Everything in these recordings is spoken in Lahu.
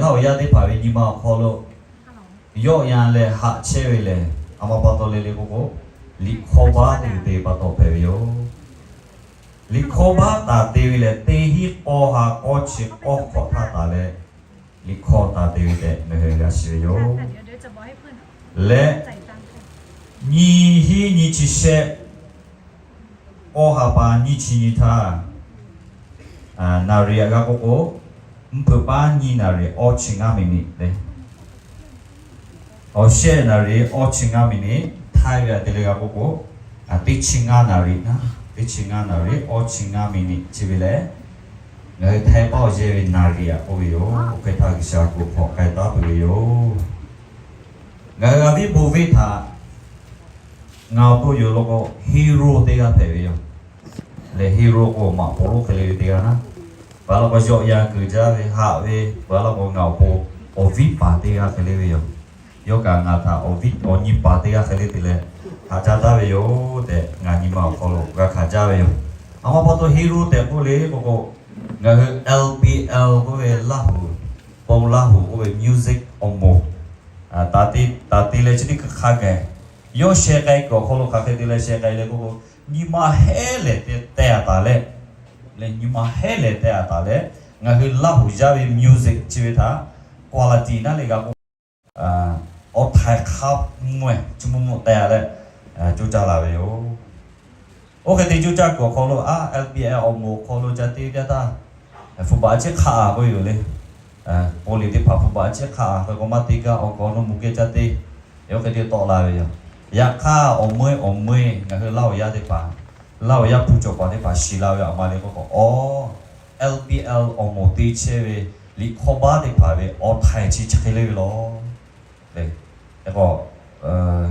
Laˇ huˍ yaˇ teˇ hpaˍ ve nyi ma awˬ hk'aw lo yawˆ yan leh haꞈ chehˇ ve lehˬ, a ma pa taw le le k'oˆ k'o, liꞈ hkawˇ baˆ teˇ g'uiˬ te pa taw hpehꞈ ve yoˬ. Liꞈ hkawˇ baˆ taˍ te ve lehˬ, teˇ hinˉ k'awˇ ha k'awˇ chi k'awˇ hk'awꞈ htaˇ taˍ leh, liꞈ hkawˇ taˍ te ve tehꞈ ngaˬ hui g'a shiˍ ve yoˬ. Leh nyiˇ hinˉ nyiˇ chi shehˆ k'awˇ ha pa nyiˇ chi nyi htaˇ, naˍriˍ aꞈ g'a k'oˆ k'o, mvuhˇ hpeuꞈ paˉ nyiˇ naˍriˍ awˇ chi ngaˇ miˬniꞈ le. Awˬ shehˆ naˍriˍ awˇ chi ngaˇ miˬniꞈ, Htaiˇ ve aꞈ te leh g'a k'oˆ k'o, teˇ chi ngaˇ naˍriˍ naˉ, teˇ chi ngaˇ naˍriˍ awˇ chi ngaˇ miˬniꞈ chi ve lehˬ, ngaˬ hui Htaiˇ paˉ awˬ yehˇ ve naˍriˍ aꞈ k'oˆ ve yoˬ. Oˇ hk'e htaˇ G'uiˬsha kuˬ hk'awꞈ k'ai taˉ peuˬ ve yoˬ. Ngaˬ hui a viˉ bon venˇ htaꞈ ngaˬ awˬ to yoˬ law k'o, hero teˇ g'aˇ hpehꞈ ve yoˬ. Lehˬ hero k'o maꞈ poˍ lonˉ hk'e le ve teˇ g'aˇ naˉ, paˍ law k'o yawˆ yan kuiˬ jaˇ ve haꞈ ve, paˍ law k'o ngaˬ awˬ pon awˬ viˉ paˍ teˇ g'aˇ hk'e le ve yoˬ. Yawˇ kaꞈ ngaˬ htaꞈ awˬ viˉ awˬ nyi paˍ teˇ g'aˇ hk'e le te leh haꞈ jaˇ taˉ ve yoˬ tehꞈ ngaˬ nyi ma awˬ hk'aw lo g'a hkanˍ jaˇ ve yoˬ. A ma pa taw hero tehꞈ k'oˆ le k'o k'o, ngaˬ hui L P L k'oˆ ve Laˇ huˍ, bon Laˇ huˍ k'oˆ ve music awˬ moˍ taˍ te leh chi teˇ hkui hk'a gaˬ yawˇ sheh k'ai kuiˬ awˬ hk'aw lo hk'aˬ hk'e te leh sheh k'ai le k'oˆ k'o, nyi ma hehˉ lehˬ te teh a taˍ leh, leh nyi ma hehˉ lehˬ teh a taˍ leh, ngaˬ hui Laˇ huˍ yaˇ ve music chi ve htaꞈ quality naˉ le g'a k'o, awˬ htaiˍ hk'a mvuh chi mvuh mvuh teh a leh coˇ caˇ la ve yoˬ. Oˇ hk'e te coˇ caˇ kuiˬ awˬ hk'aw lo a L P L awˬ moˍ awˬ hk'aw lo ca te teˇ htaˇ, hpu baꞈ a ciˉ hk'aˆ a k'oˆ yoˬ le. Pon liꞈ teˇ hpaˍ hpu baꞈ a ciˉ hk'aˆ a hk'e k'o maˇ teˇ gaˇ awˬ k'aw nawˇ mvuh geh ca te, oˇ hk'e te tawˆ la ve yoˬ. Yaꞈ hk'aˇ awˬ meuˇ awˬ meuˇ ngaˬ hui Laˇ huˍ yaˇ teˇ hpaˍ, Laˇ huˍ yaˇ hpu cawˬ paˍ teˇ hpaˍ shiˍ la ve a ma le k'oˆ k'o, awˬ L P L awˬ moˍ te chehˇ ve liꞈ hkawˇ baˆ teˇ hpaˍ ve awˬ htaiˍ chi chi hk'e le ve law. Leh, k'o,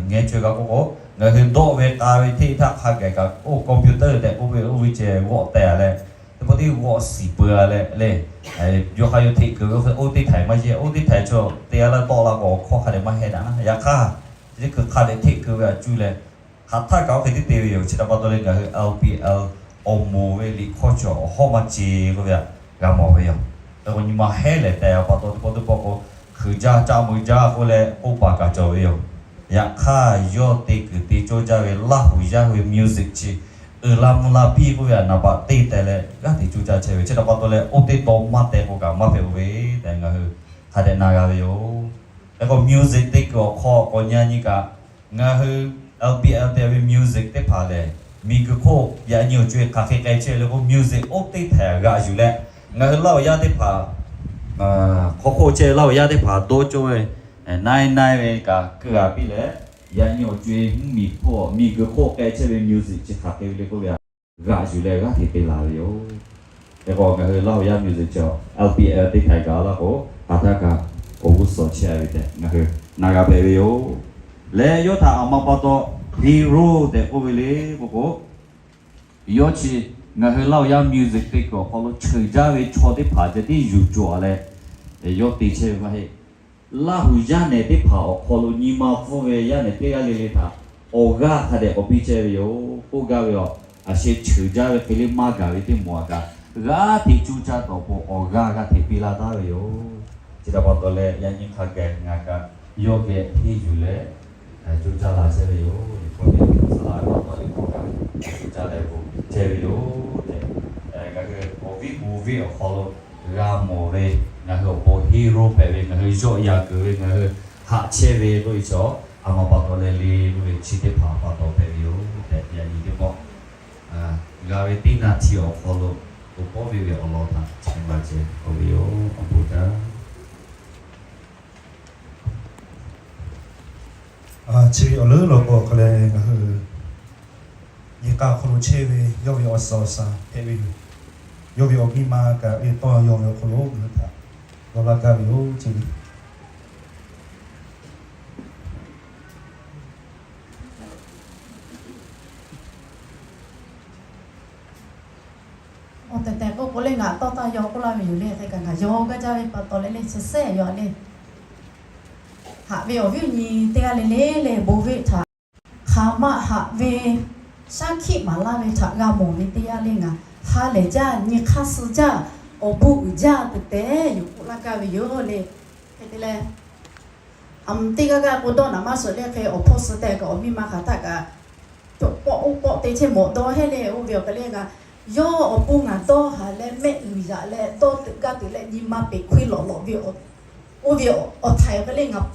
ngeh chaweh g'a k'oˆ k'o, ngaˬ hui dawˆ ve k'a ve hteˇ htaˇ hk'a gaˬ kaꞈ oˇ computer tehꞈ k'oˆ ve oˇ ve ceh g'awˆ teh a leh, teˇ pawˆ teˇ g'awˆ siˍ peuˬ a leh le, yawˇ hk'a yawˇ hteꞈ keu ve oˇ teˇ htaiˍ maˇ yehˇ, oˇ teˇ htaiˍ chaw te a laˇ tawˆ la k'o awˬ hkawˇ hk'a dehꞈ maˇ heh daꞈ naˉ. Yaꞈ hk'aˇ, chi teˇ hkui hk'a dehꞈ hteꞈ keu ve a cuˇ leh, hk'aˬ htaˇ kaꞈ oˇ hk'e tiˉ te ve yoˬ. Chi htaꞈ pa taw leh ngaˬ hui L P L awˬ moˍ ve liꞈ hkawˇ cawˬ awˬ hawˉ maˇ ce k'oˆ ve htaꞈ g'a mawˬ ve yoˬ. K'o nyi ma hehˉ lehˬ teh a pa taw teˇ pawˆ teˇ pawˆ k'o, hkui jaˇ caˆ mui jaˇ k'oˆ leh k'oˆ paˍ kaꞈ cawˬ ve yoˬ. Yaꞈ hk'aˇ yawˇ te kuiˬ te cawˇ jaˇ ve Laˇ huˍ yaˇ hui ve music chi uiˍ la mvuh la piˇ k'oˆ ve htaꞈ naˍ baꞈ te teh leh g'aˇ hteꞈ coˇ caˇ chehˇ ve. Chi htaꞈ pa taw leh oˇ teˇ taw maˇ teh k'o kaꞈ maˇ hpehꞈ ve tehꞈ ngaˬ hui hk'a dehꞈ na g'a ve yoˬ. Hk'e k'o music te kuiˬ awˬ hk'aw k'awꞈ nyi a nyi kaꞈ, ngaˬ hui L P L te ve music teˇ hpaˍ lehˬ, miˬguiˬ hk'oˆ yaꞈ nyi awˬ co-e hk'aˬ hk'e k'ai chehˇ le k'o, music oˇ teˇ htaiˍ g'aꞈ yuˬ leh, ngaˬ hui Laˇ huˍ yaˇ teˇ hpaˍ hk'aw hk'oˆ chehˇ Laˇ huˍ yaˇ teˇ hpaˍ dawˇ cawˇ ve naiˉ naiˉ ve kaꞈ keu g'a piˇ leh, yaꞈ nyi awˬ co-e mvuhˇmiˬ hk'oˆ miˬguiˬ hk'oˆ k'ai chehˇ ve music chi hk'aˬ hk'e ve le k'oˆ ve htaꞈ g'aꞈ yuˬ leh g'aˇ hteꞈ te la ve yoˬ. Hk'e k'o ngaˬ hui Laˇ huˍ yaˇ music cawˬ L P L teˇ htaiˍ gaˬ laˇ k'o, hk'aˬ htaˇ kaꞈ awˬ g'uˇ suhˍ chehˇ a ve tehꞈ ngaˬ hui na g'a hpehꞈ ve yoˬ. Leh yawˇ htaꞈ a ma pa taw hero tehꞈ k'oˆ ve le k'oˆ k'o, yawˇ chi ngaˬ hui Laˇ huˍ yaˇ music te kuiˬ awˬ hk'aw lo cheuˬ jaˇ ve chaw teˇ hpaˍ ceh tiˉ yuˬ cawˬ a leh, yawˇ te chehˇ ve maˇ heˆ. Laˇ huˍ yaˇ nehˬ teˇ hpaˍ awˬ hk'aw lo nyi ma pfuhˇ ve yaˇ nehˬ teˇ g'aˇ le le htaꞈ awˬ g'aˇ hk'a dehꞈ k'awꞈ piˇ chehˇ ve yoˬ. K'oˆ gaˇ ve a, aˬ sheh cheuˬ jaˇ ve hk'e le maˇ gaˬ ve teˇ moˍ a kaꞈ, g'aˇ hteꞈ coˇ caˇ tawˬ pon awˬ g'aˇ g'aˇ hteꞈ piˇ laˇ taˉ ve yoˬ. Chi htaꞈ pa taw leh yaꞈ nyi hk'a gaˬ ngaˬ kaꞈ yawˇ geh henˇ yuˬ leh coˇ caˇ la chehˇ ve yoˬ. Liꞈ hpu teˇ hpaˍ saˍ laꞈ pa taw liꞈ hpu kaꞈ coˇ caˇ leh bon chehˇ ve yoˬ tehꞈ, ngaˬ hui awˬ viˉ bon venˇ awˬ hk'aw lo g'a mawˬ ve, ngaˬ hui awˬ pon hero hpehꞈ ve, ngaˬ hui yawˆ yan kuiˬ ve, ngaˬ hui haꞈ chehˇ ve k'oˆ ve chaw, a ma pa taw leh le k'oˆ ve chi teˇ hpaˍ pa taw hpehꞈ ve yoˬ tehꞈ yaꞈ nyi teˇ pawˆ g'a ve teˇ naˬ hti awˬ hk'aw lo awˬ pawˆ ve ve awˬ lawn htaꞈ chi ma ceh k'oˆ ve yoˬ. Awˬ bon jaˇ. Chi ve awˬ leuˉ law k'o hk'a leh ngaˬ hui yehˬ k'a awˬ hk'aw lo chehˇ ve yawˇ ve awˬ suhˍ awˬ shaˍ hpehꞈ ve yoˬ. Yawˇ ve awˬ miˇ ma kaꞈ ve tawˇ yaw ve awˬ hk'aw lo ngaˬ hui htaꞈ dawˇ laˇ gaˇ ve yoˬ. Chi ve awˬ tehˬ tehˬ k'oˆ k'o le ngaˬ tawˇ taˇ yaw k'oˆ laˇ ve yoˬ le. Hk'e kaꞈ ngaˬ yaw gaˇ jaˇ ve pa taw leh le chi sehˉ yaw le. Haꞈ ve awˬ viˉ awˬ nyi teˇ g'aˇ le le leh bon venˇ htaꞈ hk'aˬ ma haꞈ ve shaˉ hkiˆ maˍ laˇ ve htaꞈ g'a mawˬ ve teˇ yanˇ le ngaˬ ha lehˬ jaˇ, nyi hk'aˇ suh jaˇ, awˬ bon uiˍ jaˇ tehꞈ tehꞈ yoˬ k'oˆ laˇ gaˇ ve yoˬ le. Hk'e te leh, teˇ g'aˇ g'aˇ k'o dawˇ naˍ maˇ suhˍ le hk'e awˬ hpawˇ suh tehꞈ kaꞈ awˬ miˇ ma hk'aˬ htaˆ kaꞈ, cawˬ pawˆ oˇ pawˆ te chehˇ mawꞈ dawˇ heˆ le. Oˇ ve awˬ hk'e le ngaˬ, yawˇ awˬ pon ngaˬ dawˇ haˍ leh mehˆ g'uiˬ yaꞈ leh dawˇ teuꞈ gaˇ teuꞈ leh nyi ma peꞈ hkuiˇ lawꞈ lawꞈ ve, oˇ ve awˬ htaiˍ awˬ hk'e le ngaˬ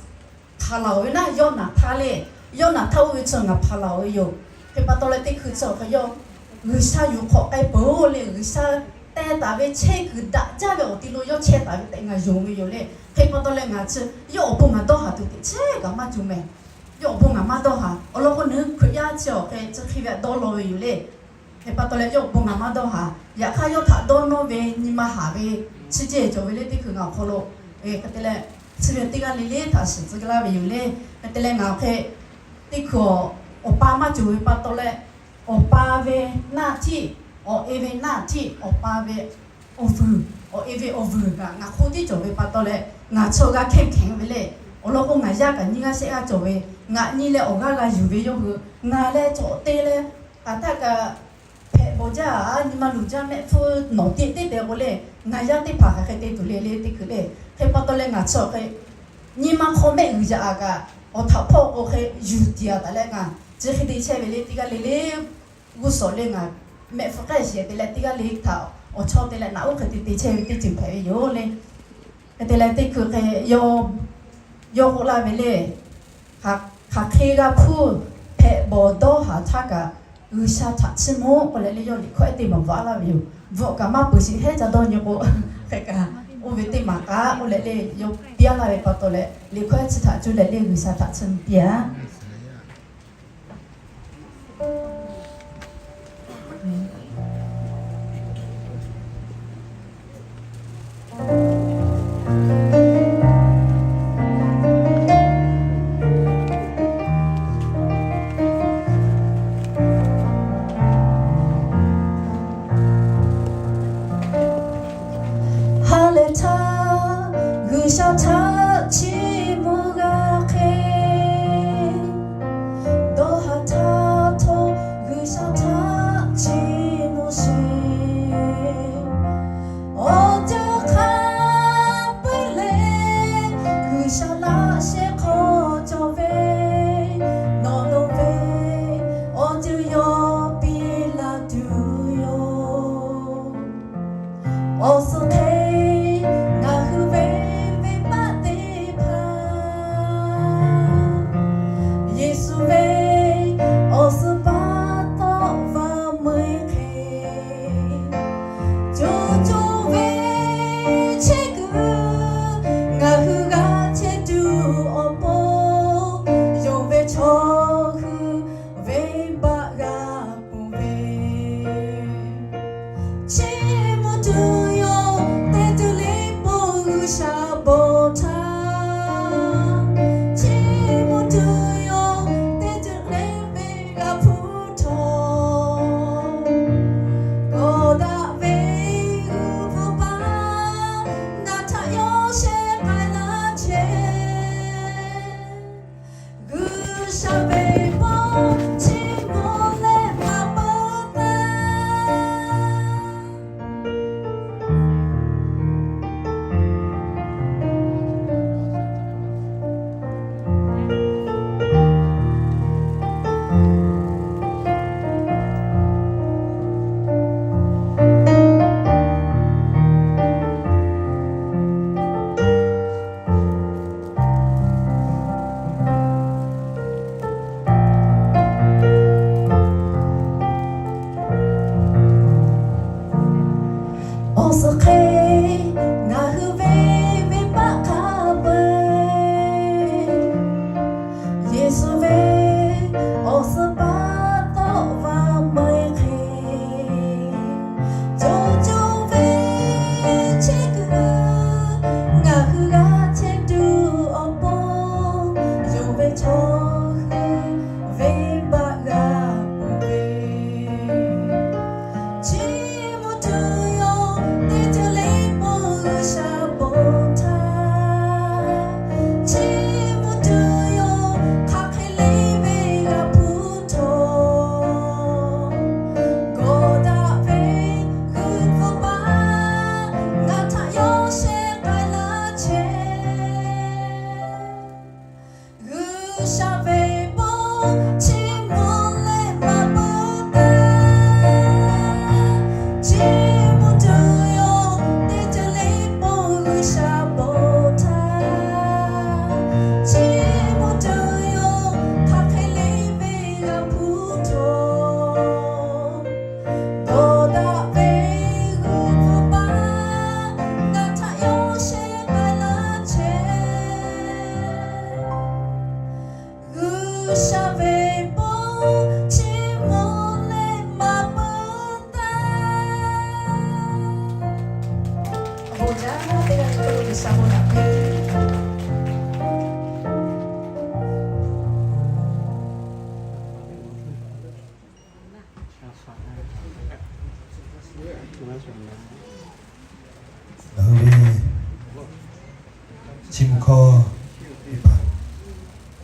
hpanˍ laˬ-oˬ ve naˉ, Yoˇnaˍtanˍ le. Yoˇnaˍtanˍ oˇ ve chi ngaˬ hpanˍ laˬ-oˬ ve yoˬ. Hk'e pa taw leh teˇ hkui chi awˬ hk'e yawˇ G'uiˬsha yuˬ hk'awꞈ k'ai peuˬ-oˬ le, G'uiˬsha teh taˍ ve chehˇ kuiˬ daꞈ jaˇ ve awˬ ti lo yawˇ chehˇ taˍ ve tehꞈ ngaˬ yonˍ ve yoˬ le. Hk'e pa taw leh ngaˬ chi, yawˇ awˬ bon ngaˬ dawˇ haˍ tuˬ teꞈ chehˇ kaꞈ maˇ cawˬ mehˍ. Yawˇ awˬ bon ngaˬ maˇ dawˇ haˍ. Awˬ lawn k'o, nawˬ hui Hkriꞈ yaˇ chi awˬ hk'e chi hk'e ve htaꞈ dawˇ law ve yoˬ le. Hk'e pa taw leh yawˇ awˬ bon ngaˬ maˇ dawˇ haˍ. Yaꞈ hk'aˇ yawˇ htaꞈ dawˇ nawˇ ve nyi ma haˍ ve chi ceh cawˬ ve le teˇ hkui ngaˬ awˬ hk'aw lo. Hk'e te leh, chi ve teˇ g'aˇ le le htaꞈ shiˍ tcuh laˇ ve yoˬ le. Hk'e te leh ngaˬ awˬ hk'e teˇ hkui awˬ, awˬ pa maˇ cawˬ ve pa taw leh, awˬ pa ve naˆ htiˆ, awˬ e ve naˆ htiˆ, awˬ pa ve awˬ vuiˬ, awˬ e ve awˬ vuiˬ kaꞈ ngaˬ hk'oˆ tiˉ cawˬ ve pa taw leh, ngaˬ chi awˬ g'aˇ hkehˇ hkehˍ ve le. Awˬ lawn k'o, ngaˬ yaˇ kaꞈ nyiˇ g'aˇ shehˆ g'aˇ cawˬ ve, ngaˬ nyi leh awˬ g'aˇ g'a yuˬ ve yawˇ hui, ngaˬ leh cawˬ te leh, hk'aˬ htaˆ kaꞈ hpehꞈ bawˬ jaˇ, nyi ma luˬ jaˇ, mehˆ hpfuhˇ nawˬ tiꞈ teˇ te k'o le, ngaˬ yaˇ teˇ hpaˍ hk'aˬ hk'e te tuˬ le le teˇ hkui le. Hk'e pa taw leh ngaˬ chi awˬ hk'e nyi ma hk'aw mehˆ g'uiˬ yaꞈ-a kaꞈ, awˬ htaꞈ hpawˇ k'o hk'e yuˬ tiˍ-a taˍ leh ngaˬ chi hk'e te chehˇ ve le teˇ g'aˇ le le g'uˇ suhˍ le ngaˬ mehˆ hpfuhˇ k'ehˆ shiˍ te leh teˇ g'aˇ le htaꞈ awˬ chawˇ te leh naꞈ uˉ hk'e te te chehˇ ve teˇ ceuˬ hpehꞈ ve yoˬ le. Hk'e te leh teˇ hkui hk'e yawˇ, yawˇ k'oˆ laˇ ve le, hk'aˬ hk'e g'a hpuˇ hpehꞈ bawˬ dawˇ haˍ htaˇ kaꞈ, G'uiˬsha htaꞈ chiˇ mvuh k'oˆ leh le yawˇ liꞈ hkawehˉ teˇ maˬ bvuhꞈ laˇ ve yoˬ. Bvuhꞈ kaꞈ maˇ peuˬ sheˍ hehˉ ca dawˇ nyi k'o, hk'e kaꞈ oˇ ve teˇ maˬ k'aˉ k'oˆ leh le yawˇ piˇ-a laˇ ve pa taw leh, liꞈ hkawehˉ chi htaꞈ cuˇ leh le G'uiˬsha htaꞈ chiˇ mvuh piˇ-a. Ha lehˬ htaˇ G'uiˬsha htaꞈ chiˇ mvuh g'a hk'e, dawˇ haˍ htaˇ htawˇ G'uiˬsha htaꞈ chiˇ mvuh sheˍ. Awˬ ceuˬ hk'a peu-eˬ lehˬ, G'uiˬsha laꞈ sheh hk'aw cawˬ ve, nawˬ lo ve awˬ ceuˬ yawˇ piˇ la tuˬ yoˬ. Awˬ suhˍ hk'e ngaˬ hui ve venˇbaˆ te Chi mvuhˇ hkawˇ teˇ hpaˍ,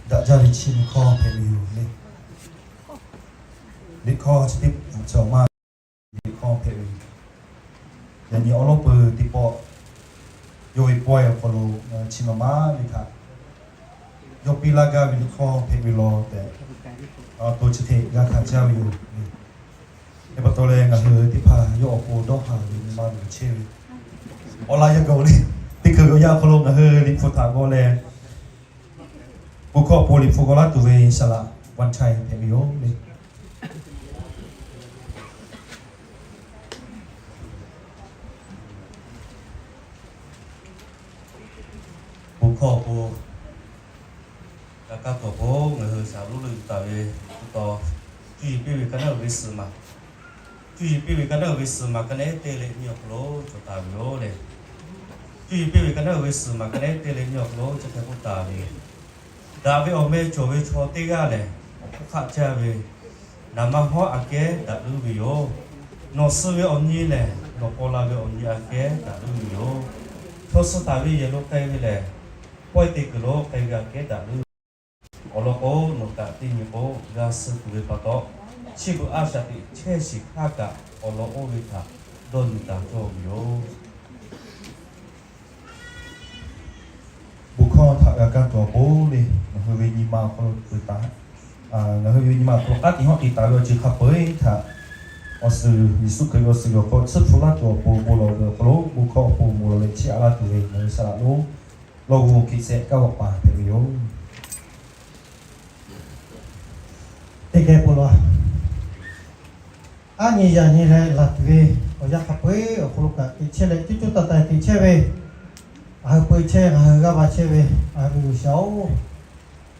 daꞈ jaˇ ve chi mvuhˇ hkawˇ hpehꞈ ve yoˬ le. Liꞈ hkawˇ chi teˇ hpaˍ cawˬ maˇ, liꞈ hkawˇ hpehꞈ ve yoˬ. Yaꞈ nyi awˬ lawn peuˬ teˇ pawˆ yawˇ ve pawehˇ awˬ hk'aw lo chi ma maˇ ve htaꞈ yawˇ piˇ laˇ gaˇ ve liꞈ hkawˇ hpehꞈ ve law tehꞈ, to chi hk'e g'a hkanˍ jaˇ ve yoˬ. Hk'e pa taw leh ngaˬ hui teˇ hpaˍ yawˇ awˬ pon dawˇ haˍ ve nyi ma luˬ chehˇ ve awˬ laꞈ yaˇ gaˬ le. Teˇ hkui ve awˬ yanˇ awˬ hk'aw lo ngaˬ hui liꞈ hpu htaꞈ g'aw leh, bon hkawˇ awˬ pon liꞈ hpu g'aw laˇ tuˬ ve saˍ laꞈ Van Chai hpehꞈ ve yoˬ le. Bon hkawˇ awˬ pon g'a kaˇ tuˬ awˬ pon ngaˬ hui shaˍ lonˉ lo yuˬ taˍ ve pa taw, cuˇ yiˍ piˇ ve ka naˉ uiˍ ve suhˍ maˬ, cuˇ yiˍ piˇ ve ka naˉ uiˍ ve suhˍ maˬ ka nehˉ teˇ leh nyiˇ awˬ hk'aw lo cawˬ taˍ ve yoˬ le. Cuˇ yiˍ piˇ ve ka naˉ uiˍ ve suhˍ maˬ ka nehˉ teˇ leh nyiˇ awˬ hk'aw lo chi hk'e k'oˆ taˍ ve, Daꞈ ve awˬ meh cawˬ ve chaw teˇ g'aˇ lehˬ, awˬ hk'oˆ hk'aˆ caˇ ve naˍ manˇ hawˉ aꞈ kehˉ daꞈ leuˉ ve yoˬ. Nawˬ suh ve awˬ nyi lehˬ, nawˬ paw la ve awˬ nyi aꞈ kehˉ daꞈ leuˉ ve yoˬ. Chaw suh taˍ ve yehˬ lo k'ai ve lehˬ, pawehˇ te kuiˬ lo k'ai ve aꞈ kehˉ daꞈ leuˉ ve yoˬ. Awˬ lawn k'o, nawˬ kaꞈ teˇ nyi k'o g'a suh tuˬ ve pa taw, chi beuꞈ a shaꞈ teꞈ chehˇ shiˍ hk'aˇ kaꞈ awˬ lawn oˇ ve htaꞈ dawˇ nyi taˍ cawˇ ve yoˬ. Bon hkawˇ htaꞈ g'a kaˇ tuˬ awˬ pon le, ngaˬ hui ve nyi ma awˬ hk'aw lo peuˬ taˍ, ngaˬ hui ve nyi ma awˬ hk'aw lo k'aˉ tiꞈ hawˉ tiꞈ taˍ ve awˬ ceuˬ hk'a peu-eˬ htaꞈ awˬ suhˍ Yeˍsuˆ Hkriꞈ ve awˬ suhˍ ve awˬ hk'aw lo tsuhˇ hpu laˇ tuˬ awˬ pon bon lawˬ ve awˬ hk'aw lo, bon hkawˇ awˬ pon bon lawˬ leh chiˇ aꞈ laˇ tuˬ ve ngaˬ hui saˍ laꞈ lonˉ lawˇ g'uˇ hkiˆ sehꞈ kaˉ g'awˬ paˍ hpehꞈ ve yoˬ. Teˇ geh bon lawˬ. Aˉ nyi yaꞈ nyi leh laˬ tuˬ ve awˬ yanˇ hk'a peu-eˬ awˬ hk'aw lo kaꞈ teꞈ chehˇ leh, cuˇ cuˇ taiˍ taiˍ teꞈ chehˇ ve, ngaˬ hui peu chehˇ, ngaˬ hui g'aˇ va chehˇ ve, ngaˬ hui ve G'uiˬsha-oˬ,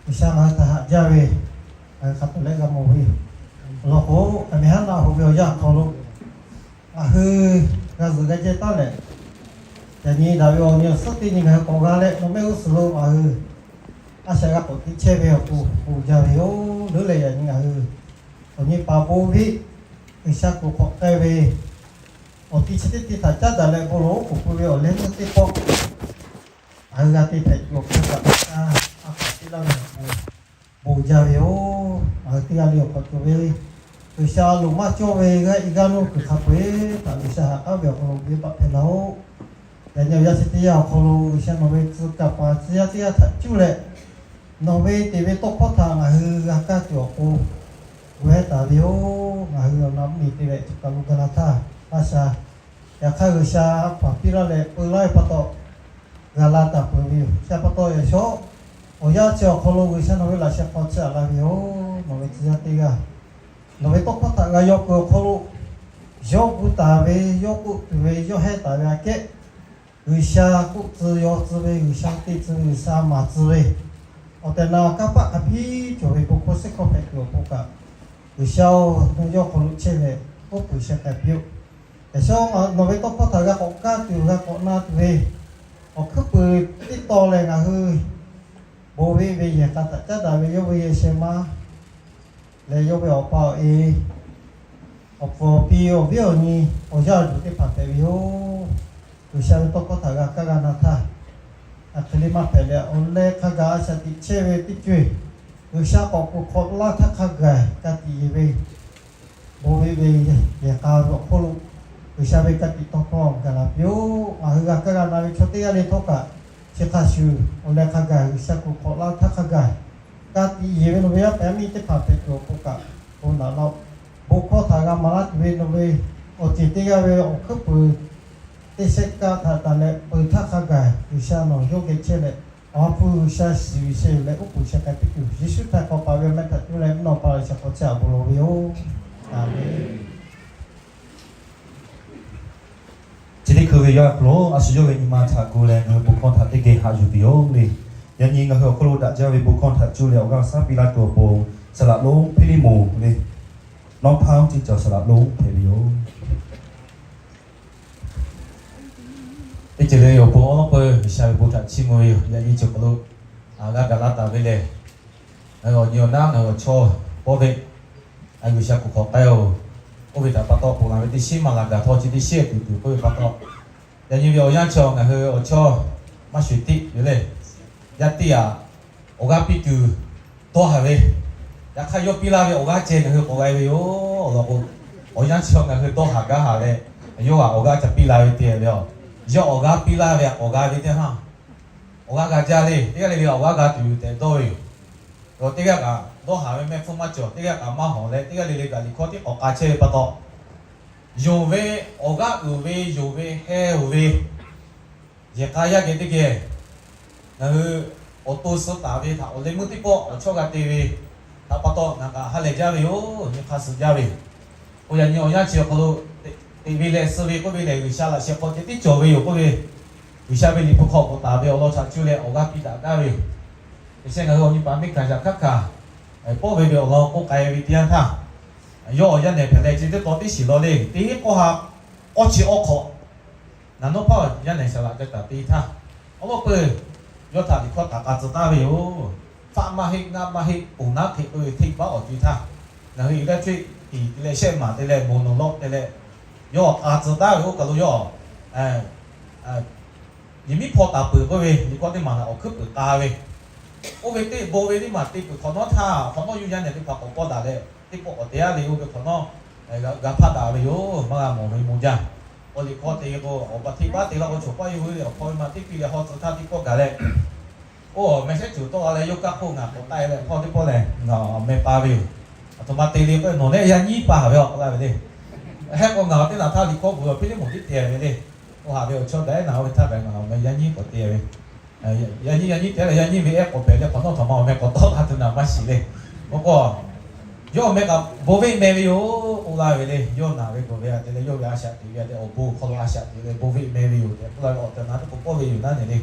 G'uiˬsha ngaˬ hui htaꞈ haꞈ jaˇ ve, ngaˬ hui hk'a tawˍ leh g'a mawˬ ve yoˬ. Awˬ lawn k'o, aˬ miˍ haˉ naˆ hoꞈ ve awˬ yanˇ awˬ hk'aw lo ngaˬ hui g'a zuhˬ g'a jehˇ taˉ leh, yaꞈ nyi daꞈ ve awˬ nyi awˬ suhˉ teˇ nyi ngaˬ hui k'awꞈ g'a leh, nawˬ mehˆ g'uˇ suhˍ lo ngaˬ hui a shaꞈ g'a k'awꞈ teꞈ chehˇ ve awˬ pon bon jaˇ ve yoˬ. Leuˉ leh yaꞈ nyi ngaˬ hui awˬ nyi paˍ bon viˆ G'uiˬsha kuˬ hk'awꞈ k'ai ve awˬ ti chi teˇ ti htaꞈ caˉ daꞈ leh bon lawˬ oˉ k'oˍ pui ve awˬ leh meuˇ teˇ pawˆ ngaˬ hui g'a te hpehꞈ tuˬ awˬ hk'aw kaꞈ G'uiˬsha a hkaw-anˬ piˇ laˇ ve awˬ pon bon jaˇ ve yoˬ. Ngaˬ hui teˇ g'aˇ le awˬ hk'aw cawˬ ve G'uiˬsha loˍ maˇ cawˇ ve g'aˇ i gaˇ nuˇ kuiˬ hk'a peu-eˬ htaꞈ G'uiˬsha haꞈ k'aˉ ve awˬ hk'aw lo venˇbaˆ hpehꞈ laˇ-oˆ. Yaꞈ nyi awˬ yanˇ chi teˇ yanˇ awˬ hk'aw lo G'uiˬsha nawˬ ve tcuh kaˍ paˍ tcuh yaˇ teˇ g'aˇ htaꞈ cuˇ leh, nawˬ ve teꞈ ve tawˇ hkawˇ htaꞈ ngaˬ hui g'a kaˇ tuˬ awˬ pon g'awehˇ taˍ ve yoˬ. Ngaˬ hui awˬ na mvuhˇmiˬ te leh tuꞈ kaˬ lo gaˬ la htaˇ, a shaꞈ, yaꞈ hk'aˇ G'uiˬsha a hkaw-anˬ piˇ laˇ leh peu laˇ ve pa taw, g'a la taˍ peuˬ ve yoˬ. Chi pa taw yaꞈ shawˉ awˬ yanˇ chi awˬ hk'aw lo G'uiˬsha nawˬ ve laꞈ sheh hk'aw chiˇ aꞈ laˇ ve yoˬ. Nawˬ ve tcuh yaˇ teˇ g'aˇ nawˬ ve tawˇ hkawˇ htaꞈ g'a yaw kuiˬ awˬ hk'aw lo, yawˇ gu taˍ ve, yawˇ k'oˆ tuˬ ve, yawˇ hehˉ taˍ ve aꞈ kehˉ, G'uiˬsha k'oˆ tcuh yaw tcuh ve, G'uiˬsha te tcuh ve, G'uiˬsha maˍ tcuh ve, awˬ tehˬ na kanˇ paˆ hk'a biˇ cawˬ ve bon hkawˇ suhˉ hkawˇ hpehꞈ tuˬ awˬ pon kaꞈ, G'uiˬsha-oˬ, nawˬ yawˇ hk'aw lo chehˇ leh oˉ k'oˍ sheh k'ai piˇ-oˆ. Yaꞈ shawˉ nawˬ ve tawˇ hkawˇ htaꞈ g'a k'awꞈ kaˇ tuˬ, g'a k'awꞈ na tuˬ ve awˬ hkuiˉ puiˍ tiˉ taw leh ngaˬ hui bon ve ve yehˬ k'a htaꞈ caˉ daꞈ ve yawˇ ve yehˬ sheh maˇ leh yawˇ ve awˬ pa awˬ e, awˬ pfuhˍ awˬ pi, awˬ viˉ awˬ nyi, awˬ yaˇ awˬ duˬ teˇ hpaˍ hpehꞈ ve yoˬ. G'uiˬsha ve tawˇ hkawˇ htaꞈ g'a kaˇ g'a na htaˇ, aˬ hk'e le maˇ hpehꞈ leh, awˬ leh hk'a gaˬ a shaꞈ teꞈ chehˇ ve teˇ co-eˬ, G'uiˬsha k'awꞈ kuˬ hk'awꞈ laˇ htaˇ hk'a gaˬ ka tiꞈ yeˬ ve, bon ve ve yehˬ k'a ve awˬ hk'oˆ lo G'uiˬsha ve ka tiꞈ tawˇ hkawˇ gaˬ la piˇ-oˆ. Ngaˬ hui g'a kaˇ g'a na ve chaw teˇ g'aˇ le htawˇ kaꞈ, chi hk'a shuˍ awˬ leh hk'a gaˬ G'uiˬsha kuˬ hk'awꞈ laˇ htaˇ hk'a gaˬ ka tiꞈ yeˬ ve nawˬ ve yaˇ paˍ yaˇ miˇ teˇ hpaˍ hpehꞈ tuˬ awˬ pon kaꞈ, bon naꞈ laˇ-oˆ. Bon hkawˇ htaꞈ g'a maˍ laˇ tuˬ ve nawˬ ve awˬ ceuˬ teˇ g'aˇ ve awˬ hkuiˉ puiˍ teˇ shehˆ kaˆ htaꞈ tanˬ leh peuˬ htaˇ hk'a gaˬ G'uiˬsha nawˬ yawˇ geh chehˇ leh, awˬ ha hpu G'uiˬsha shiˍ ve sheh yuˬ leh oˉ k'oˍ sheh k'ai piˇ tuˬ, Yeˍsuˆ Hkriꞈ k'awꞈ paˍ ve awˬ meh htaꞈ cuˇ leh mvuhˇ naw pa laꞈ sheh hk'aw chiˇ aꞈ bon lawˬ ve yoˬ. Aˬmenˍ. Chi teˇ hkui ve yaˇ hk'aw lo a shu yawˇ ve nyi ma htaꞈ gu leh ngaˬ hui bon hkawˇ htaꞈ teˇ geh haꞈ yuˬ tuˬ yoˬ le. Yaꞈ nyi ngaˬ hui awˬ hk'aw lo daꞈ jaˇ ve bon hkawˇ htaꞈ cuˇ leh awˬ g'aˇ shaˉ piˇ laˇ tuˬ awˬ pon, saˍ laꞈ lonˉ Hpiˇliˇmonˍ le, Nawˉ hpaˇ oˇ teˇ cawˬ saˍ laꞈ lonˉ hpehꞈ ve yoˬ. Teˇ ceuˬ le awˬ pon awˉ lawˉ peuˬ G'uiˬsha ve bon htaꞈ chiˇ mvuh ve yoˬ. Yaꞈ nyi cawˬ hk'aw lo g'a gaˬ la taˍ ve lehˬ, ngaˬ hui awˬ nyi awˬ naˉ ngaˬ hui awˬ chawˇ pawˇ ve, G'uiˬsha kuˬ hk'awꞈ k'ai-oˬ, oˇ ve htaꞈ pa taw ponˬ laˬ ve teˇ shinˉ maˍ laˬ gaˬ htawˇ chi teˇ shinˉ tuˬ tuˬ k'oˆ ve pa taw, yaꞈ nyi ve awˬ yanˇ chi ngaˬ hui awˬ chawˇ maˇ shuˍ tiˆ ve le. Yaˇ teˇ g'aˇ awˬ g'aˇ piˇ tuˬ dawˇ haˍ ve, yaꞈ hk'aˇ yawˇ piˇ laˇ ve awˬ g'aˇ ceh ngaˬ hui k'awꞈ g'a ve yoˬ. Awˬ lawn k'o, awˬ yanˇ chi ngaˬ hui dawˇ haˍ gaˇ haˍ leh, yawˇ htaꞈ awˬ g'aˇ ca piˇ la ve te ve a, yawˇ awˬ g'aˇ piˇ laˇ ve htaꞈ k'awꞈ g'a ve teˇ haˉ, awˬ g'aˇ g'a jaˇ le. Teˇ g'aˇ le le awˬ g'aˇ g'a tuˬ yoˬ tehꞈ dawˇ ve yoˬ. Teˇ g'aˇ kaꞈ dawˇ haˍ ve mehˆ hpfuhˇ maˇ cawˬ, teˇ g'aˇ kaꞈ maˇ hawˍ leh, teˇ g'aˇ le le kaꞈ liꞈ hkawˇ tiˉ k'awꞈ k'a chehˇ ve pa taw, yonˍ ve, awˬ g'aˇ uiˍ ve, yonˍ ve, heh uiˍ ve, yehˬ k'a yaˇ geh teˇ geh ngaˬ hui awˬ to suh taˍ ve htaꞈ awˬ leh meuˇ teˇ pawˆ awˬ chawˇ g'a te ve htaꞈ pa taw, ngaˬ kaꞈ ha lehˬ jaˇ ve yoˬ. Nyi hk'aˇ suh jaˇ ve yoˬ. K'o yaꞈ nyi awˬ yanˇ chi awˬ hk'aw lo teꞈ ve leh suh ve k'oˆ ve lehˬ, G'uiˬsha laꞈ sheh hk'aw ceh tiˉ cawˬ ve yoˬ k'oˆ ve, G'uiˬsha ve liꞈ hpu hk'aw k'awꞈ taˍ ve awˬ lawn htaꞈ cuˇ leh awˬ g'aˇ piˇ daꞈ gaˇ ve yoˬ. Teˇ shehˆ ngaˬ hui awˬ nyi paˍ miˇ hkanˍ yaꞈ hk'aˇ hkanˍ pawˆ ve ve awˬ lawn k'oˆ k'ai ve teˇ yanˇ htaˇ, yawˇ awˬ yaˇ nehˬ hpehꞈ leh chi teˇ taw teˇ shiˍ law le, teˇ k'awˇ ha k'awˇ chi awˉ hk'awꞈ naˍ nawˉ hpaˇ yaˇ nehˬ shaˍ laꞈ ca taˍ te htaˇ, awˉ lawˉ peuˬ yawˇ htaꞈ liꞈ hkawˇ htaꞈ k'a tcuh taˍ ve yoˬ. Faˆ maˇ heˆ, ngaˆ maˇ heˆ, ponˬ naˉ hk'e k'oˆ ve hteˇ baˆ awˬ co-e htaˇ, ngaˬ hui eˍlaˇ htaˇ tiˍ te leh shehˆ maˍ te leh moˍ nawˬ lawˆ te leh, yawˇ k'a tcuh taˍ ve oˇ kaˬ lo yawˇ yehˬ miˉ hpaw taˍ peuˬ k'oˆ ve liꞈ hkawˇ teˇ maˬ htaꞈ awˬ hkuiˉ peuˬ k'a ve, oˇ ve teˇ bon ve teˇ maˬ te peuˬ hk'awꞈ nawˉ htaˇ, hk'awꞈ nawˉ yuˇ yaˇ nehˬ teˇ hpaˍ k'awꞈ pawˇ daꞈ leh, teˇ pawˆ k'awꞈ te-a le, oˇ ve hk'awꞈ nawˉ g'a hpaˇ daꞈ ve yoˬ. Maˇ g'a mawˬ ve moˍ jaˇ. Awˬ liꞈ hkawˇ te k'o, awˬ pa hteˇ baˆ te laˇ k'o, chaw paˇ yawˇ hui awˬ hk'aw ve maˇ teˇ piˇ leh haw tcuh htaˇ teˇ pawˆ gaˬ leh, oˇ meh shehˉ cuˬ tawˆ la leh yawˇ kaˇ hk'oˆ ngaˬ k'awꞈ taˆ leh hpawˇ teˇ pawˆ lehˬ, ngaˬ meh pa ve yoˬ. Aˬ htoꞈ ma te le k'o, nawˬ lehˬ yaˇ nyiˇ pa haˍ ve awˬ k'oˆ laˇ ve le. Hehˆ k'o ngaˬ teˇ naˬ htaˇ liꞈ hkawˇ bvuhꞈ piˇ teˇ moˍ tiˉ te ve le. Oˇ haꞈ ve awˬ chawˇ daꞈ ehˉ naˬ oˇ ve htaˇ kaꞈ ngaˬ awˬ meh yaˇ nyiˇ k'awꞈ te ve. Yaˇ nyiˇ, yaˇ nyiˇ te leh yaˇ nyiˇ ve ehˉ k'awꞈ hpehꞈ leh hk'awꞈ nawˉ htaꞈ ma awˬ meh k'awꞈ tawˆ la tuˬ naˬ maˇ shiˍ le. K'o k'o, yawˇ awˬ meh kaꞈ bon veˆ meh ve yoˬ k'oˆ laˇ ve le. Yawˇ naˬ ve gawˬ ve a te leh yawˇ ve a shaꞈ teꞈ ve a te awˬ bon awˬ hk'aw lo a shaꞈ teꞈ leh bon veˆ meh ve yoˬ tehꞈ k'oˆ laˇ ve. Awˬ tehˬ awˬ na teˇ k'o pawˆ ve yoˬ naˉ ne le.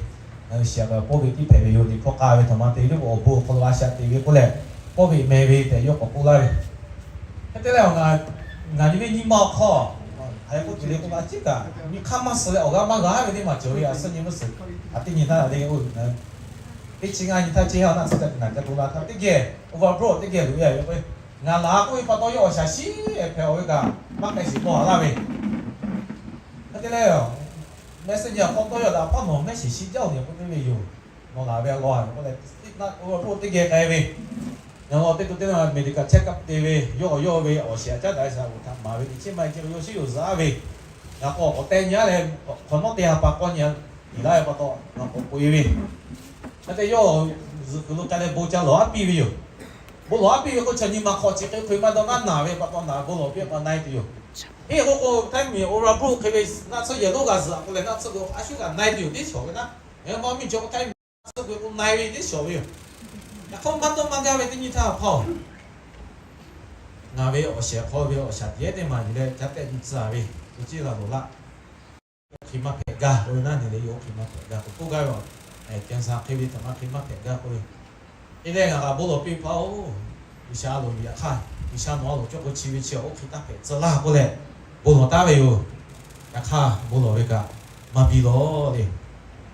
Ngaˬ hui shiˍ a kaꞈ pawˆ ve tiˉ hpehꞈ ve yoˬ. Liꞈ hkawˇ k'a ve htaꞈ ma te leh awˬ bon awˬ hk'aw lo a shaꞈ teꞈ ve k'oˆ leh, pawˆ ve meh ve tehꞈ yawˇ k'awꞈ k'oˆ laˇ ve. Hk'e te leh ngaˬ nyi ve nyi ma awˬ hk'aw, hk'aˬ hk'e k'oˆ tuˬ le k'oˆ laˇ ciˉ kaꞈ, nyi hk'aˇ maˇ suh leh awˬ g'aˇ maˇ g'a ve teˇ maˬ cawˬ ve a suhˉ nyi mvuhˇ suhˍ, a teˇ nyi htaˇ le, teˇ chi ngaˇ nyi htaˇ chi ha naˆ tsuhˇ ca teˇ naˬ ca to la htaˇ teˇ geh, overflow teˇ geh loꞈ e ve k'o, ngaˬ laˬ k'oˆ ve pa taw yawˇ awˬ shaˍ shiˉ hpehꞈ awˬ ve kaꞈ maˇ k'ai shiˍ tawˆ a laˇ ve. Hk'e te leh, meh suh nyi awˬ hk'aw tawˇ yaw daꞈ hpaˇ nawˬ mehˆ shiˍ shiˉ jaˇ-oˬ nyi k'oˆ teˇ ve yoˬ. Nawˬ laˬ ve a law a k'oˆ leh, overflow teˇ geh k'ai ve, ngaˬ law teˇ to teˇ naˬ America check up te ve, yawˇ yawˇ ve awˬ shiˍ a caˉ daꞈ ve shaˍ uiˍ htaꞈ maˍ ve teꞈ chiˉ maˇ heˆ ce ve yawˇ shiˉ yoˬ zaˇ ve, ngaˬ k'awꞈ k'awꞈ teh nyi a leh, hk'awꞈ nawˉ te ha pa k'awˇ nyi a tiˍ laˇ ve pa taw, ngaˬ k'awꞈ k'oꞈ e ve. Hk'e te yawˇ zuhꞈ kuiˬ lo k'ai leh bon ca lawˬ aˉ piˇ ve yoˬ. Bon lawˬ aˉ piˇ ve k'o, chaw nyi ma hk'aw chi hk'e hk'e maˇ dawˇ naˉ naˬ ve pa taw naˬ bon lawˬ piˇ pa na e tuˬ yoˬ. Eˬ k'o k'o, htaiˇ miˬ awˬ ra bvuhˆ hk'e ve naˆ tsuhˇ yehˬ lonˉ g'a zuhꞈ k'o leh, naˆ tsuhˇ k'o a shuˉ kaꞈ na e tuˬ yoˬ. Teˇ shawˍ ve naˆ, ngaˬ hui maˇ miˇ chaw k'o htaiˇ miˬ naˆ tsuhˇ k'o na e ve teˇ shawˍ ve yoˬ. Yaꞈ hk'aˇ maˇ dawˇ maˇ gaˇ ve teˇ nyi htaˇ hk'aw, ngaˬ ve awˬ shehˍ hk'aw ve awˬ shaˍ tiꞈ ehˉ teˇ maˬ yuˬ leh ca tehˆ nyi tcuh ve, co ciˉ la loˍ laˆ. Oˇ hk'e maˇ hpehꞈ gaˇ k'oˆ ve naˉ ne le, oˇ hk'e maˇ hpehꞈ gaˇ k'oˆ k'oˆ gaˇ ve, cancer hk'e ve htaꞈ maˇ hk'e maˇ hpehꞈ gaˇ k'oˆ ve. Hk'e leh ngaˬ kaꞈ bon lawˬ piˇ hpaˇ-oˬ, G'uiˬsha loˍ yaꞈ hk'aˇ, G'uiˬsha nawˬ a loˍ cawˇ k'o chi ve chi oˇ hk'e taˇ hpehꞈ tcuh laˇ k'oˆ leh, bon lawˬ taˉ ve yoˬ. Yaꞈ hk'aˇ bon lawˬ ve kaꞈ maˇ biˇ lawˬ le.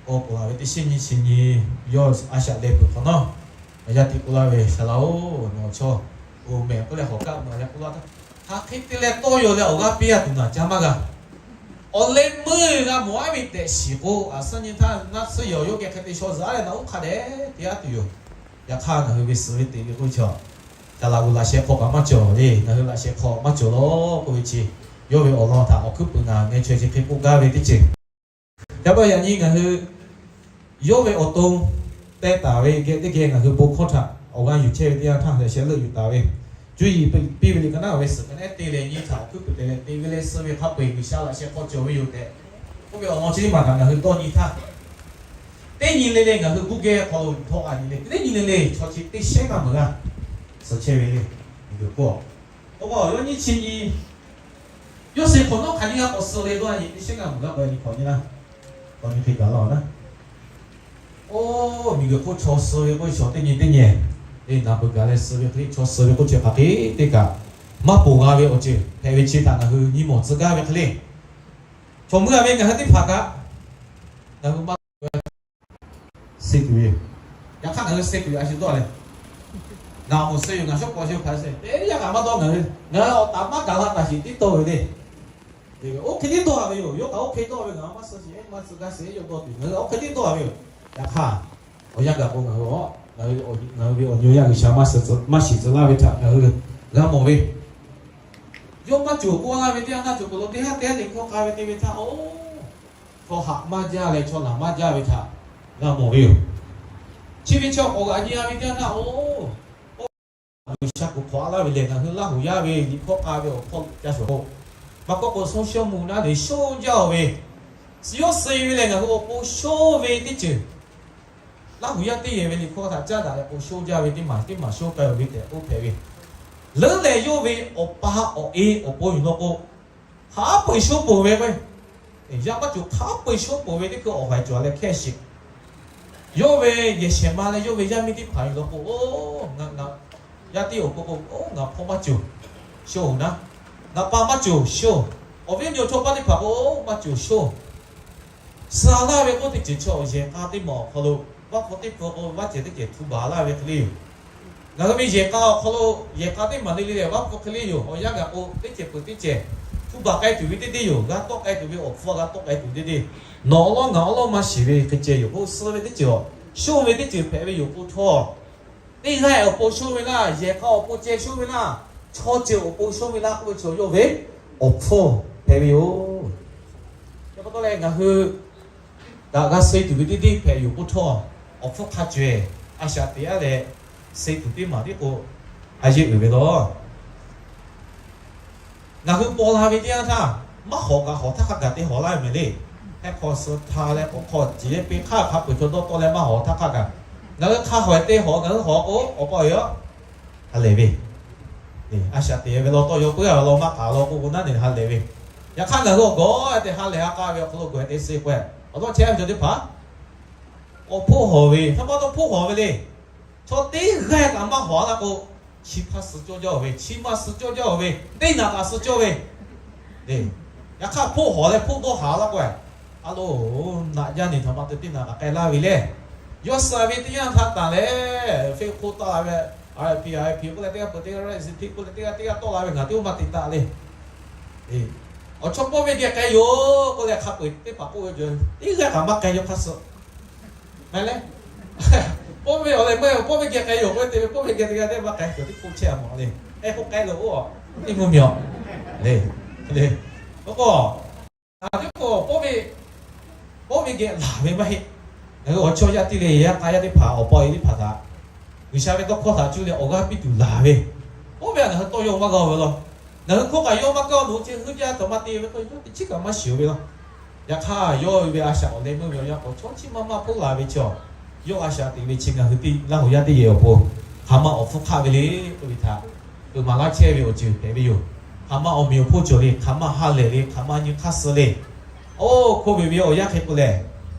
K'o ponˬ laˬ ve teˇ shiˉ nyi chi nyi yawˇ a shaꞈ leh peuˬ hk'awꞈ nawˉ, yaˇ teˇ k'oˆ laˇ ve, Saˍ laꞈ-oˬ, nawˬ chaw oˬ mehˍ k'oˆ leh hawˬ kaˆ mvuh leh k'oˆ laˇ htaˇ, hk'aˬ hk'e te leh tawˇ yaw leh awˬ g'aˇ piˇ a tuˬ naˬ ca maˇ g'a. Awˬ leh meuˇ g'a mawˬ a ve tehꞈ shiˍ k'o, a suhˉ nyi htaˇ naˆ tsuhˇ yehˬ yawˇ geh hk'e te shaw zuhꞈ a leh naꞈ uˉ hk'a dehꞈ te a tuˬ yoˬ. Yaꞈ hk'aˇ ngaˬ hui ve suhˍ ve teꞈ ve k'oˆ ve chaw, Saˍ laꞈ g'oˍ laꞈ sheh hk'aw kaꞈ maˇ cawˬ le. Ngaˬ hui laꞈ sheh hk'aw maˇ cawˬ lawˬ k'oˆ ve chi, yawˇ ve awˬ lawn htaꞈ awˬ hkuiˉ puiˍ ngaˬ ngeh chaweh chi hk'e k'oˆ gaˇ ve teˇ ceuˬ. Yaꞈ hk'aˇ yaꞈ nyi ngaˬ hui yawˇ ve awˬ to teh taˍ ve geh teˇ geh ngaˬ hui bon hkawˇ htaꞈ awˬ g'aˇ yuˬ chehˇ ve teˇ yanˇ htaˇ, laꞈ sheh leuˆ yuˬ taˍ ve, cuˇ yiˍ piˇ ve liꞈ ka naˉ ve suhˍ ka nehˉ te leh nyi htaꞈ awˬ hkuiˉ puiˍ te leh te ve leh suh ve hk'a peu-eˬ G'uiˬsha laꞈ sheh hk'aw cawˬ ve yoˬ tehꞈ k'oˆ ve awˬ lawn chi teˇ maˬ htaꞈ ngaˬ hui dawˇ nyi htaˇ, teˇ nyi le le ngaˬ hui guˇ geh hk'aw lo htawˇ a nyi le, teˇ nyi le le chaw chi teˇ shehnˉ maˇ meuˍ g'a suhˍ chehˇ ve le. Miˬ guiˬ hk'oˆ, oˇ k'o yawˇ nyi chi nyi, yawˇ suh hk'awꞈ nawˉ hk'aˬ nyi g'a k'awꞈ suh le dawˇ a nyi, teˇ shehnˉ g'a meuˍ g'a k'awꞈ nyi hk'awꞈ nyi laˇ, k'awꞈ nyi hk'e gaˬ laˇ-oˬ naˉ. Oˇ miˬ guiˬ hk'oˆ chaw suh ve k'oˆ ve chaw teˇ nyi teˇ nyi, e naˍ peuˬ gaˬ leh suh ve hk'e le, chaw suh ve k'oˆ chi hk'aˬ hk'e teˇ kaꞈ maˇ ponˬ g'a ve awˬ ceuˬ hpehꞈ ve chi htaꞈ ngaˬ hui nyi mawˬ tcuh gaˇ ve hk'e le. Chaw meuˇ a ve ngaˬ hui teˇ hpaˍ kaꞈ ngaˬ hui maˇ suh tuˬ ve, suh tuˬ ve, yaꞈ hk'aˇ ngaˬ hui suh tuˬ ve a shu dawˇ leh, ngaˬ awˬ moˍ suh yoˬ, ngaˬ shawˉ paw shu hpaꞈ suh, teˇ yanˇ kaꞈ maˇ dawˇ ngaˬ hui, ngaˬ hui awˬ taˍ maˇ gaˬ la taˍ shiˍ tiˉ dawˇ ve le. Oˇ hk'e tiˉ dawˇ a ve yoˬ. Yawˇ kaꞈ oˇ hk'e dawˇ ve, ngaˬ hui maˇ suh shiˍ, maˇ suh gaˇ suh, yawˇ dawˇ tuˬ ngaˬ hui oˇ hk'e tiˉ dawˇ a ve yoˬ. Yaꞈ hk'aˇ Awˬ yanˇ gaˬ k'o ngaˬ hui, ngaˬ hui ve awˬ nyi awˬ yanˇ G'uiˬsha maˇ shiˍ tcuh laˇ ve htaꞈ ngaˬ hui g'a mawˬ ve, yawˇ maˇ cawˬ k'oˆ laˇ ve teˇ yanˇ htaˇ cawˬ k'o lo teˇ haˉ teˇ haˉ liꞈ hkawˇ k'a ve te ve htaˇ, oˬ, chaw haꞈ maˇ jaˇ leh chaw laˬ maˇ jaˇ ve htaꞈ g'a mawˬ ve yoˬ. Chi ve chaw k'awꞈ g'aꞈ nyi a ve teˇ yanˇ htaˇ, oˬ, G'uiˬsha kuˬ hk'awꞈ a laˇ ve lehˬ, ngaˬ hui Laˇ huˍ yaˇ ve liꞈ hkawˇ k'a ve awˬ hk'aw lo ca shawˍ k'o, maˇ kawˆ k'o shonˇ shonˇ mvuh naˉ le shonˇ jaˇ-oˬ ve, suh yawˇ suh ve lehˬ ngaˬ hui awˬ pon shonˇ ve teˇ ceuˬ, Laˇ huˍ yaˇ teˇ yehˬ ve liꞈ hkawˇ htaꞈ caˉ daꞈ leh k'o shonˇ jaˇ ve teˇ maˬ teˇ maˬ shonˇ k'ai-oˬ ve tehꞈ k'oˆ hpehꞈ ve. Leuˉ lehˬ yawˇ ve awˬ pa awˬ e awˬ pon yuˬ law k'o, hk'a peu-eˬ shonˇ peuˬ ve k'o, yaˇ maˇ cawˬ hk'a peu-eˬ shonˇ peuˬ ve teˇ hkui awˬ haiˬ cawˬ leh hkehˇ sheˍ. Yawˇ ve yehˬ shehˍ ma leh yawˇ ve yaˇ miˇ teˇ hpaˍ yuˬ law k'o, oˬ, yaˇ teˇ awˬ pon k'o, oˬ, ngaˬ hpawˇ maˇ cawˬ, shonˇ-oˬ naˉ. Ngaˬ pa maˇ cawˬ, shonˇ. Awˬ viˉ awˬ nyi chaw paˇ teˇ hpaˍ k'o, oˬ, maˇ cawˬ, shonˇ. Suh laˇ ve k'oˆ teˇ ceuˬ chi awˬ yehˬ k'a teˇ maˬ awˬ hk'aw lo, vaˇ hpu teˇ hpu k'o vaˇ cehˬ teˇ cehˬ htu baˬ laˇ ve hk'e le yoˬ. Ngaˬ hui ve yehˬ k'a awˬ hk'aw lo yehˬ k'a teˇ maˬ le le lehˬ vaˇ hpu hk'e le yoˬ. Awˬ yanˇ gaˬ k'o teˇ cehˬ peuˬ teˇ cehˬ htu baˬ k'ai tuˬ ve teˇ deˇ yoˬ. G'a tawˆ k'ai tuˬ ve awˬ hpfuhˇ g'a tawˆ k'ai tuˬ teˇ deˇ, nawˬ awˬ lawˉ ngaˬ awˬ lawˉ maˇ shiˍ ve hk'e ceh yoˬ k'o, suh ve teˇ ceuˬ, shonˇ ve teˇ ceuˬ hpehꞈ ve yoˬ k'o htawˇ, teˇ g'aˇ awˬ pon shonˇ ve laˇ, yehˬ k'a awˬ pon ceh shonˇ ve laˇ, chaw ceuˬ awˬ pon shonˇ ve laˇ k'oˆ ve chaw yawˇ ve awˬ hpfuhˇ hpehꞈ ve yoˬ. Chi pa taw leh ngaˬ hui kaꞈ g'a suh tuˬ ve teˇ deˇ hpehꞈ yoˬ k'o htawˇ, awˬ hpfuhˇ hk'a cawehˬ a shaꞈ teꞈ-a leh, suh tuˬ teˇ maˬ tiˉ k'o, a yeˇ uiˍ ve law. Ngaˬ hui paw la ve teˇ yanˇ htaˇ, maˇ hawˍ kaꞈ hawˍ htaˇ hk'a gaˬ te hawˍ laˇ ve mehˍ le. Heh hk'aw suh htaˇ leh k'awꞈ hk'aw ciˍ leh peˇ hk'aˇ hk'a peu-eˬ chaw dawˇ tawˆ leh maˇ hawˍ htaˇ hk'a gaˬ, ngaˬ hui hk'a hawˍ te hawˍ, ngaˬ hui hawˍ k'o awˬ pa yoˬ, ha lehˬ ve, a shaꞈ teꞈ ve law tawˇ yaw puiˉ-a ve law maˇ k'aˍ law k'o k'o naˉ neˬ ha lehˬ ve. Yaꞈ hk'aˇ ngaˬ hui awˬ gawˬ-a te ha lehˬ ha k'a ve awˬ hk'aw lo gawˬ-e te suh k'o, awˬ tawˇ chehˇ ve chaw teˇ hpaˍ awˬ hpfuhˇ hawˍ ve, htaˇ maˇ tawˇ hpfuhˇ hawˍ ve le. Chaw teˇ g'aˇ kaꞈ maˇ hawˍ-a laˇ k'o, chi hpaˇ suh cawˇ jaˇ-oˬ ve, chi ma suh cawˇ jaˇ-oˬ ve, teˇ naꞈ kaꞈ suh cawˇ ve. Yaꞈ hk'aˇ hpfuhˇ hawˍ leh hpfuhˇ dawˇ haˍ laˇ k'o, a lo, naꞈ jaˇ neˬ htaꞈ ma te teˇ naꞈ kaꞈ k'ai laˇ ve le. Yawˇ suh ve teˇ yanˇ htaˇ tanˬ leh, Facebook taˆ la ve, R I P, R I P k'oˆ leh teˇ g'aˇ peuˬ, teˇ g'aˇ exit k'oˆ leh teˇ g'aˇ teˇ g'aˇ tawˆ la ve ngaˬ teˇ g'aˇ maˇ te taˆ le. Awˬ chawˇ pawˇ ve geh k'ai yoˬ k'oˆ leh hk'a peu-eˬ teˇ hpaˍ k'oˆ ve, teˇ g'aˇ kaꞈ maˇ k'ai, yawˇ hk'aˇ suh. Maˇ heˆ leh, pawˇ ve awˬ leh maˇ heˆ, pawˇ ve geh k'ai yoˬ k'oˆ ve te ve, pawˇ ve geh teˇ g'aˇ teˇ g'aˇ maˇ k'ai, cawˬ teˇ hk'oˆ chehˇ-a mawˬ le. K'ai k'o k'ai loˬ-oˬ, teˇ mvuhˇ miˬ-oˬ le. Le, k'o k'o, a teˇ k'o pawˇ ve, pawˇ ve geh laˬ ve maˇ heˆ. Ngaˬ hui awˬ chawˇ yaˇ teˇ leh yaˇ k'a yaˇ teˇ hpaˍ, awˬ pa awˬ e teˇ hpaˍ htaꞈ G'uiˬsha ve tawˇ hkawˇ htaꞈ cuˇ leh awˬ g'aˇ piˇ tuˬ laˬ ve, oˇ ve htaꞈ ngaˬ hui tawˇ yaw maˇ g'a-oˬ ve law. Ngaˬ hui hkawˇ kaꞈ yaw maˇ kaˇ-oˬ, nawˬ hui chi heuˆ jaˇ taꞈ maˇ te ve k'o, yawˇ teˇ chiˉ kaꞈ maˇ shiˍ-oˬ ve law. Yaꞈ hk'aˇ, yawˇ ve a shaꞈ awˬ leh meuˇ ve awˬ yanˇ k'o, chaw chi maˇ maˇ hpoˆ laˬ ve chaw, yawˇ a shaꞈ teꞈ ve chi ngaˬ hui teˇ Laˇ huˍ yaˇ teˇ yehˬ awˬ pon hk'aˬ ma awˬ hpfuhˇ hk'aˆ ve le k'oˆ ve htaꞈ, peuˬ maˍ laˇ chehˇ ve awˬ ceuˬ hpehꞈ ve yoˬ. Hk'aˬ ma awˬ meꞈ awˬ hponˇ cawˬ le, hk'aˬ ma ha lehˬ le, hk'aˬ ma nyi hk'aˇ suh le. Oˇ hk'oˆ ve ve awˬ yanˇ hk'e k'o lehˬ,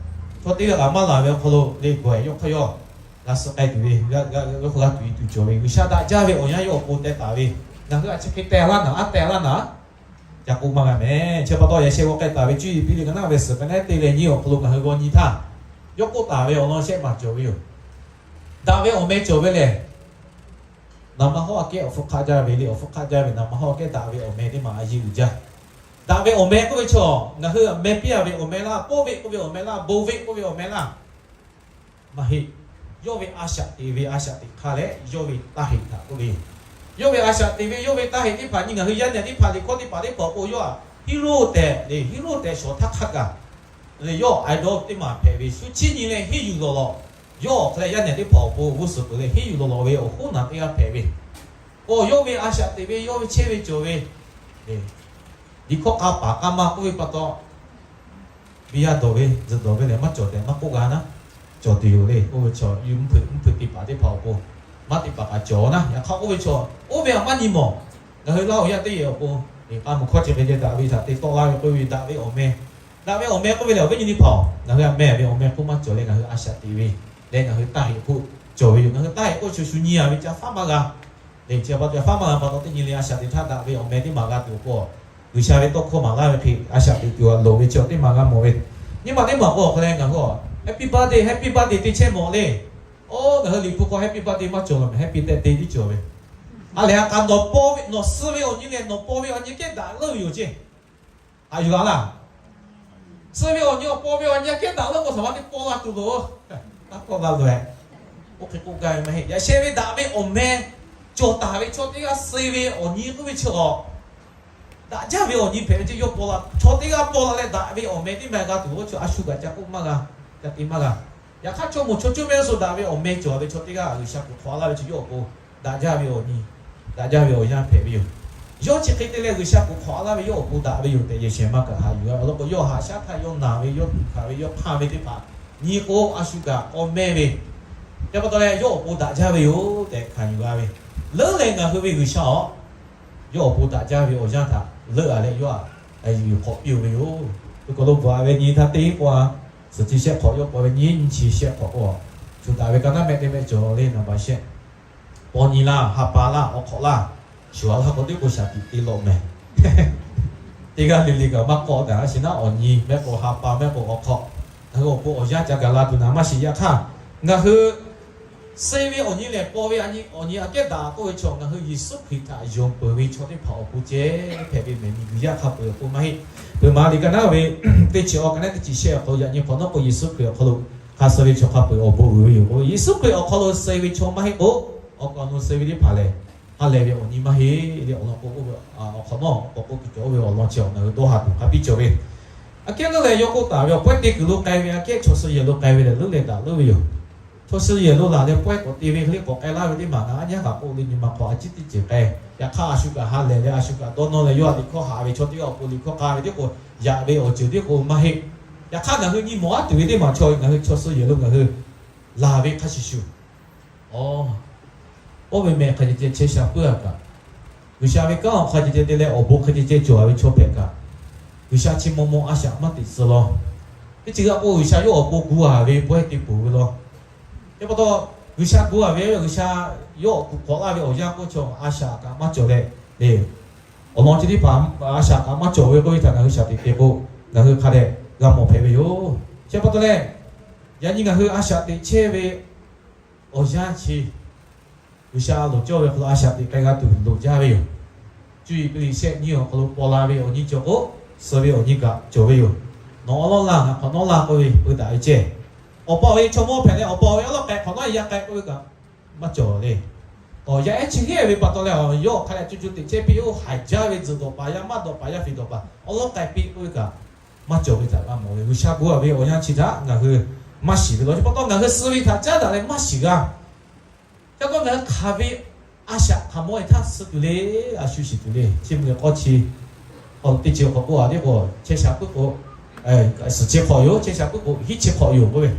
chaw teˇ g'aˇ kaꞈ maˇ laˬ ve awˬ hk'aw lo le, gawˬ-e yawˇ hk'aˇ yawˇ g'a suh k'ai tuˬ ve, g'a g'a g'a g'a tuˬ ve tuˬ cawˬ ve, G'uiˬsha daꞈ jaˇ ve awˬ yanˇ yawˇ awˬ pon teh taˍ ve. Ngaˬ hui a chi hk'e teh laˇ naˍ, a teh laˇ naˍ, ca k'oˆ maˇ g'a mehˍ. Chi pa taw yaꞈ sheh g'aw k'ai taˍ ve cuˇ yiˍ piˇ le, ka naˉ ve suhˍ ka naˉ te leh nyiˇ awˬ hk'aw lo ngaˬ hui g'aw nyi htaˇ, yawˇ k'oˆ taˍ ve awˬ lawn shehˆ maˬ cawˬ ve yoˬ. Daꞈ ve awˬ meh cawˬ ve lehˬ, naˍ ma hawˉ aꞈ kehˉ awˬ hpfuhˇ hk'aˆ jaˇ ve le. Awˬ hpfuhˇ hk'aˆ jaˇ ve naˍ ma hawˉ aꞈ kehˉ daꞈ ve awˬ meh teˇ maˬ a yeˇ uiˍ jaˇ. Daꞈ ve awˬ meh k'oˆ ve chaw, ngaˬ hui meh piˇ-a ve awˬ meh laˇ, pawˇ ve k'oˆ ve awˬ meh laˇ, bon ve k'oˆ ve awˬ meh laˇ, maˇ heˆ. Yawˇ ve a shaꞈ teꞈ ve a shaꞈ teꞈ hk'aˇ leh yawˇ ve taˇ heꞈ htaꞈ k'oˆ ve, yawˇ ve a shaꞈ teꞈ ve yawˇ ve taˇ heꞈ teˇ hpaˍ nyi ngaˬ hui yaˇ nehˬ teˇ hpaˍ liꞈ hkawˇ teˇ hpaˍ teˇ hpaˍ awˬ pon yawˇ htaꞈ heroˆ tehꞈ le, heroˆ tehꞈ shawˍ htaˇ hk'a gaˬ le, yawˇ idol teˇ maˬ hpehꞈ ve, shu chiˇ nyi leh henˇ yuˬ lawˬ lawˬ. Yawˇ awˬ hk'aw leh yaˇ nehˬ teˇ hpaˍ awˬ pon g'uˇ suhˍ peuˬ leh henˇ yuˬ lawˬ lawˬ ve awˬ hoˉ naˬ teˇ g'aˇ hpehꞈ ve, k'o yawˇ ve a shaꞈ teꞈ ve, yawˇ ve chehˇ ve cawˬ ve, liꞈ hkawˇ k'a paˍ k'a ma k'oˆ ve pa taw, biˇ yaˇ dawˬ ve zuhꞈ dawˬ ve lehˬ maˇ cawˬ tehꞈ maˇ k'oˆ g'a naˉ, cawˬ tuˬ yoˬ le. Oˇ ve chaw yuˬ mvuhˇ hpeuꞈ mvuhˇ hpeuꞈ teˇ hpaˍ teˇ hpaˍ awˬ pon maˇ teˇ hpaˍ kaꞈ cawˬ naˉ. Yaꞈ hk'aˇ oˇ ve chaw, oˇ ve htaꞈ maˇ nyi mawˬ. Ngaˬ hui Laˇ huˍ yaˇ teˇ yehˬ awˬ pon, k'a mvuhˬ hkawˇ chi hk'e ceh daꞈ ve htaꞈ te tawˆ laˇ ve k'oˆ ve, daꞈ ve awˬ meh, daꞈ ve awˬ meh k'oˆ ve lehˬ awˬ viˉ nyi teˇ hpaˍ-oˬ, ngaˬ hui a meh ve awˬ meh hk'oˆ maˇ cawˬ leh ngaˬ hui a shaꞈ teꞈ ve leh ngaˬ hui taˇ heꞈ hk'oˆ cawˬ ve yoˬ. Ngaˬ hui taˇ heꞈ k'oˆ shuˍ shuˍ nyi-a ve ca faˉ maˇ g'a. Lehˬ chi pa taw faˉ maˇ g'a pa taw teˇ nyi le a shaꞈ teꞈ htaˇ daꞈ ve awˬ meh teˇ maˬ g'a tuˬ awˬ pon, G'uiˬsha ve tawˇ hkawˇ maˍ laˇ ve hk'e a shaꞈ teꞈ tuˬ g'a loˍ ve chi awˬ teˇ maˬ g'a mawˬ ve. Nyi ma teˇ maˬ k'o awˬ hk'aw leh ngaˬ hui Happy Birthday, Happy Birthday te chehˇ mawˬ le. Oˇ, ngaˬ hui liꞈ hpu hk'aw Happy Birthday maˇ cawˬ laˬ mehˍ, Happy Birthday tiˉ cawˬ ve. A lehˬ a k'a nawˬ paw ve nawˬ suh ve awˬ nyi lehˬ nawˬ paw ve awˬ nyi kehˉ daꞈ leuˉ ve yoˬ ceˇ. Haꞈ yuˬ la laˇ. Suh ve awˬ nyi awˬ paw ve awˬ nyi kehˉ daꞈ leuˉ k'o htaꞈ ma teˇ paw la tuˬ loˬ. Taˇ kawˆ la loˬ-e. Oˇ hk'e k'oˆ gaˇ ve maˇ heˆ. Yaꞈ sheh ve daꞈ ve awˬ meh cawˬ taˍ ve chaw teˇ g'aˇ suh ve awˬ nyi k'oˆ ve chi awˬ daꞈ jaˇ ve awˬ nyi hpehꞈ ve ce. Yawˇ paw la, chaw teˇ g'aˇ paw la leh daꞈ ve awˬ meh teˇ maˇ g'a tuˬ, oˇ chaw a shu kaꞈ ca k'oˆ maˇ g'a, ca te maˇ g'a. Yaꞈ hk'aˇ, chaw moˍ chaw cawˇ mehˆ g'uˇ suhˍ daꞈ ve awˬ meh cawˬ ve chaw teˇ g'aˇ G'uiˬsha kuˬ hk'awꞈ laˇ ve chi yawˇ awˬ pon daꞈ jaˇ ve awˬ nyi, daꞈ jaˇ ve awˬ yanˇ hpehꞈ ve yoˬ. Yawˇ chi hk'e te leh G'uiˬsha kuˬ hk'awꞈ laˇ ve yawˇ awˬ pon daꞈ ve yoˬ tehꞈ yehˬ shehˍ maˇ kaꞈ haꞈ yuˬ-a. Awˬ lawn k'o, yawˇ haꞈ shaˉ htaˇ yawˇ naˬ ve, yawˇ tuꞈ hkanˍ ve, yawˇ hk'anˇ ve teˇ hpaˍ nyi k'o, a shu kaꞈ k'awꞈ mehˇ ve, hk'e pa taw leh yawˇ awˬ pon daꞈ jaˇ ve yoˬ tehꞈ hkanˍ yuˬ g'a ve. Leuˉ leh ngaˬ hui ve G'uiˬsha-aˬ, yawˇ awˬ pon daꞈ jaˇ ve awˬ yanˇ htaꞈ leuˉ-a leh yawˇ htaꞈ yuˬ hk'awꞈ piˇ-oˬ ve yoˬ. Hk'e k'aw lo bvuhꞈ-a ve nyi htaˇ teˇ pawˆ-a, suhˍ chi shehˆ hk'awꞈ yawˇ paw ve nyi nyi chi shehˆ hk'awꞈ k'o, shu daꞈ ve ka naˉ mehˆ teˇ mehˆ cawˬ le. Naˍ baˍ shehˆ, paw nyi laˇ, ha pa laˇ, awˬ hk'awꞈ laˇ, shuˍ-a laˇ k'o teˇ k'o shaˍ tiꞈ te lawꞈ mehˍ. Teˇ g'aˇ le le kaꞈ maˇ k'awˆ taˍ. A shu naˉ awˬ nyi mehˆ k'o ha pa mehˆ k'o awˬ hk'awꞈ, ngaˬ hui awˬ pon awˬ yanˇ ca gaˬ la tuˬ naˍ maˇ shiˍ. Yaꞈ hk'aˇ, ngaˬ hui suh ve awˬ nyi lehˬ, paw ve awˬ nyi aꞈ kehˉ daꞈ k'oˆ ve chaw, ngaˬ hui Yeˍsuˆ Hkriꞈ htaꞈ yonˍ peuˬ ve chaw teˇ hpaˍ awˬ pon ceh hpehꞈ ve mehˍ. Miˬguiˬ yaˇ hk'a peu-eˬ awˬ pon maˇ heˆ. Peuˬ maˍ liꞈ ka naˉ ve teˇ chi awˬ ka naˉ teˇ chi shehˆ awˬ hk'aw lo yaꞈ nyi hk'awꞈ nawˉ k'o, Yeˍsuˆ Hkriꞈ awˬ hk'aw lo hk'a suh ve chaw hk'a peu-eˬ awˬ bon uiˍ ve yoˬ. Yeˍsuˆ Hkriꞈ awˬ hk'aw lo suh ve chaw maˇ heˆ k'o, awˬ kaˍ awˬ nu suh ve teˇ hpaˍ lehˬ, ha lehˬ ve awˬ nyi maˇ heˆ le. Awˬ lawn k'o, awˬ hk'awꞈ nawˉ k'awꞈ k'oˆ tuˬ cawˬ ve awˬ lawn chi awˬ ngaˬ hui dawˇ ha tuˬ hk'a piˇ cawˬ ve. Aꞈ kehˉ leuˉ leh yawˇ k'oˆ taˍ ve awˬ pawehˇ teˇ kuiˬ lo k'ai ve aꞈ kehˉ chaw suh yehˬ lo k'ai ve lehˬ, leuˉ leh daꞈ leuˉ ve yoˬ. Chaw suh yehˬ lo laˬ leh pawehˇ k'awꞈ te ve hk'e le k'awꞈ k'ai laˇ ve teˇ maˬ ngaˬ aˉ nyaˇ kaꞈ k'oˆ le, nyi ma hk'aw a ciˉ teˇ ceuˬ k'ai. Yaꞈ hk'aˇ, a shu kaꞈ ha lehˬ leh a shu kaꞈ dawˇ nawˇ leh yawˇ htaꞈ liꞈ hkawˇ haꞈ ve chaw teˇ g'aˇ awˬ pon liꞈ hkawˇ k'a ve teˇ k'o, yaꞈ ve awˬ ceuˬ teˇ k'o maˇ heˆ. Yaꞈ hk'aˇ, ngaˬ hui nyi mawˬ aˉ tuˬ ve teˇ maˬ chaw ngaˬ hui chaw suh yehˬ lo ngaˬ hui laˬ ve hk'a shuˍ shuˍ, oˇ ve meh hk'a ceh ceh chehˇ sha puiˉ-a kaꞈ, G'uiˬsha ve kanˉ awˬ hk'a ceh ceh te leh awˬ bon hk'a ceh ceh cawˬ-a ve chaw hpehꞈ kaꞈ, G'uiˬsha chi maw maw a shaꞈ maˇ teꞈ tcuh law. Teˇ ceuˬ g'a k'o, G'uiˬsha yawˇ awˬ pon gu-a ve pawehˇ te peuˬ ve law. Chi pa taw, G'uiˬsha gu-a ve, G'uiˬsha yawˇ kuˬ hk'awꞈ laˇ ve awˬ yanˇ k'oˆ chaw a shaꞈ kaꞈ maˇ cawˬ leh le. Awˬ lawn chi teˇ hpaˍ a shaꞈ kaꞈ maˇ cawˬ ve k'oˆ ve htaꞈ ngaˬ hui shaꞈ teꞈ te k'o, ngaˬ hui hk'a dehꞈ g'a mawˬ hpehꞈ ve yoˬ. Chi pa taw leh, yaꞈ nyi ngaˬ hui a shaꞈ teꞈ chehˇ ve awˬ yanˇ chi G'uiˬsha loˍ cawˇ ve hk'aw lo a shaꞈ teꞈ k'ai g'a tuˬ loˍ jaˇ ve yoˬ. Cuˇ yiˍ piˇ liꞈ shehˆ nyi awˬ hk'aw lo paw la ve awˬ nyi cawˬ k'o, suh ve awˬ nyi kaꞈ cawˬ ve yoˬ. Nawˬ awˬ lawˉ laˇ, ngaˬ hk'awꞈ nawˉ laˇ k'oˆ ve peu daꞈ ve ceh. Awˬ pa awˬ e chaw mawˇ hpehꞈ leh, awˬ pa awˬ e awˉ lawˉ k'ai hk'awꞈ nawˉ yaˇ k'ai k'oˆ ve kaꞈ maˇ cawˬ le. Awˬ yaˇ ehˉ chi hehˉ ve pa taw leh, yawˇ hk'a leh co co teꞈ chehˇ piˇ-oˬ, haiˬ jaˇ ve tzuhꞈ dawˬ paˍ yaˇ, maˇ dawˬ paˍ yaˇ, fiˍ dawˬ paˍ awˉ lawˉ k'ai piˇ k'oˆ ve kaꞈ maˇ cawˬ ve htaꞈ g'a mawˬ ve. G'uiˬsha gu-a ve awˬ yanˇ chi htaꞈ ngaˬ hui maˇ shiˍ ve law. Chi pa taw ngaˬ hui suh ve htaꞈ caˉ daꞈ leh maˇ shiˍ g'a. Ca k'o ngaˬ hui hk'aˬ ve a shaꞈ hk'aˬ mawˇ e htaˇ suh tuˬ le, a shu shiˍ tuˬ le. Chi mvuhˇ miˬ k'awˇ chi teˇ chi hk'awꞈ k'oˆ-a teˇ k'o, chehˇ sha puiˉ k'o, suhˍ chi hk'awꞈ yoˬ, chehˇ sha puiˉ k'o hiˉ chi hk'awꞈ yoˬ k'oˆ ve.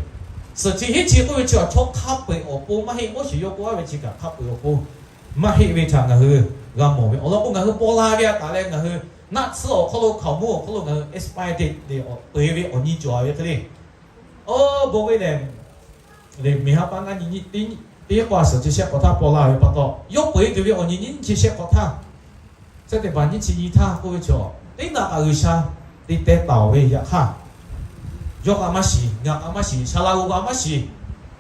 Suhˍ chi hiˉ chi k'oˆ ve chi chaw hk'a peu-eˬ awˬ pon maˇ heˆ. Moˉseˍ yawˇ k'oˆ-a ve chi kaꞈ hk'a peu-eˬ awˬ pon maˇ heˆ ve htaꞈ ngaˬ hui g'a mawˬ ve. Awˬ lawn k'o, ngaˬ hui paw la ve a taˍ leh ngaˬ hui naˆ tsuhˇ awˬ hk'aw lo, hkaoˍmonˇ awˬ hk'aw lo ngaˬ hui expire date le, peuˬ ve awˬ nyi cawˬ ve hk'e le. Oˇ bon ve lehˬ, le miˬ ha pa ngaˇ nyi nyi teˇ k'o a suhˍ chi shehˆ k'awꞈ htaˇ paw la ve pa taw, yawˇ peuˬ e tuˬ ve awˬ nyi nyi nyiˇ chi shehˆ k'awꞈ htaˇ, September nyiˇ chi nyi htaˇ k'oˆ ve chaw, teˇ naꞈ kaꞈ G'uiˬsha te teh taˍ-oˬ ve yaꞈ hk'aˇ, yawˇ kaꞈ maˇ shiˍ, ngaˬ kaꞈ maˇ shiˍ, Saˍlaꞈ g'oꞈ kaꞈ maˇ shiˍ,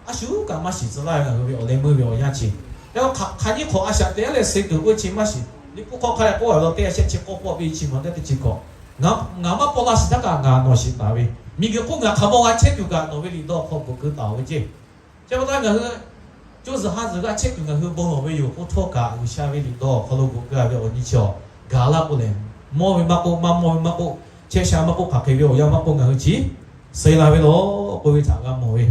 a shu kaꞈ maˇ shiˍ tcuh laˇ ve ngaˬ hui ve awˬ leh meuˇ ve awˬ yanˇ chi. Yaꞈ hk'aˇ, hk'aˬ nyiˇ hk'awꞈ a shaꞈ teꞈ leh suh tuˬ k'oˆ ve chi maˇ shiˍ. Liꞈ hpu hk'aw hk'a leh k'oˆ ve law teˇ a shehˆ chi k'awˇ pawˆ piˇ chi ma teˇ teˇ chi hkawꞈ, ngaˬ maˇ paw la shiˍ htaˇ kaꞈ ngaˬ nawˬ shiˍ taˍ ve, miˬguiˬ hk'oˆ ngaˬ hk'aˬ mawˇ g'a chehˇ tuˬ kaꞈ nawˬ ve liꞈ dawˇ hk'aw bvuhꞈ keu taˍ-oˬ ve ceˇ. Chi pa taw ngaˬ hui co zuhˬ ha zuhˬ g'a chehˇ tuˬ ngaˬ hui bon lawˬ ve yoˬ. K'o htawˇ kaꞈ G'uiˬsha ve liꞈ dawˇ awˬ hk'aw lo bvuhꞈ keu-a ve awˬ nyi chi awˬ gaˬ laˇ k'o lehˬ, mawˇ ve maˇ k'oˆ, maˇ mawˇ ve maˇ k'oˆ, chehˇ sha maˇ k'oˆ, hk'aˬ hk'e ve awˬ yanˇ maˇ k'oˆ, ngaˬ hui chi suh la ve law k'oˆ ve htaꞈ g'a mawˬ ve.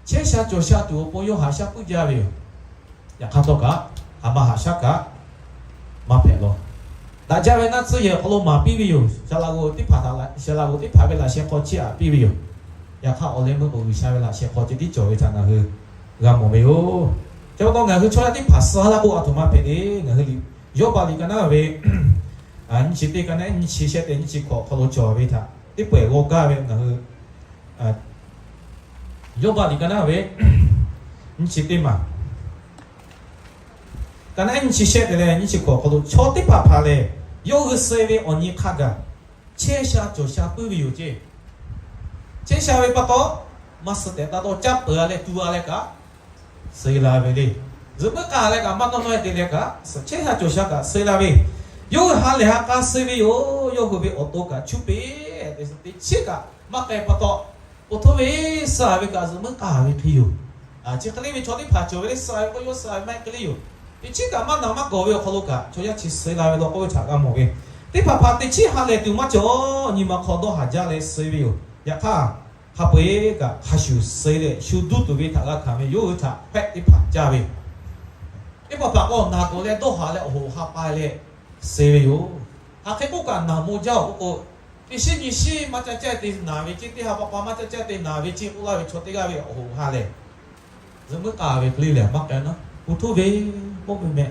Chehˇ sha cawˬ sha tuˬ awˬ pon yawˇ haꞈ shaˉ puiˉ jaˇ ve yoˬ. Yaꞈ hk'aˇ htawˇ kaꞈ, a ma haꞈ shaˉ kaꞈ maˇ hpehꞈ law. Daꞈ jaˇ ve naˆ tsuhˇ yehˬ awˬ hk'aw lo maˍ piˇ ve yoˬ. Saˍlaꞈ g'oꞈ teˇ hpaˍ htaꞈ, Saˍlaꞈ g'oꞈ teˇ hpaˍ ve laꞈ sheh hk'aw chiˇ aꞈ piˇ ve yoˬ. Yaꞈ hk'aˇ, awˬ leh meuˇ k'o G'uiˬsha ve laꞈ sheh hk'aw ceh tiˉ cawˬ ve htaꞈ ngaˬ hui g'a mawˬ ve yoˬ. Chi pa taw ngaˬ hui chaw yaˇ teˇ hpaˍ suh laˇ k'o, a htoꞈ ma hpehꞈ le. Ngaˬ hui liꞈ, Yawˇbaˆ liꞈ ka naˉ ve nyiˇ chi teˇ, ka naˉ nyiˇ chi shehˆ tehꞈ nyiˇ chi hk'awꞈ awˬ hk'aw lo cawˬ ve htaꞈ teˇ pawehˬ g'aw gaˇ ve ngaˬ hui Yawˇbaˆ liꞈ ka naˉ ve nyiˇ chi teˇ maˬ, ka naˉ nyiˇ chi shehˆ te leh nyiˇ chi hk'awꞈ awˬ hk'aw lo, chaw teˇ hpaˍ hpaˍ lehˬ, yawˇ hui suh ve awˬ nyi hk'a gaˬ chehˇ sha cawˬ sha puiˉ ve yoˬ ceˇ. Chehˇ sha ve pa taw, maˇ suh tehꞈ taˇ dawˇ, caˇ peuˬ-a leh tu-a leh kaꞈ suh la ve le. Zuhꞈ meuˉ k'a leh kaꞈ maˇ nawˇ nawˇ-e te leh kaꞈ, chehˇ sha cawˬ sha kaꞈ suh la ve. Yawˇ hui ha lehˬ ha k'a suh ve yoˬ. Yawˇ hui ve awˬ to kaꞈ chuˇ peˍ, teꞈ chiˉ kaꞈ maˇ k'ai pa taw, Oˇ htoˇ ve suh ve kaꞈ zuhꞈ muiˉ k'aˍ ve hk'e yoˬ. Chi hk'e le ve chaw teˇ hpaˍ cawˬ ve le, suh ve k'o yawˇ suh ve maˇ heˆ hk'e le yoˬ. Teˇ chiˉ kaꞈ maˇ na maˇ gawˬ ve awˬ hk'aw lo kaꞈ chaw yaˇ chi suh la ve law k'oˆ ve htaꞈ g'a mawˬ ve. Teˇ hpaˍ hpaˍ teˇ chiˉ ha lehˬ tuˬ maˇ cawˬ, nyi ma hk'aw dawˇ haˍ jaˇ leh suh ve yoˬ. Yaꞈ hk'aˇ, hk'a peu-eˬ kaꞈ hk'a shuˍ suh leh shu duˇ tuˬ ve htaꞈ g'a hkanˍ ve yoˬ. Htaꞈ hpehꞈ teˇ hpaˍ caˇ ve, teˇ hpaˍ hpaˍ k'o naˬ k'oꞈ leh dawˇ haˍ leh awˬ hoꞈ ha pa leh suh ve yoˬ. Hk'aˬ hk'e k'oˆ kaꞈ naˬ maw jaˇ-oˬ k'oˆ k'o, teˇ shiˉ nyi shiˉ maˇ caˇ caˇ te naˬ ve ceˇ, teˇ ha pa pa maˇ caˇ caˇ te naˬ ve ceˇ k'oˆ laˇ ve chaw teˇ g'aˇ ve awˬ hoꞈ ha lehˬ, zuhꞈ muiˉ k'aˍ ve hk'e le lehˬ maˇ k'ai naˉ, oˇ htoˇ ve k'oˆ ve meh.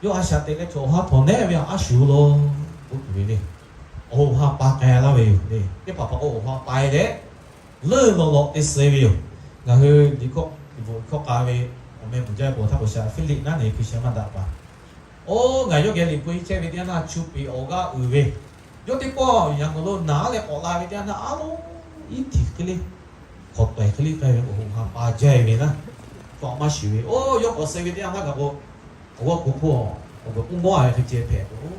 Yawˇ a shaꞈ teꞈ leh chaw awˬ haˉ htawnˍ nehˉ ve a shuˍ lo k'oˆ tuˬ ve le. Awˬ hoꞈ ha pa k'ai laˇ ve yoˬ le. Teˇ hpaˍ hpaˍ k'o awˬ hoꞈ ha pa leh leuˆ lawꞈ lawꞈ te suh ve yoˬ. Ngaˬ hui liꞈ hkawˇ liꞈ bvuhꞈ hkawˇ k'a ve awˬ meh bvuhꞈ jaˇ ve pa taw htaˇ k'o, shaˍ Hpiˇliˆ naˉ neˬ Hkriꞈ sheh maˇ daꞈ paˍ, oˇ ngaˬ yawˇ geh liꞈ hpu henˇ chehˇ ve teˇ yanˇ htaˇ, chu peˍ awˬ g'aˇ uiˍ ve, yawˇ teˇ pawˆ yaꞈ ngaˬ lo naˬ leh k'awꞈ la ve teˇ yanˇ htaˇ, a lo iˉ htiꞈ hk'e le, hk'awꞈ taiˍ hk'e le k'ai ve awˬ hoꞈ ha pa jaˇ ve naˉ, chaw a maˇ shuˍ ve. Oˇ yawˇ k'awꞈ suh ve teˇ yanˇ htaˇ kaꞈ k'o, awˬ g'awˇ k'o hk'oˆ awˬ g'awˇ k'oˆ mawˇ a ve hk'e ceh hpehꞈ k'o,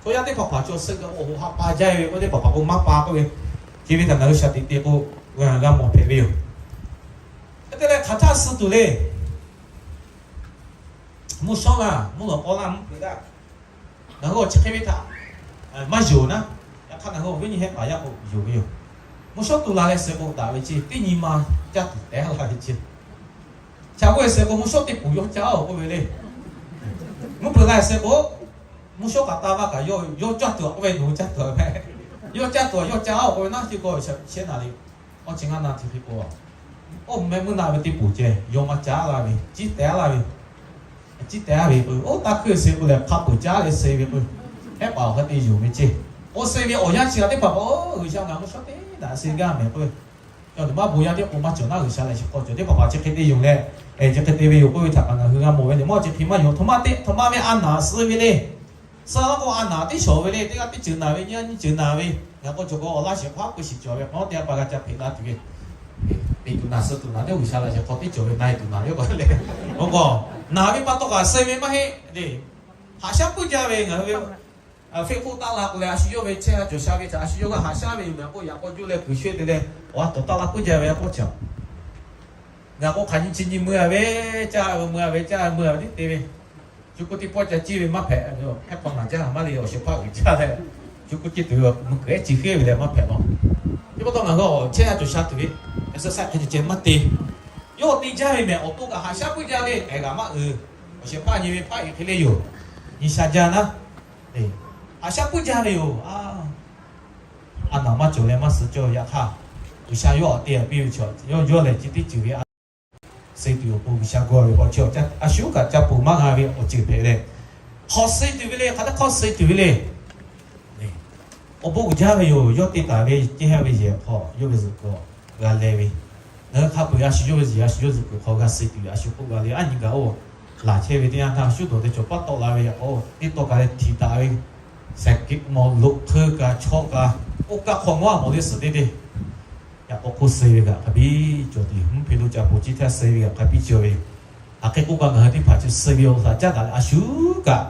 chaw yaˇ teˇ hpaˍ hpaˍ chaw suh kaꞈ awˬ hoꞈ ha pa jaˇ ve k'o, teˇ hpaˍ hpaˍ k'o maˇ pa k'oˆ ve, chi ve htaꞈ ngaˬ hui shaˍ tiꞈ te k'o, g'a mawˬ hpehꞈ ve yoˬ. Hk'e te leh hk'aˬ htaˇ suh tuˬ le. Mvuhˇ shawˉ laˇ, mvuhˇ lawꞈ k'aw laˇ, mvuhˇ hpeuꞈ laˇ, ngaˬ hui awˬ chi hk'e ve htaꞈ maˇ yonˍ naˉ. Yaꞈ hk'aˇ ngaˬ hui awˬ viˉ nyi hehˆ paˍ yaˇ k'o yonˍ ve yoˬ. Mvuhˇ shawˉ tu la leh suh k'o daꞈ ve ceˇ, teˇ nyi ma caˇ tuˬ tehꞈ laˇ ve ceˇ. Cha k'oˆ ve suh k'o mvuhˇ shawˉ teˇ poˬ yawˇ caˇ-oˬ k'oˆ ve le. Mvuhˇ hpeuꞈ la suh k'o, mvuhˇ shawˉ kaꞈ taˇ vaˇ kaꞈ yawˇ caˇ tuˬ a k'oˆ ve, nawˬ hui caˇ tuˬ a meh. Yawˇ caˇ tuˬ a, yawˇ caˇ-oˬ k'oˆ ve naˉ, chi k'o shehˆ naˍ riˍ, awˇ chi ngaˇ naˍ riˍ hk'e k'o, oˇ meh mvuhˇ naˆ ve teˇ poˬ ceh yawˇ maˇ caˉ laˇ ve, ciˉ tehꞈ laˇ ve, ciˉ tehꞈ ve k'o, oˇ taˇ hkuiˇ suh k'o lehˬ hk'a peu-eˬ caˉ leh suh ve k'o, hehˆ paˍ awˬ hk'e te yonˍ ve ceˇ. Oˇ suh ve awˬ yanˇ chi g'a teˇ hpaˍ k'o, G'uiˬsha ngaˬ mvuhˇ shawˉ teˇ daꞈ suh gaˇ mehˍ k'o, cawˬ tuˬ maˇ bon yaˇ teˇ k'o maˇ cawˬ naˉ, G'uiˬsha lehˬ chi hk'aw cawˬ teˇ hpaˍ hpaˍ chi hk'e te yonˍ leh, chi hk'e te ve yoˬ k'oˆ ve htaꞈ kaꞈ ngaˬ hui g'a mawˬ ve le. Mawˇ chi hk'e maˇ yonˍ, htoꞈ ma te htoꞈ ma ve a naˍ suh ve le. Suh laˇ k'o a naˍ teˇ shawˍ ve le. Teˇ g'aˇ teˇ ceuˬ naˍ ve, nyiˇ g'aˇ nyiˇ ceuˬ naˍ ve, ngaˬ k'o cawˬ k'o awˬ laˇ shehˍ hpaˇ k'o shiˍ cawˬ ve k'o teˇ g'aˇ pa g'a ca hpeꞈ la tuˬ ve, peꞈ tuˬ naˍ suh tuˬ naˍ teˇ G'uiˬsha lehˬ chi hk'aw teˇ cawˬ ve na e tuˬ naˍ ve k'o le. Oˇ k'o, naˍ ve pa taw kaꞈ suh ve maˇ heˆ le. Haꞈ shaˉ puiˉ jaˇ ve ngaˬ hui ve, feˆ hk'oˆ taˆ la k'o leh a shu yawˇ ve chehˇ a cawˬ sha ve htaꞈ a shu yawˇ g'a haꞈ shaˉ ve yoˬ meh k'o, yaꞈ k'aw juˇ leh kuiˬ shehˇ te leh, awˬ a tawˍ taˆ la puiˉ jaˇ ve a k'oˆ chi a. Ngaˬ k'o hk'aˬ nyi chi nyi mui a ve, caˇ mui a ve, caˇ mui a ve tiˉ te ve, shu k'oˆ teˇ pawˆ ca ciˇ ve maˇ hpehꞈ. Hehˆ hk'aw naˍ jaˇ maˇ le, awˬ shehˍ hpaˇ uiˍ jaˇ leh, shu k'oˆ ciˇ tuˬ ve mui kuiˬ ehˉ chi hk'e ve lehˬ maˇ hpehꞈ law. Teˇ pa taw ngaˬ hui awˬ chehˇ a cawˬ sha tuˬ ve, a sha sha hk'e ceh ceh maˇ te. Yawˇ te jaˇ ve mehˍ awˬ to kaꞈ haꞈ shaˉ puiˉ jaˇ le, k'ehˬ g'aꞈ maˇ uiˍ. Awˬ shehˍ hpaˇ nyi ve hpaˇ uiˍ hk'e le yoˬ. Nyi sha jaˇ naˉ, haꞈ shaˉ puiˉ jaˇ ve yoˬ. A naˍ maˇ cawˬ leh maˇ suh cawˇ ve yaꞈ hk'aˇ, G'uiˬsha yawˇ awˬ te a piˇ ve chaw yawˇ yawˇ lehˬ chi teˇ ceuˬ ve a suh tuˬ awˬ pon G'uiˬsha gawˇ ve k'o chi a shu kaꞈ ca ponˬ maˇ g'a ve awˬ ceuˬ hpehꞈ leh, hk'awꞈ suh tuˬ ve le. Hk'aˬ htaˇ hk'awꞈ suh tuˬ ve le. Awˬ bon uiˍ jaˇ ve yoˬ. Yawˇ te taˍ ve teˇ haˉ ve yehˬ hk'aw yawˇ ve zuhꞈ kuiˬ g'a leh ve, ngaˬ hui hk'a peu-eˬ a shu yawˇ ve zuhꞈ, a shu yawˇ zuhꞈ kuiˬ hk'aw g'a suh tuˬ ve a shu k'oˆ g'a le. Aˉ nyi gaˬ oˇ laˬ chehˇ ve teˇ yanˇ htaˇ shu dawˬ te cawˬ paˉ tawˆ la ve yaꞈ k'o, teˇ tawˆ kaꞈ leh htiꞈ taˍ ve, sehˍ kiˆ mawˬ loꞈ hk'eu kaꞈ chaw kaꞈ oˇ kaˆ hk'aw ngaw a mawˬ le suhˍ teˇ teˇ yaꞈ k'aw hk'oˆ suh ve kaꞈ hk'a biˇ cawˬ tuˬ yoˬ. Mvuhˇ hpe lo ca poˬ ciˇ htaˇ suh ve kaꞈ hk'a biˇ cawˬ ve yoˬ. Hk'aˬ hk'e k'oˆ kaꞈ ngaˬ hui teˇ hpaˍ chi suh ve awˬ htaꞈ caˉ daꞈ leh a shu kaꞈ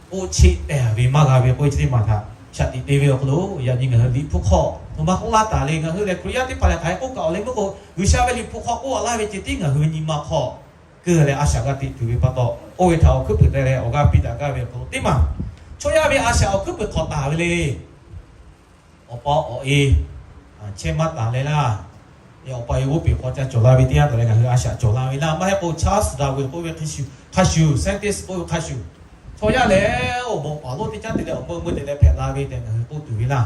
k'oˆ cheˆ teh ve maˇ g'a ve k'oˆ ve chi teˇ maˬ htaꞈ shaꞈ tiꞈ te ve awˬ hk'aw lo yaꞈ nyi ngaˬ hui Liꞈ hpu hk'aw htoꞈ ma k'oˆ laˇ taˍ le. Ngaˬ hui lehˬ Hkriꞈ yaˇ teˇ hpaˍ lehˬ hk'aˬ hk'e k'oˆ kaꞈ awˬ leh meuˇ k'o, G'uiˬsha ve Liꞈ hpu hk'aw k'oˆ a laˇ ve ceh tiˉ ngaˬ hui ve nyi ma hk'aw keu leh a shaꞈ g'a teꞈ tuˬ ve pa taw, oˇ ve htaꞈ awˬ hkuiˉ puiˍ teh leh awˬ g'aˇ piˇ daꞈ gaˇ ve awˬ hk'aw lo teˇ maˬ chaw yaˇ ve a shaꞈ awˬ hkuiˉ puiˍ hk'awꞈ taˍ ve le. Awˬ pa awˬ e chehˇ maˇ taˍ leh laˇ. Awˬ pa e g'oˇ peˬ hk'aw ca cawˬ la ve teˇ yanˇ taˍ leh ngaˬ hui a shaꞈ cawˬ la ve laˇ. Maˇ heˆ k'o Charles Darwin k'oˆ ve hk'a shuˍ, scientist k'oˆ ve hk'a shuˍ, chaw yaˇ lehˬ oˇ mawꞈ paˍ lonˉ teˇ caˉ te leh awˬ meuˇ meuˇ te leh hpehꞈ la ve tehꞈ ngaˬ hui k'oˆ tuˬ ve laˇ.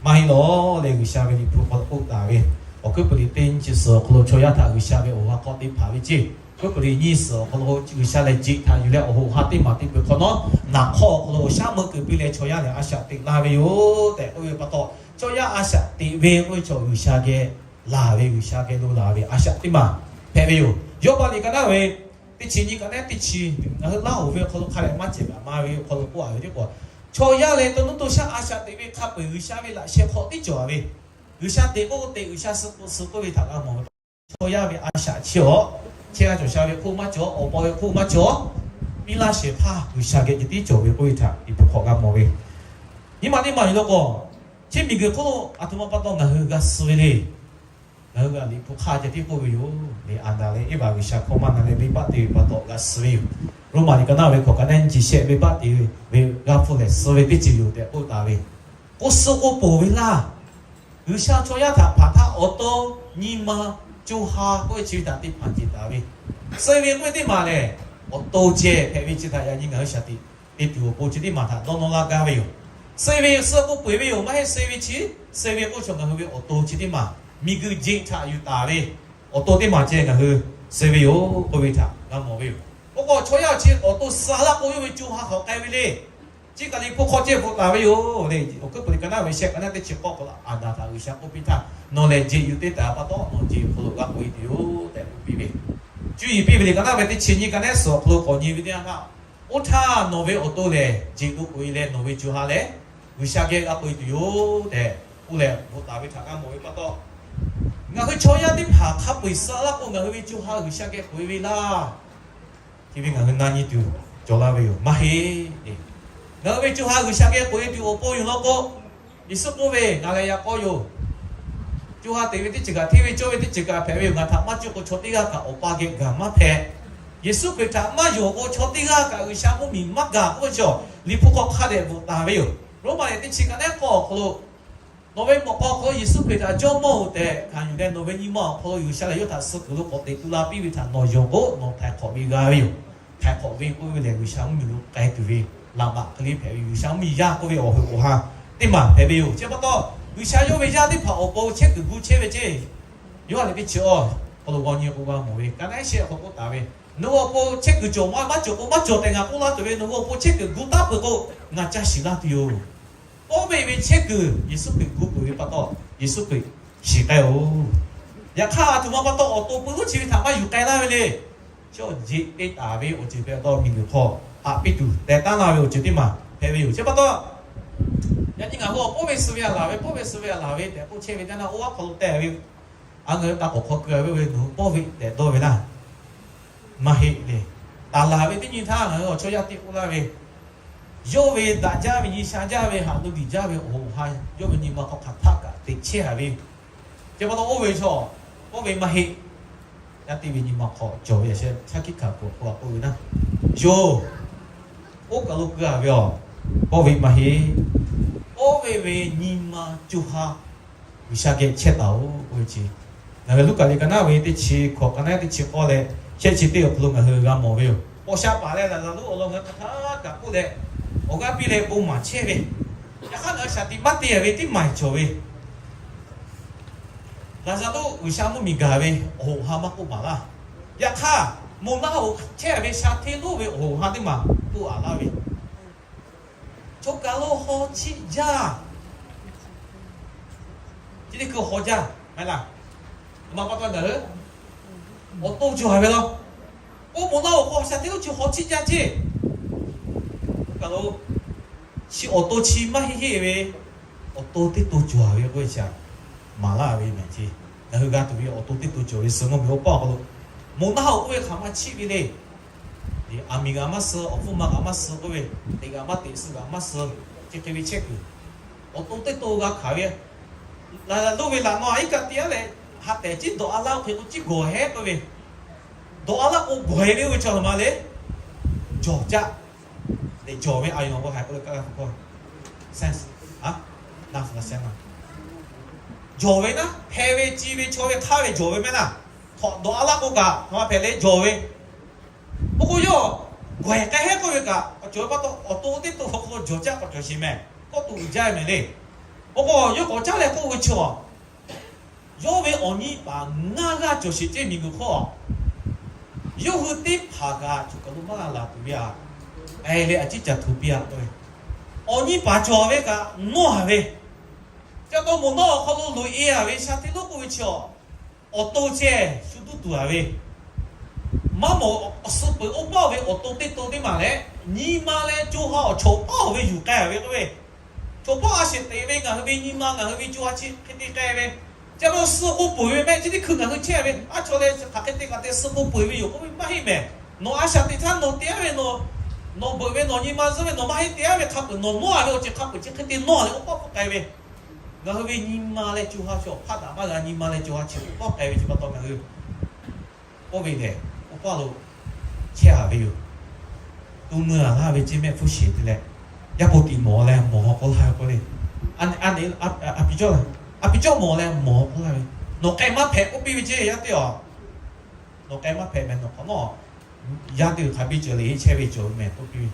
Maˇ heˆ lawˬ leh G'uiˬsha ve Liꞈ hpu hk'aw lo k'oˆ taˍ ve, Awˬ hkuiˉ puiˍ liꞈ teˇ nyiˇ chi suhˍ awˬ hk'aw lo chaw yaˇ htaꞈ G'uiˬsha ve awˬ ha hk'aw teˇ hpaˍ ve ceˇ, hkuiˉ puiˍ liꞈ nyiˇ suhˍ awˬ hk'aw lo G'uiˬsha lehˬ jeꞈ htaꞈ yuˬ leh awˬ hoꞈ ha teˇ maˬ teˇ peuˬ hk'awꞈ nawˉ, naˍ hk'awˇ awˬ hk'aw lo awˬ shaˉ meuˇ keu piˇ leh chaw yaˇ lehˬ a shaꞈ teꞈ laˇ ve yoˬ tehꞈ k'oˆ ve pa taw, chaw yaˇ a shaꞈ teꞈ ve k'oˆ ve chaw G'uiˬsha geh laˬ ve, G'uiˬsha geh lo laˬ ve a shaꞈ teˇ maˬ hpehꞈ ve yoˬ. Yawˇbaˆ liꞈ ka naˉ ve teˇ chi nyiˇ ka naˉ teˇ chi, ngaˬ hui Laˇ hoˍ ve awˬ hk'aw lo hk'a lehˬ maˇ cehˬ ve a ma ve awˬ hk'aw lo k'oˆ a ve teˇ k'o, chaw yaˇ lehˬ to nuˇ to shaˆ a shaꞈ teꞈ ve hk'a peu-eˬ G'uiˬsha ve laꞈ sheh hk'aw tiˉ cawˬ ve. G'uiˬsha teꞈ k'oˆ k'o teꞈ, G'uiˬsha suh k'oˆ suh k'oˆ ve htaꞈ g'a mawˬ ve. Chaw yaˇ ve a shaꞈ chi awˬ chehˇ g'a cawˬ sha ve hk'oˆ maˇ cawˬ, awˬ pa ve hk'oˆ maˇ cawˬ, piˇ laˇ shehˍ hpaˇ G'uiˬsha geh ceh tiˉ cawˬ ve k'oˆ ve htaꞈ Liꞈ hpu hk'aw g'a mawˬ ve. Nyi ma teˇ maˬ yoˬ law k'o, Chi miˬguiˬ hk'oˆ lo aˬ htoꞈ ma pa taw ngaˬ hui g'a suh ve le. Ngaˬ hui g'a Liꞈ hpu hk'aˇ ceh tiˉ k'oˆ ve yoˬ le. Aˍdanˍ leh Eˇvaꞈ G'uiˬsha hkawˇ maˇ na leh venˇbaˆ te ve pa taw g'a suh ve yoˬ. Roˉmaꞈ liꞈ ka naˆ ve hkawꞈ ka naˆ nyi chi shehˆ, venˇbaˆ te ve g'a hpu lehˬ suh ve teˇ ceuˬ yoˬ tehꞈ k'oˆ taˍ ve. K'oˆ suh k'oˆ poˬ ve laˇ. G'uiˬsha chaw yaˇ htaꞈ hpanˍ htaˇ awˬ to, nyi ma, co ha k'oˆ ve chi ve htaꞈ te hpanˍ ceˬ taˍ ve. Suh ve k'oˆ ve teˇ maˬ lehˬ, awˬ to ceh hpehꞈ ve chi htaꞈ yaꞈ nyi ngaˬ hui shaˍ tiꞈ te tuˬ awˬ pon chi teˇ maˬ htaꞈ dawˇ nawˇ laˇ gaˇ ve yoˬ. Suh ve suh k'oˆ peu eˬ ve yoˬ. Maˇ heˆ, suh ve chi, suh ve k'oˆ chaw ngaˬ hui ve awˬ to chi teˇ maˬ, miˬguiˬ jeꞈ htaꞈ yuˬ taˍ ve awˬ to teˇ maˬ ceh ngaˬ hui suh ve yoˬ k'oˆ ve htaꞈ g'a mawˬ ve yoˬ. K'o k'o chaw yaˇ chi awˬ to suh laˇ k'o yawˇ ve co ha hk'awꞈ k'ai ve le. Chi kaꞈ Liꞈ hpu hk'aw ceh bvuhꞈ taˍ ve yoˬ le. Awˬ hkuiˉ peuˬ liꞈ ka naˆ ve shehˆ ka naˆ teˇ chi k'awˇ hk'aw lo Aˍdanˍ htaꞈ G'uiˬsha k'oˆ piˇ htaˇ, nawˬ lehˬ jeꞈ yuˬ te taˍ pa taw nawˬ jeꞈ awˬ hk'aw lo g'a k'oꞈ e tuˬ yoˬ tehꞈ k'oˆ piˇ ve. Cuˇ yiˍ piˇ ve liꞈ ka naˆ ve teˇ chi nyiˇ ka naˆ suhˍ awˬ hk'aw lo k'awꞈ nyi ve teˇ yanˇ htaˇ, oˇ htaˇ nawˬ ve awˬ to lehˬ jeꞈ lo k'oꞈ e leh nawˬ ve co ha lehˬ G'uiˬsha geh g'a k'oꞈ e tuˬ yoˬ tehꞈ k'oˆ leh bvuhꞈ taˍ ve htaꞈ g'a mawˬ ve pa taw, ngaˬ hui chaw yaˇ teˇ hpaˍ hk'a peu eˬ suh laˇ k'o ngaˬ hui ve co ha G'uiˬsha geh k'oꞈ e ve laˇ. Chi ve ngaˬ hui na nyi tuˬ cawˬ laˇ ve yoˬ. Maˇ heˆ. Ngaˬ hui ve co ha G'uiˬsha geh k'oꞈ e tuˬ awˬ pon yoˬ law k'o, Yeˍsuˆ k'oˆ ve, Ngaˬ lehˬ yaꞈ k'aw yoˬ. Co ha teꞈ ve teˇ ceuˬ kaꞈ, hteˇ ve cawˇ ve teˇ ceuˬ kaꞈ hpehꞈ ve yoˬ. Ngaˬ htaꞈ maˇ cuˇ k'o chaw teˇ g'aˇ kaꞈ Awˬ pa geh gaˬ maˇ hpehꞈ. Yeˍsuˆ Hkriꞈ htaꞈ maˇ yonˍ k'o chaw teˇ g'aˇ kaꞈ G'uiˬsha mvuhˇmiˬ maˇ gaˬ k'oˆ ve chaw, Liꞈ hpu hk'aw hk'a dehꞈ bvuhꞈ taˍ ve yoˬ. Roˉmaꞈ liꞈ teˇ chi ka naˆ k'awˇ awˬ hk'aw lo, Nawˬ ve mawꞈ k'aw awˬ hk'aw lo Yeˍsuˆ Hkriꞈ htaꞈ Jawˇmawˇ-oˬ tehꞈ hkanˍ yuˬ leh, nawˬ ve nyi ma awˬ hk'aw lo G'uiˬsha lehˬ yawˇ htaꞈ suh kuiˬ lo k'awꞈ teꞈ tu la piˇ ve htaꞈ nawˬ yonˍ k'o, nawˬ htaiˍ hk'awꞈ ve g'a ve yoˬ. Htaiˍ hk'awꞈ ve k'oˆ ve lehˬ, G'uiˬsha mvuhˇmiˬ lo k'ai tuˬ ve laꞈ baꞈ hk'e le hpehꞈ ve, G'uiˬsha mvuhˇmiˬ yaˇ k'oˆ ve awˬ hoꞈ awˬ ha teˇ maˬ hpehꞈ ve yoˬ. Chi pa taw, G'uiˬsha yawˇ ve yaˇ teˇ hpaˍ awˬ pon chehˇ kuiˬ gu chehˇ ve ceˇ. Yoˇhanˬ liꞈ teˇ chi awˇ hk'aw lo g'aw nyi k'o g'a mawˬ ve, ka naˆ shehˆ hk'aw k'oˆ taˍ ve, Nawˬ hui awˬ pon chehˇ kuiˬ cawˬ maˇ cawˬ k'o, maˇ cawˬ tehꞈ ngaˬ k'oˆ laˇ tuˬ ve, nawˬ hui awˬ pon chehˇ kuiˬ gu taˉ peuˬ k'o, ngaˬ caˇ shiˍ laˇ tuˬ yoˬ. Oˇ ve ve chehˇ kuiˬ Yeˍsuˆ Hkriꞈ gu peuˬ ve pa taw, Yeˍsuˆ Hkriꞈ shiˍ k'ai-oˬ. Yaꞈ hk'aˇ, aˬ htoꞈ ma pa taw awˬ to pui lonˉ chi ve htaꞈ maˇ yuˬ k'ai laˇ ve le. Chaw jeꞈ te taˍ ve awˬ ceuˬ hpehꞈ taw, miˬguiˬ hk'aw haꞈ piˇ tuˬ teh taˉ laˇ ve awˬ ceuˬ teˇ maˬ hpehꞈ ve yoˬ. Chi pa taw, yaꞈ nyi ngaˬ hui awˬ pawˇ ve suh ve a laˬ ve, pawˇ ve suh ve a laˬ ve tehꞈ k'oˆ chehˇ ve teˇ naˆ, oˇ aˉ hk'aw lo teh ve, a, ngaˬ hui ta k'awꞈ hk'aw keu ve ve nawˬ hui pawˇ ve tehꞈ dawˇ ve laˇ. Maˇ heˆ le. Taˍ laˬ ve teˇ nyi htaˇ ngaˬ hui awˬ chaw yaˇ teˇ k'oˆ laˇ ve, yawˇ ve daꞈ jaˇ ve, nyi sha jaˇ ve, haꞈ lo diˬ jaˇ ve awˬ hoꞈ ha, yawˇ ve nyi ma hk'aw hk'aˬ htaˆ kaꞈ teꞈ chehˇ a ve. Chi pa taw oˇ ve chaw, pawˇ ve maˇ heˆ. Yaˇ teˇ ve nyi ma hk'aw cawˬ ve yaꞈ sheh shaˉ hkiˆ hkanˍ kuiˬ awˬ hk'aw lo k'oˆ ve naˆ, yoˬ, oˇ kaˬ lo keu a ve awˬ, pawˇ ve maˇ heˆ. Pawˇ ve ve nyi ma co ha G'uiˬsha geh chehˇ taˍ-oˬ k'oˆ ve chi, ngaˬ hui Luˉkaꞈ liꞈ ka naˆ ve teˇ chi hkawꞈ, ka naˆ teˇ chi k'awˇ leh shehˆ chi teˇ awˬ hk'aw lo ngaˬ hui g'a mawˬ ve yoˬ. Paw sha paˍ leh Laˍzaˍruˆ awˬ lawn ngaˬ hui hk'aˬ htaˇ kaꞈ k'oˆ leh, awˬ g'aˇ piˇ leh bon maˍ chehˇ ve, yaꞈ hk'aˇ ngaˬ hui shaˍ tiꞈ maˇ te ve teˇ maˬ cawˬ ve. Laˍzaˍruˆ G'uiˬsha mvuhˇmiˬ gaˬ ve awˬ hoꞈ ha maˇ k'oˆ maˍ laˇ. Yaꞈ hk'aˇ, moˬ naˆ hoꞈ chehˇ ve sha hteˇ lonˉ ve awˬ hoꞈ ha teˇ maˬ k'oˆ a laˇ ve, chaw kaˬ lo haw chiˆ jaˇ. Chi teˇ hkui haw jaˇ maˇ heˆ laˇ. Aˬ ma pa taw ngaˬ hui awˬ to cawˬ ve laˇ. Oˇ moˬ naˆ hoꞈ k'o sha hteˇ lonˉ chi haw chiˆ jaˇ ceˇ. Kaˬ lo chi awˬ to chi maˇ heˆ heˆ ve, awˬ to teˇ to cawˬ ve k'oˆ ve chi a, maˍ laˇ ve mehˍ ceˇ. Ngaˬ hui g'a tuˬ ve awˬ to teˇ to cawˬ ve suh mvuhˇmiˬ awˬ paˇ awˬ hk'aw lo, moˬ naˆ hoꞈ k'oˆ ve hk'aˬ ma chiˆ ve le. Aˬ miˍ g'aꞈ maˇ suh, awˬ hpfuhˇ ma g'aꞈ maˇ suh k'oˆ ve, teꞈ g'aꞈ maˇ teꞈ suh g'aꞈ maˇ suh, chi hk'e ve chehˇ kuiˬ, awˬ to teˇ to g'a hkanˍ ve. Laˍzaˍruˆ ve laꞈ naw a iˉ kaˆ te a leh, ha tehˬ ciˉ dawˬ a laˇ oˇ hk'e k'o ciˉ gawˬ hehˉ k'oˆ ve, dawˬ a laˇ k'o gawˬ e ve oˇ ve chaw a ma le, jawˬ caˆ. Leh jawˬ ve a yonˍ k'o haiˬ k'oˆ le, kaˇ g'a hpu k'o, sense, a, na fu la sense na. Jawˬ ve naˉ, hpehꞈ ve ci ve chaw ve hk'aˇ ve jawˬ ve mehˉ laˇ. Hk'awꞈ dawˬ a laˇ k'o kaꞈ hk'aˬ ma hpehꞈ le, jawˬ ve. Oˇ k'o yawˇ gawˬ e k'ai hehˉ k'oˆ ve kaꞈ, awˬ cawˬ ve pa taw awˬ to teˇ to hk'aw lo jawˬ caˆ k'awꞈ cawˬ sheˍ mehˍ. Kawˆ to uiˍ jaˇ mehˍ le. Oˇ k'o yawˇ k'awꞈ caˉ leh k'oˆ ve chi a, yawˇ ve awˬ nyi paˍ ngaˇ g'aˇ cawˬ sheˍ ceˇ miˬguiˬ hk'oˆ a. Yawˇ hui teˇ hpaˍ kaꞈ choˬ kaˬ lo maˇ g'a laˬ tuˬ ve a, k'ai leh a ciˉ ca hto piˇ a k'oˆ ve, awˬ nyi paˍ cawˬ ve kaꞈ nawˇ a ve. Ca taw moˬ naw awˬ hk'aw lo loꞈ e a ve sha hteˇ lonˉ k'oˆ ve chi a, awˬ to ceh shu duˇ tuˬ a ve, maˇ mawˬ, awˬ suh peuˬ oˇ paˇ ve awˬ to teˇ to teˇ maˬ leh, nyi ma leh co ha awˬ chaw paˇ ve yuˬ k'ai a ve k'oˆ ve, chaw paˇ a sheˍ teꞈ ve ngaˬ hui ve nyi ma ngaˬ hui ve co ha chi hk'e te k'ai ve, ca lo suh k'o peuˬ ve mehˆ chi teˇ hkui ngaˬ hui chehˇ ve, a chaw leh hk'aˬ hk'e te kaꞈ te suh k'o peuˬ ve yoˬ k'oˆ ve maˇ heˆ mehˍ. Nawˬ a shaˍ teꞈ htaˇ nawˬ te a ve, nawˬ beuꞈ ve nawˬ nyi ma zuhˆ ve nawˬ maˇ heˆ te a ve hk'a peuˬ nawˬ nawˇ a ve awˬ ceuˬ hk'a peuˬ chi hk'e te nawˇ a leh oˇ paˇ k'oˆ k'ai ve, Ngaˬ hui ve nyi ma leh co ha chi awˬ hpaˆ daꞈ maˇ g'a. Nyi ma leh co ha chi awˬ tawˇ k'ai ve chi pa taw ngaˬ hui k'oˆ ve lehˬ, oˇ paˇ lo chehˇ a ve yoˬ. To mui a laˇ ve ceˇ mehˆ hpfuhˇ sheˍ te leh, yaˇ po tiꞈ mawˬ leh mawˬ k'oˆ laˇ ve k'oˆ le. A, a, a pi cawˇ, a pi cawˇ mawˬ leh mawˬ k'oˆ laˇ ve, nawˬ k'ai maˇ hpehꞈ k'oˆ piˇ ve ceˇ yaˇ teˇ aˬ. Nawˬ k'ai maˇ hpehꞈ mehˍ, nawˬ hk'awꞈ nawˉ yaˇ teˇ g'uiˬ hk'a biˇ ceuˬ le, chehˇ ve cawˬ ve mehˍ k'oˆ piˇ ve.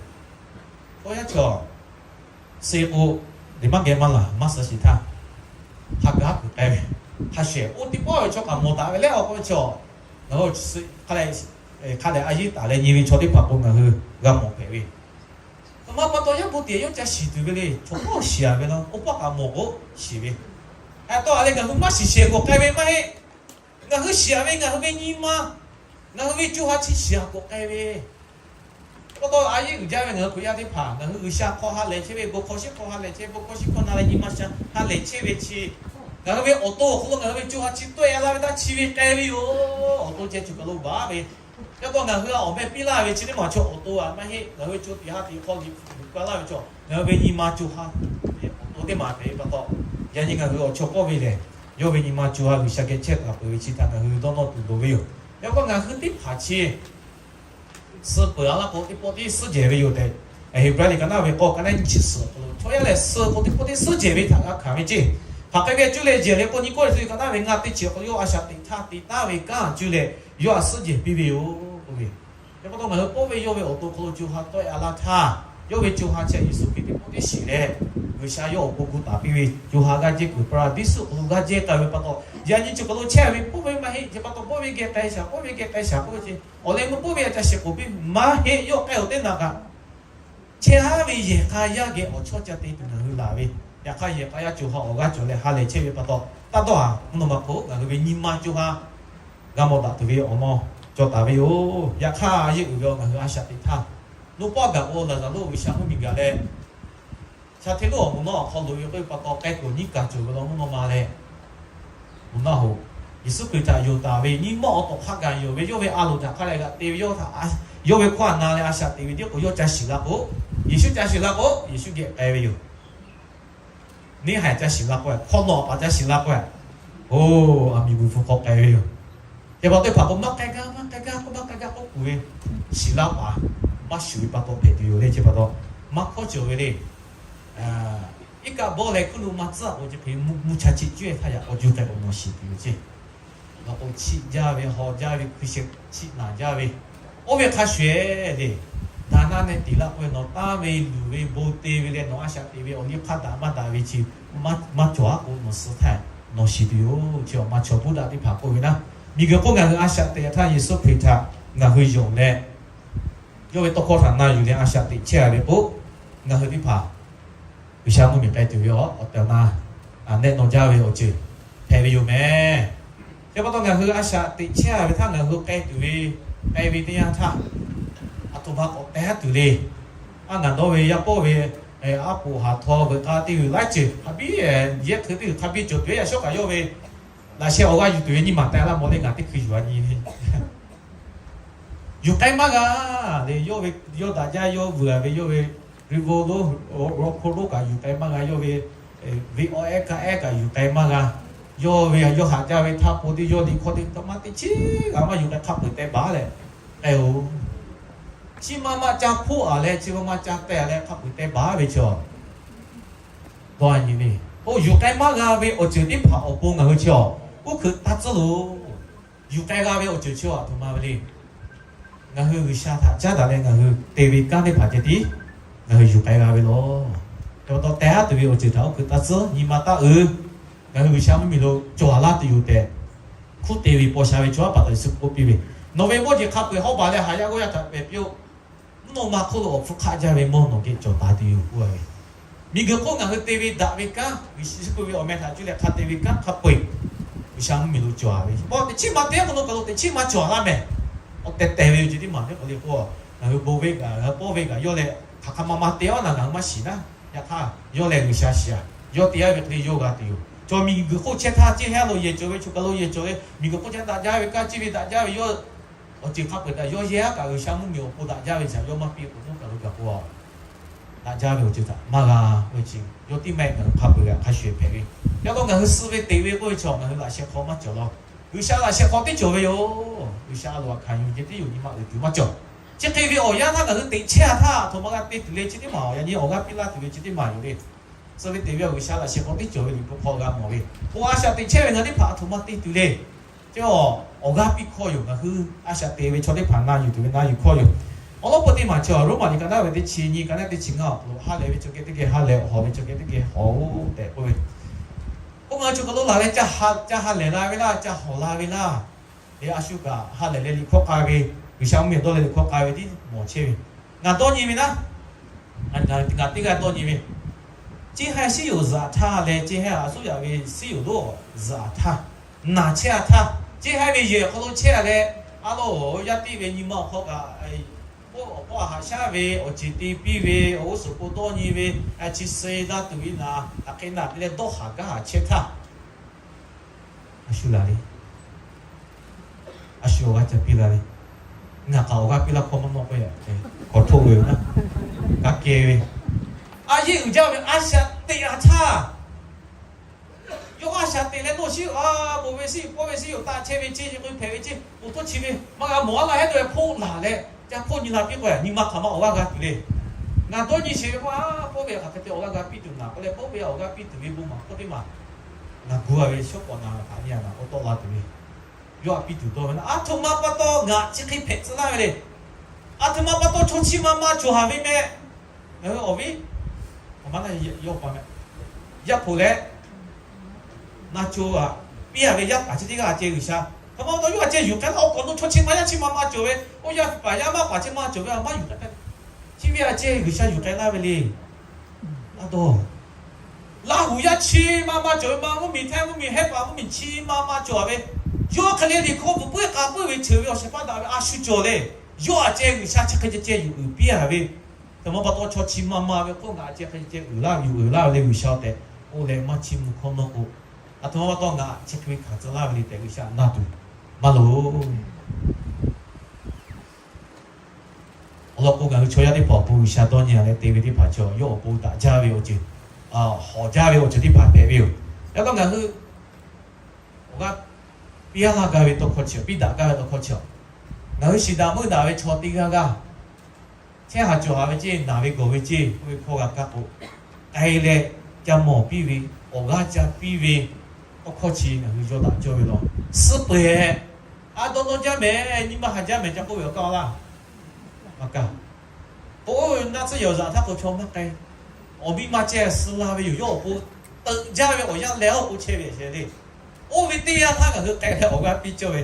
Oˇ yaˇ cawˬ se k'o, liꞈ maˇ geh maˇ laˬ, maˇ suh shiˍ htaˇ, hk'a gaˇ kuiˬ k'ai ve, hk'a shehˍ oˇ teˇ pawˆ ve chaw kaꞈ mawˬ daꞈ ve leh awˬ k'o ve chaw, ngaˬ hui hk'a leh a yiˉ taˍ leh nyi ve chaw teˇ hpaˍ k'o ngaˬ hui g'a mawˬ hpehꞈ ve. Aˬ ma pa taw yaˇ bon tiꞈ yawˇ ca shiˍ tuˬ ve le. Chaw hk'oˆ shiˍ a ve la, oˇ paˇ kaꞈ mawˬ k'o shiˍ ve. Aˬ taw a leh ngaˬ hui maˇ shiˍ shehˍ k'awꞈ k'ai ve maˇ heˆ. Ngaˬ hui shiˍ a ve ngaˬ hui ve nyi ma, ngaˬ hui ve co ha chi shiˍ a k'awꞈ k'ai ve. Pa taw a yeˇ uiˍ jaˇ ve ngaˬ hui Hkriꞈ yaˇ teˇ hpaˍ, ngaˬ hui G'uiˬsha hk'aw ha lehˬ chehˇ ve, bon hkawˇ shiˉ hk'aw ha lehˬ chehˇ, bon hkawˇ shiˉ hk'aw na leh nyi ma sha ha lehˬ chehˇ ve chi, ngaˬ hui ve awˬ to awˬ hk'aw lo ngaˬ hui ve co ha chi tawˆ e laˇ ve htaˇ chi ve k'ai ve yoˬ. Awˬ to ceh chi kaˬ lo baˬ ve. Yaˇ k'o ngaˬ hui a awˬ meh piˇ laˇ ve chi teˇ maˬ chaw awˬ to a maˇ heˆ. Ngaˬ hui co tiꞈ ha tiꞈ hk'aw liꞈ hpu ga laˇ ve chaw, ngaˬ hui ve nyi ma co ha awˬ to teˇ maˬ hpehꞈ ve pa taw, yaꞈ nyi ngaˬ hui awˬ chaw k'oˆ ve lehˬ, yawˇ ve nyi ma co ha G'uiˬsha geh chehˇ taˍ peuˬ ve chi htaꞈ ngaˬ hui dawˇ nawˇ tuˬ loˍ ve yoˬ. Yaꞈ hk'aˇ ngaˬ hui teˇ hpaˍ chi suh peuˬ a laˇ k'o, teˇ pawˆ tiˉ suhˉ jehˬ ve yoˬ tehꞈ, Heˍbrehˇ liꞈ ka naˉ ve k'awˇ ka naˉ nyiˇ chi suhˍ awˬ hk'aw lo, chaw yaˇ lehˬ suh k'o teˇ pawˆ tiˉ suhˉ jehˬ ve htaꞈ g'a hkanˍ ve ceˇ. Hk'aˬ hk'e ve cuˇ leh jehˬ ve k'o, nyiˇ Kawˇrenˍhtuˆ ka naˉ ve ngaˇ teˇ chi awˬ hk'aw lo yawˇ a shaꞈ teꞈ htaˇ te taˉ ve kanˉ cuˇ leh yawˇ a suhˉ jehˬ piˇ ve yoˬ k'oˆ ve. Yaꞈ pa taw ngaˬ hui pawˆ ve yawˇ ve awˬ to hk'aw lo co ha tawˆ e a laˇ htaˇ, yawˇ ve co ha chi Yeˍsuˆ Hkriꞈ teˇ pawˆ tiˉ shiˍ leh, G'uiˬsha yawˇ awˬ pon gu taˍ piˇ ve co ha g'aˇ jehˇ kuiˬ paˍraˍdiˇsuˆ hk'aw lo g'aˇ jehˇ k'ai ve pa taw, yaꞈ nyi chi kaˬ lo chehˇ ve pawˆ ve maˇ heˆ. Chi pa taw pawˆ ve geh k'ai shaˍ, pawˆ ve geh k'ai shaˍ k'oˆ ve chi, awˬ leh meuˇ pawˆ ve a ca shiˍ k'oˍ piˇ maˇ heˆ. Yawˇ k'ai awˬ teˇ naꞈ kaꞈ chehˇ haˉ ve yehˬ k'a yaˇ geh awˬ chawˇ ca te tuˬ ngaˬ hui laˬ ve. Yaꞈ hk'aˇ yehˬ k'a yaˇ co ha awˬ g'aˇ cawˬ leh ha lehˬ chehˇ ve pa taw, taˇ dawˇ a mvuhˇ naw ma hk'oˆ ngaˬ hui ve nyi ma co ha g'a mawˬ daꞈ tuˬ ve awˬ lawn cawˬ taˍ ve yoˬ. Yaꞈ hk'aˇ a yeˇ uiˍ ve awˬ ngaˬ hui a shaꞈ teꞈ htaˇ, lo pawˆ gaˬ k'o Laˍzaˍruˆ G'uiˬsha mvuhˇmiˬ gaˬ leh, sha hteˇ lonˉ awˬ moˍ nawˉ awˬ hk'aw loꞈ ve k'oˆ ve pa taw k'ai kuiˬ nyiˉ kaˬ cawˬ ve law mvuhˇ naw ma leh, moˍ naˆ hoꞈ, Yeˍsuˆ Hkriꞈ htaꞈ yonˍ taˍ ve nyiˇ mawˇ awˬ tawꞈ hk'a gaˬ yonˍ ve yawˇ ve a loˍ htaꞈ hk'a leh g'aꞈ te ve yawˇ htaꞈ, yawˇ ve hkawˇ htaꞈ na leh a shaꞈ teꞈ ve teˇ k'o yawˇ ca shiˍ la k'o, Yeˍsuˆ ca shiˍ la k'o Yeˍsuˆ geh k'ai ve yoˬ. Neˇ haiˬ ca shiˍ la k'o, hk'awꞈ nawˬ a paˍ ca shiˍ la k'o, oˬ, aˬ miˍ guiˬ hpu hk'aw k'ai ve yoˬ. Hk'e pa taw teˇ hpaˍ k'o maˇ k'ai gaˇ, maˇ k'ai gaˇ k'oˆ, maˇ k'ai gaˇ k'oˆ kuˬ ve, shiˍ laˇ paˍ maˇ shuˍ ve pa taw hpehꞈ tuˬ yoˬ le. Chi pa taw maˇ hkawˇ cawˬ ve le. Iˉ kaˆ bawˆ leh hkuiˉ nuˆ maˇ tcuhˉ k'o, chi hk'e mvuhˇ cha chi cuˇ e htaˇ yaꞈ k'aw juˇ k'ai k'o nawˬ shiˍ tuˬ yoˬ ceˇ. Nawˬ k'o chiˆ jaˇ ve, haw jaˇ ve, hkui sheh chiˆ naˬ jaˇ ve, oˇ ve hk'a shuˍ e le. Daˍ naˆ neh tiˍ laˇ k'oˆ ve, nawˬ tanˇ ve, luˬ ve, bon te ve leh nawˬ a shaꞈ teꞈ ve awˬ liˇ hk'aˇ daꞈ maˇ daꞈ ve chi maˇ cawˬ a k'o nawˬ suh htaˇ nawˬ shiˍ tuˬ yoˬ. Chi awˬ ma chaw Buddha teˇ hpaˍ k'oˆ ve naˉ, miˬguiˬ hk'oˆ ngaˬ hui a shaꞈ teꞈ htaˇ Yeˍsuˆ Hkriꞈ htaꞈ ngaˬ hui yonˍ leh, yawˇ ve tawˇ hkawˇ htaꞈ na yuˬ leh a shaꞈ teꞈ chehˇ a ve k'o, ngaˬ hui teˇ hpaˍ G'uiˬsha mvuhˇmiˬ k'ai tuˬ ve awˬ, awˬ tehˬ awˬ na nehˆ naw jaˇ ve awˬ ceuˬ hpehꞈ ve yoˬ meh. Chi pa taw ngaˬ hui a shaꞈ teꞈ chehˇ a ve htaˇ ngaˬ hui k'ai tuˬ ve, k'ai ve teˇ yanˇ htaˇ, aˬ htoꞈ ma k'awꞈ teh haˉ tuˬ le. A ngaˬ dawˇ ve yaˇ pawˆ ve, aˉ poꞈ haˍ htaw veuꞈ k'a teˇ g'uiˬ laiˉ ceuˬ hk'a biˇ, yehˇ hkui teˇ g'uiˬ hk'a biˇ cawˬ tuˬ ve yaꞈ shawˉ kaꞈ yawˇ ve laꞈ sheh awˬ g'aˇ yuˬ tuˬ ve nyiˇ maˬ teh laˇ mawˬ leh ngaˬ teˇ hkui yuˬ a nyi yuˬ k'ai maˇ g'a le. Yawˇ ve, yawˇ daꞈ jaˇ, yawˇ vuiˬ a ve yawˇ ve revolver, rocket lonˉ kaꞈ yuˬ k'ai maˇ g'a. Yawˇ ve, ve awˬ ehˉ kaˇ ehˉ kaꞈ yuˬ k'ai maˇ g'a. Yawˇ ve yawˇ haꞈ jaˇ ve htaˇ po teˇ yawˇ liꞈ hkawˇ teˇ hpaˍ maˇ teˇ chiˉ g'a maˇ yuˬ k'ai hk'a peu-eˬ teh baˬ leh k'ai-oˬ. Chi ma ma ca hpoˆ a leh chi ma ma ca teh a leh hk'a peu-eˬ teh baˬ ve chaw dawˇ a nyi le. Oˇ yuˬ k'ai maˇ g'a ve awˬ ceuˬ teˇ hpaˍ awˬ pon ngaˬ hui chi a uˉ hkeuꞈ taˇ tcuhˉ loˬ. Yuˬ k'ai g'a ve awˬ ceuˬ chi a htoꞈ ma ve le. Ngaˬ hui G'uiˬsha htaꞈ caˉ daꞈ leh ngaˬ hui te ve kanˉ teˇ hpaˍ ceh tiˉ ngaˬ hui yuˬ k'ai g'a ve law. Chi pa taw teh haˉ tuˬ ve awˬ ceuˬ htaꞈ uˉ hkeuꞈ taˇ tcuhˉ, nyi ma taˇ uiˍ. Ngaˬ hui G'uiˬsha mvuhˇmiˬ lo cawˬ a laˇ tuˬ yoˬ tehꞈ, hkunˉ te ve paw sha ve chaw a pa taw Yeˍsuˆ k'oˆ piˇ ve, nawˬ ve mawˇ jeˬ hk'a peu-eˬ hawˉ baˬ leh haꞈ yaˇ g'awˇ yaˇ htaꞈ pehˬ piˇ-oˆ. Mvuhˇ naw ma hk'oˆ lo awˬ hpfuhˇ hk'aˆ jaˇ ve mawˇ nawˬ geh cawˬ taˍ tuˬ yoˬ k'oˆ ve. Miˬguiˬ hk'oˆ ngaˬ hui te ve daꞈ ve kanˉ, Yeˍsuˆ Hkriꞈ ve awˬ meh htaꞈ cuˇ leh hk'a te ve kanˉ hk'a peu-eˬ G'uiˬsha mvuhˇmiˬ lo cawˬ a ve. Paw teꞈ chiˉ ma te a k'o, nawˬ kaˬ lo teꞈ chiˉ ma cawˬ a laˇ mehˬ. Awˬ tehˬ tehˬ ve yoˬ ceh tiˉ maˬ teˇ k'o le k'o, ngaˬ hui bon venˇ kaꞈ, pawˆ venˇ kaꞈ yawˇ leh hk'aˬ hk'aˬ ma ma te a naˬ ngaˬ hui maˇ shiˍ naˉ. Yaꞈ hk'aˇ yawˇ leh G'uiˬsha shiˍ a, yawˇ te a ve hk'e le yawˇ g'a tuˬ yoˬ. Chaw miˬguiˬ hk'oˆ chehˇ htaˇ ceˇ heˉ lo yehˬ cawˬ ve, chaw kaˬ lo yehˬ cawˬ ve, miˬguiˬ hk'oˆ chehˇ daꞈ jaˇ ve kanˉ, ciˇ ve daꞈ jaˇ ve yawˇ awˬ ceuˬ hk'a peu-eˬ htaꞈ yawˇ yehˇ aˉ kaꞈ G'uiˬsha mvuhˇmiˬ awˬ pon daꞈ jaˇ ve htaꞈ yawˇ maˇ piˇ k'o, nawˬ kaˬ lo gaˬ k'o a daꞈ jaˇ ve awˬ ceuˬ htaꞈ maˇ g'a ve chi, yawˇ tiˉ maˇ heˆ, ngaˬ hui hk'a peu-eˬ hk'a shuˍ hpehꞈ ve. Yaꞈ hk'aˇ ngaˬ hui suh ve teꞈ ve k'oˆ ve chaw ngaˬ hui laꞈ sheh hk'aw maˇ cawˬ law. G'uiˬsha laꞈ sheh hk'aw teˇ cawˬ ve yoˬ. G'uiˬsha a loˍ a hkanˍ yuˬ ceh tiˉ yoˬ, nyi ma uiˍ tuˬ maˇ cawˬ. Chi hk'e ve awˬ yanˇ htaˇ ngaˬ hui teꞈ chehˇ-a htaˇ, a htoꞈ ma g'a te tuˬ le chi teˇ maˬ, yaꞈ nyi awˬ g'aˇ piˇ laˇ tuˬ ve chi teˇ maˬ yoˬ le. Suh ve teꞈ ve awˬ G'uiˬsha laꞈ sheh hk'aw teˇ cawˬ ve Liꞈ hpu hk'aw g'a mawˬ ve, k'o a shaꞈ teꞈ chehˇ ve ngaˬ teˇ hpaˍ a htoꞈ ma te tuˬ le. Chi awˬ g'aˇ piˇ hkawˇ yoˬ. Ngaˬ hui a shaꞈ te ve chaw teˇ hpaˍ na yuˬ tuˬ ve na yuˬ hkawˇ yoˬ. Awˬ lawn peu teˇ maˬ chi Roˉmaꞈ liꞈ ka naˉ ve teˇ chi nyi, ka naˉ teˇ chi ngaˇ awˬ hk'aw lo, ha lehˬ ve chaw geh teˇ geh ha lehˬ, hawˬ ve chaw geh teˇ geh hawˬ-oˬ tehꞈ k'oˆ ve. K'o ngaˬ hui chaw kaˬ lo laˬ leh ca ha lehˬ la ve laˇ, ca hawˬ la ve laˇ. Eˬ, a shu kaꞈ ha lehˬ leh liꞈ hkawˇ k'ai ve, G'uiˬsha mvuhˇmiˬ dawˇ leh liꞈ hkawˇ k'ai ve tiˉ mawˬ chehˇ ve. Ngaˬ dawˇ nyi ve naˉ, ngaˬ teˇ g'aˇ dawˇ nyi ve, ceˇ haiˇ siˉ yoˬ zaꞈ htaˇ leh ceˇ haiˇ a suˉ yaꞈ ve siˉ yoˬ lo zaꞈ htaˇ, naˬ chehˇ-a htaˇ, ceˇ haiˇ ve yehˬ awˬ hk'aw lo chehˇ-a leh, a lo, yaˇ teˇ ve nyi ma awˬ hk'aw kaꞈ, awˬ hpawˇ haꞈ shaˉ ve, awˬ ceˬ te piˇ ve, awˬ g'uˇ suhˍ k'o dawˇ nyi ve, a chi suh daˇ tuˬ ve naˍ, hk'aˬ hk'e naˬ te leh dawˇ haˍ gaˇ haˍ chehˇ htaˇ, a shu laˬ le. A shu awˬ g'aˇ ca piˇ la ve, ngaˬ kaꞈ awˬ g'aˇ piˇ laˇ hkawˇ maˇ nawˇ k'oˆ-a, k'awꞈ htoˆ ve yoˬ naˉ, g'a keh ve. A yeˇ uiˍ jaˇ ve a shaꞈ teꞈ-a htaˇ, yawˇ a shaꞈ teꞈ leh nawˇ shiˉ-a, moˍ ve siˉ yoˬ, pawˆ ve siˉ yoˬ, taˆ chehˇ ve ceˇ, chi k'o hpehꞈ ve ceˇ, oˬ htoˇ chi ve maˇ g'a mawˬ-a laˇ hehˉ dawˇ ve hpoˆ laˬ leh, ca hpoˆ nyi la piˇ k'o, nyi ma hk'aˬ ma awˬ g'aˇ g'a tuˬ le. Ngaˬ dawˇ nyi sheˍ ve k'o, a, pawˆ ve hk'aˬ hk'e te awˬ g'aˇ g'a piˇ tuˬ naˍ k'oˆ leh, pawˆ ve awˬ g'aˇ piˇ tuˬ ve bon maˬ hkawˇ teˇ maˬ ngaˬ gu-a ve shawˉ k'awꞈ naˍ htaꞈ nyi-a naˍ k'oˆ tawˆ la tuˬ ve, yawˇ htaꞈ piˇ tuˬ dawˇ ve naˉ, a htoꞈ ma pa taw ngaˬ chi hk'e hpehꞈ tcuh laˇ ve le. A htoꞈ ma pa taw chaw chi ma ma cawˬ haˍ ve meh. Ngaˬ hui awˬ viˉ, a ma na, yawˇ pa meh, Yaˇ hpoˍ leh na co-a, piˇ-a ve yaˇ paˍ chi teˇ g'aˇ a ceh G'uiˬsha, hk'aˬ ma pa taw yawˇ a ceh yuˬ k'ai laˇ, awˬ k'awꞈ nawˬ chaw chi ma yaˇ chi ma ma cawˬ ve, oˇ yaˇ paˍ yaˇ maˇ paˍ chi ma cawˬ ve, a maˇ yuˬ k'ai k'ai. Chi ve a ceh G'uiˬsha yuˬ k'ai laˇ ve le. A dawˇ, Laˇhuˍ yaˇ chi ma ma cawˬ ve, ma mvuhˇmiˬ hteˇ mvuhˇmiˬ hehˉ paˍ mvuhˇmiˬ chi ma ma cawˬ ve, yawˇ hk'e le liꞈ hkawˇ bvuhꞈ puiˉ k'a puiˉ ve cheuˬ ve awˬ shehˍ hpaˇ daꞈ ve a shu cawˬ le. Yawˇ a ceh G'uiˬsha chi hk'e ceh ceh yuˬ uiˍ piˇ-a ve, hk'aˬ ma pa taw chaw chi ma ma ve hk'oˆ ngaˬ a ceh hk'e ceh uiˍ laˇ yuˬ uiˍ laˇ ve le G'uiˬsha tehꞈ k'oˆ leh maˇ chiˇ mvuh hkawˇ nawˇ k'o, a htoꞈ ma pa taw ngaˬ chi hk'e ve hkanˍ tcuh laˇ ve le tehꞈ G'uiˬsha naˇ tuˬ maˇ loˍ. Awˬ lawn k'o, ngaˬ hui chaw yaˇ teˇ hpaˍ awˬ pon G'uiˬsha dawˇ nyi-a leh te ve teˇ hpaˍ chaw yawˇ awˬ pon daꞈ jaˇ ve awˬ ceuˬ, hawˍ jaˇ ve awˬ ceuˬ teˇ hpaˍ hpehꞈ ve yoˬ. Yaꞈ hk'aˇ ngaˬ hui awˬ g'aˇ piˇ laˇ gaˇ ve tawˇ hkawˇ chi, piˇ daꞈ gaˇ ve tawˇ hkawˇ chi, ngaˬ hui shiˍ daꞈ meuˇ daꞈ ve chaw teˇ g'aˇ g'aˇ chehˇ haˍ cawˬ haˍ ve ceˇ, naˬ ve gawˬ ve ceˇ k'oˆ ve hkawˇ g'a kaˇ k'o, k'ai leh ca mawˬ piˇ ve, awˬ g'aˇ ca piˇ ve tawˇ hkawˇ chi ngaˬ hui yawˇ daꞈ cawˇ ve law. Suh peuˬ-eˬ, a dawˇ nawˇ jaˇ mehˍ, nyi ma haˍ jaˇ mehˍ ca k'oˆ ve awˬ kaˇ laˇ. Maˇ kaˇ. K'o, naˆ tsuhˇ yehˬ awˬ zaꞈ htaˇ k'o chaw maˇ k'ai. Awˬ miˇ ma ceh suh la ve yoˬ. Yawˇ awˬ pon teuꞈ jaˇ ve awˬ yanˇ leh awˬ pon chehˇ ve shehˍ le. Oˇ ve teˇ yanˇ htaˇ ngaˬ hui k'ai leh awˬ g'aˇ piˇ cawˇ ve.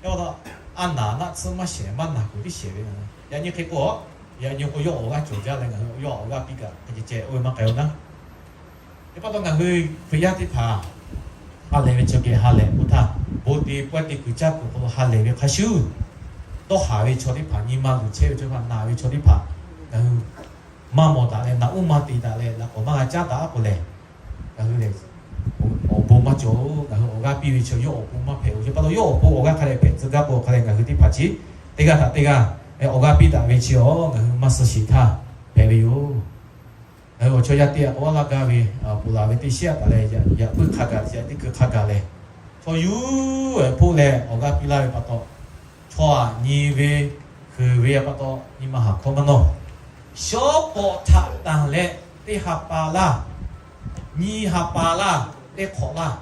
Yawˇ taw, a naˍ naˆ tsuhˇ maˇ shehˍ, maˇ naˬ kuˬ tiˉ shehˍ ve. Yaꞈ nyi hk'e k'o, yaꞈ nyi k'o yawˇ awˬ g'aˇ cawˬ jaˇ leh ngaˬ hui yawˇ awˬ g'aˇ piˇ kaꞈ hk'e ceh ceh oˇ ve maˇ k'ai-o naˉ. Teˇ pa taw ngaˬ hui Hkriꞈ yaˇ teˇ hpaˍ ha lehˬ ve chaw geh ha lehˬ k'o htaˇ, bon te pawehˇ te kuiˬ caˇ kuiˬ awˬ hk'aw lo ha lehˬ ve hk'a shuˍ, dawˇ haˍ ve chaw teˇ hpaˍ, nyi ma luˬ chehˇ ve chaw teˇ hpaˍ, naˬ ve chaw teˇ hpaˍ, ngaˬ hui maˇ mawˬ daꞈ leh, naꞈ uˉ maˇ te daꞈ leh, laꞈ k'awꞈ maˇ g'a caˉ daꞈ k'o lehˬ, ngaˬ hui lehˬ awˬ bon maˇ cawˬ-oˬ. Ngaˬ hui awˬ g'aˇ piˇ ve chaw yawˇ awˬ pon maˇ hpehꞈ-oˬ. Chi pa taw yawˇ awˬ pon awˬ g'aˇ hk'a dehꞈ hpehꞈ tcuh gaˇ k'o, hk'a dehꞈ ngaˬ hui teˇ hpaˍ chi teˇ g'aˇ htaꞈ teˇ g'aˇ awˬ g'aˇ piˇ daꞈ ve chi awˬ ngaˬ hui maˇ suh sheˍ htaˇ hpehꞈ ve yoˬ. Ngaˬ hui awˬ chaw yaˇ teˇ g'aˇ k'awꞈ laˇ gaˇ ve, ponˬ laˬ ve teˇ shiˉ a taˍ leh, yaꞈ puiˉ hk'a gaˬ, yaꞈ teˇ hkui hk'a gaˬ leh, chaw yuˬ-e hpoˆ leh awˬ g'aˇ piˇ laˇ ve pa taw, chaw aꞈ nyi ve, heuˬ ve pa taw nyi ma haˍ hkawˇ maˇ nawˇ. Shawˉ pawꞈ htaꞈ tanˬ leh teˇ ha pa laˇ, nyi ha pa laˇ, teˇ hk'awꞈ laˇ,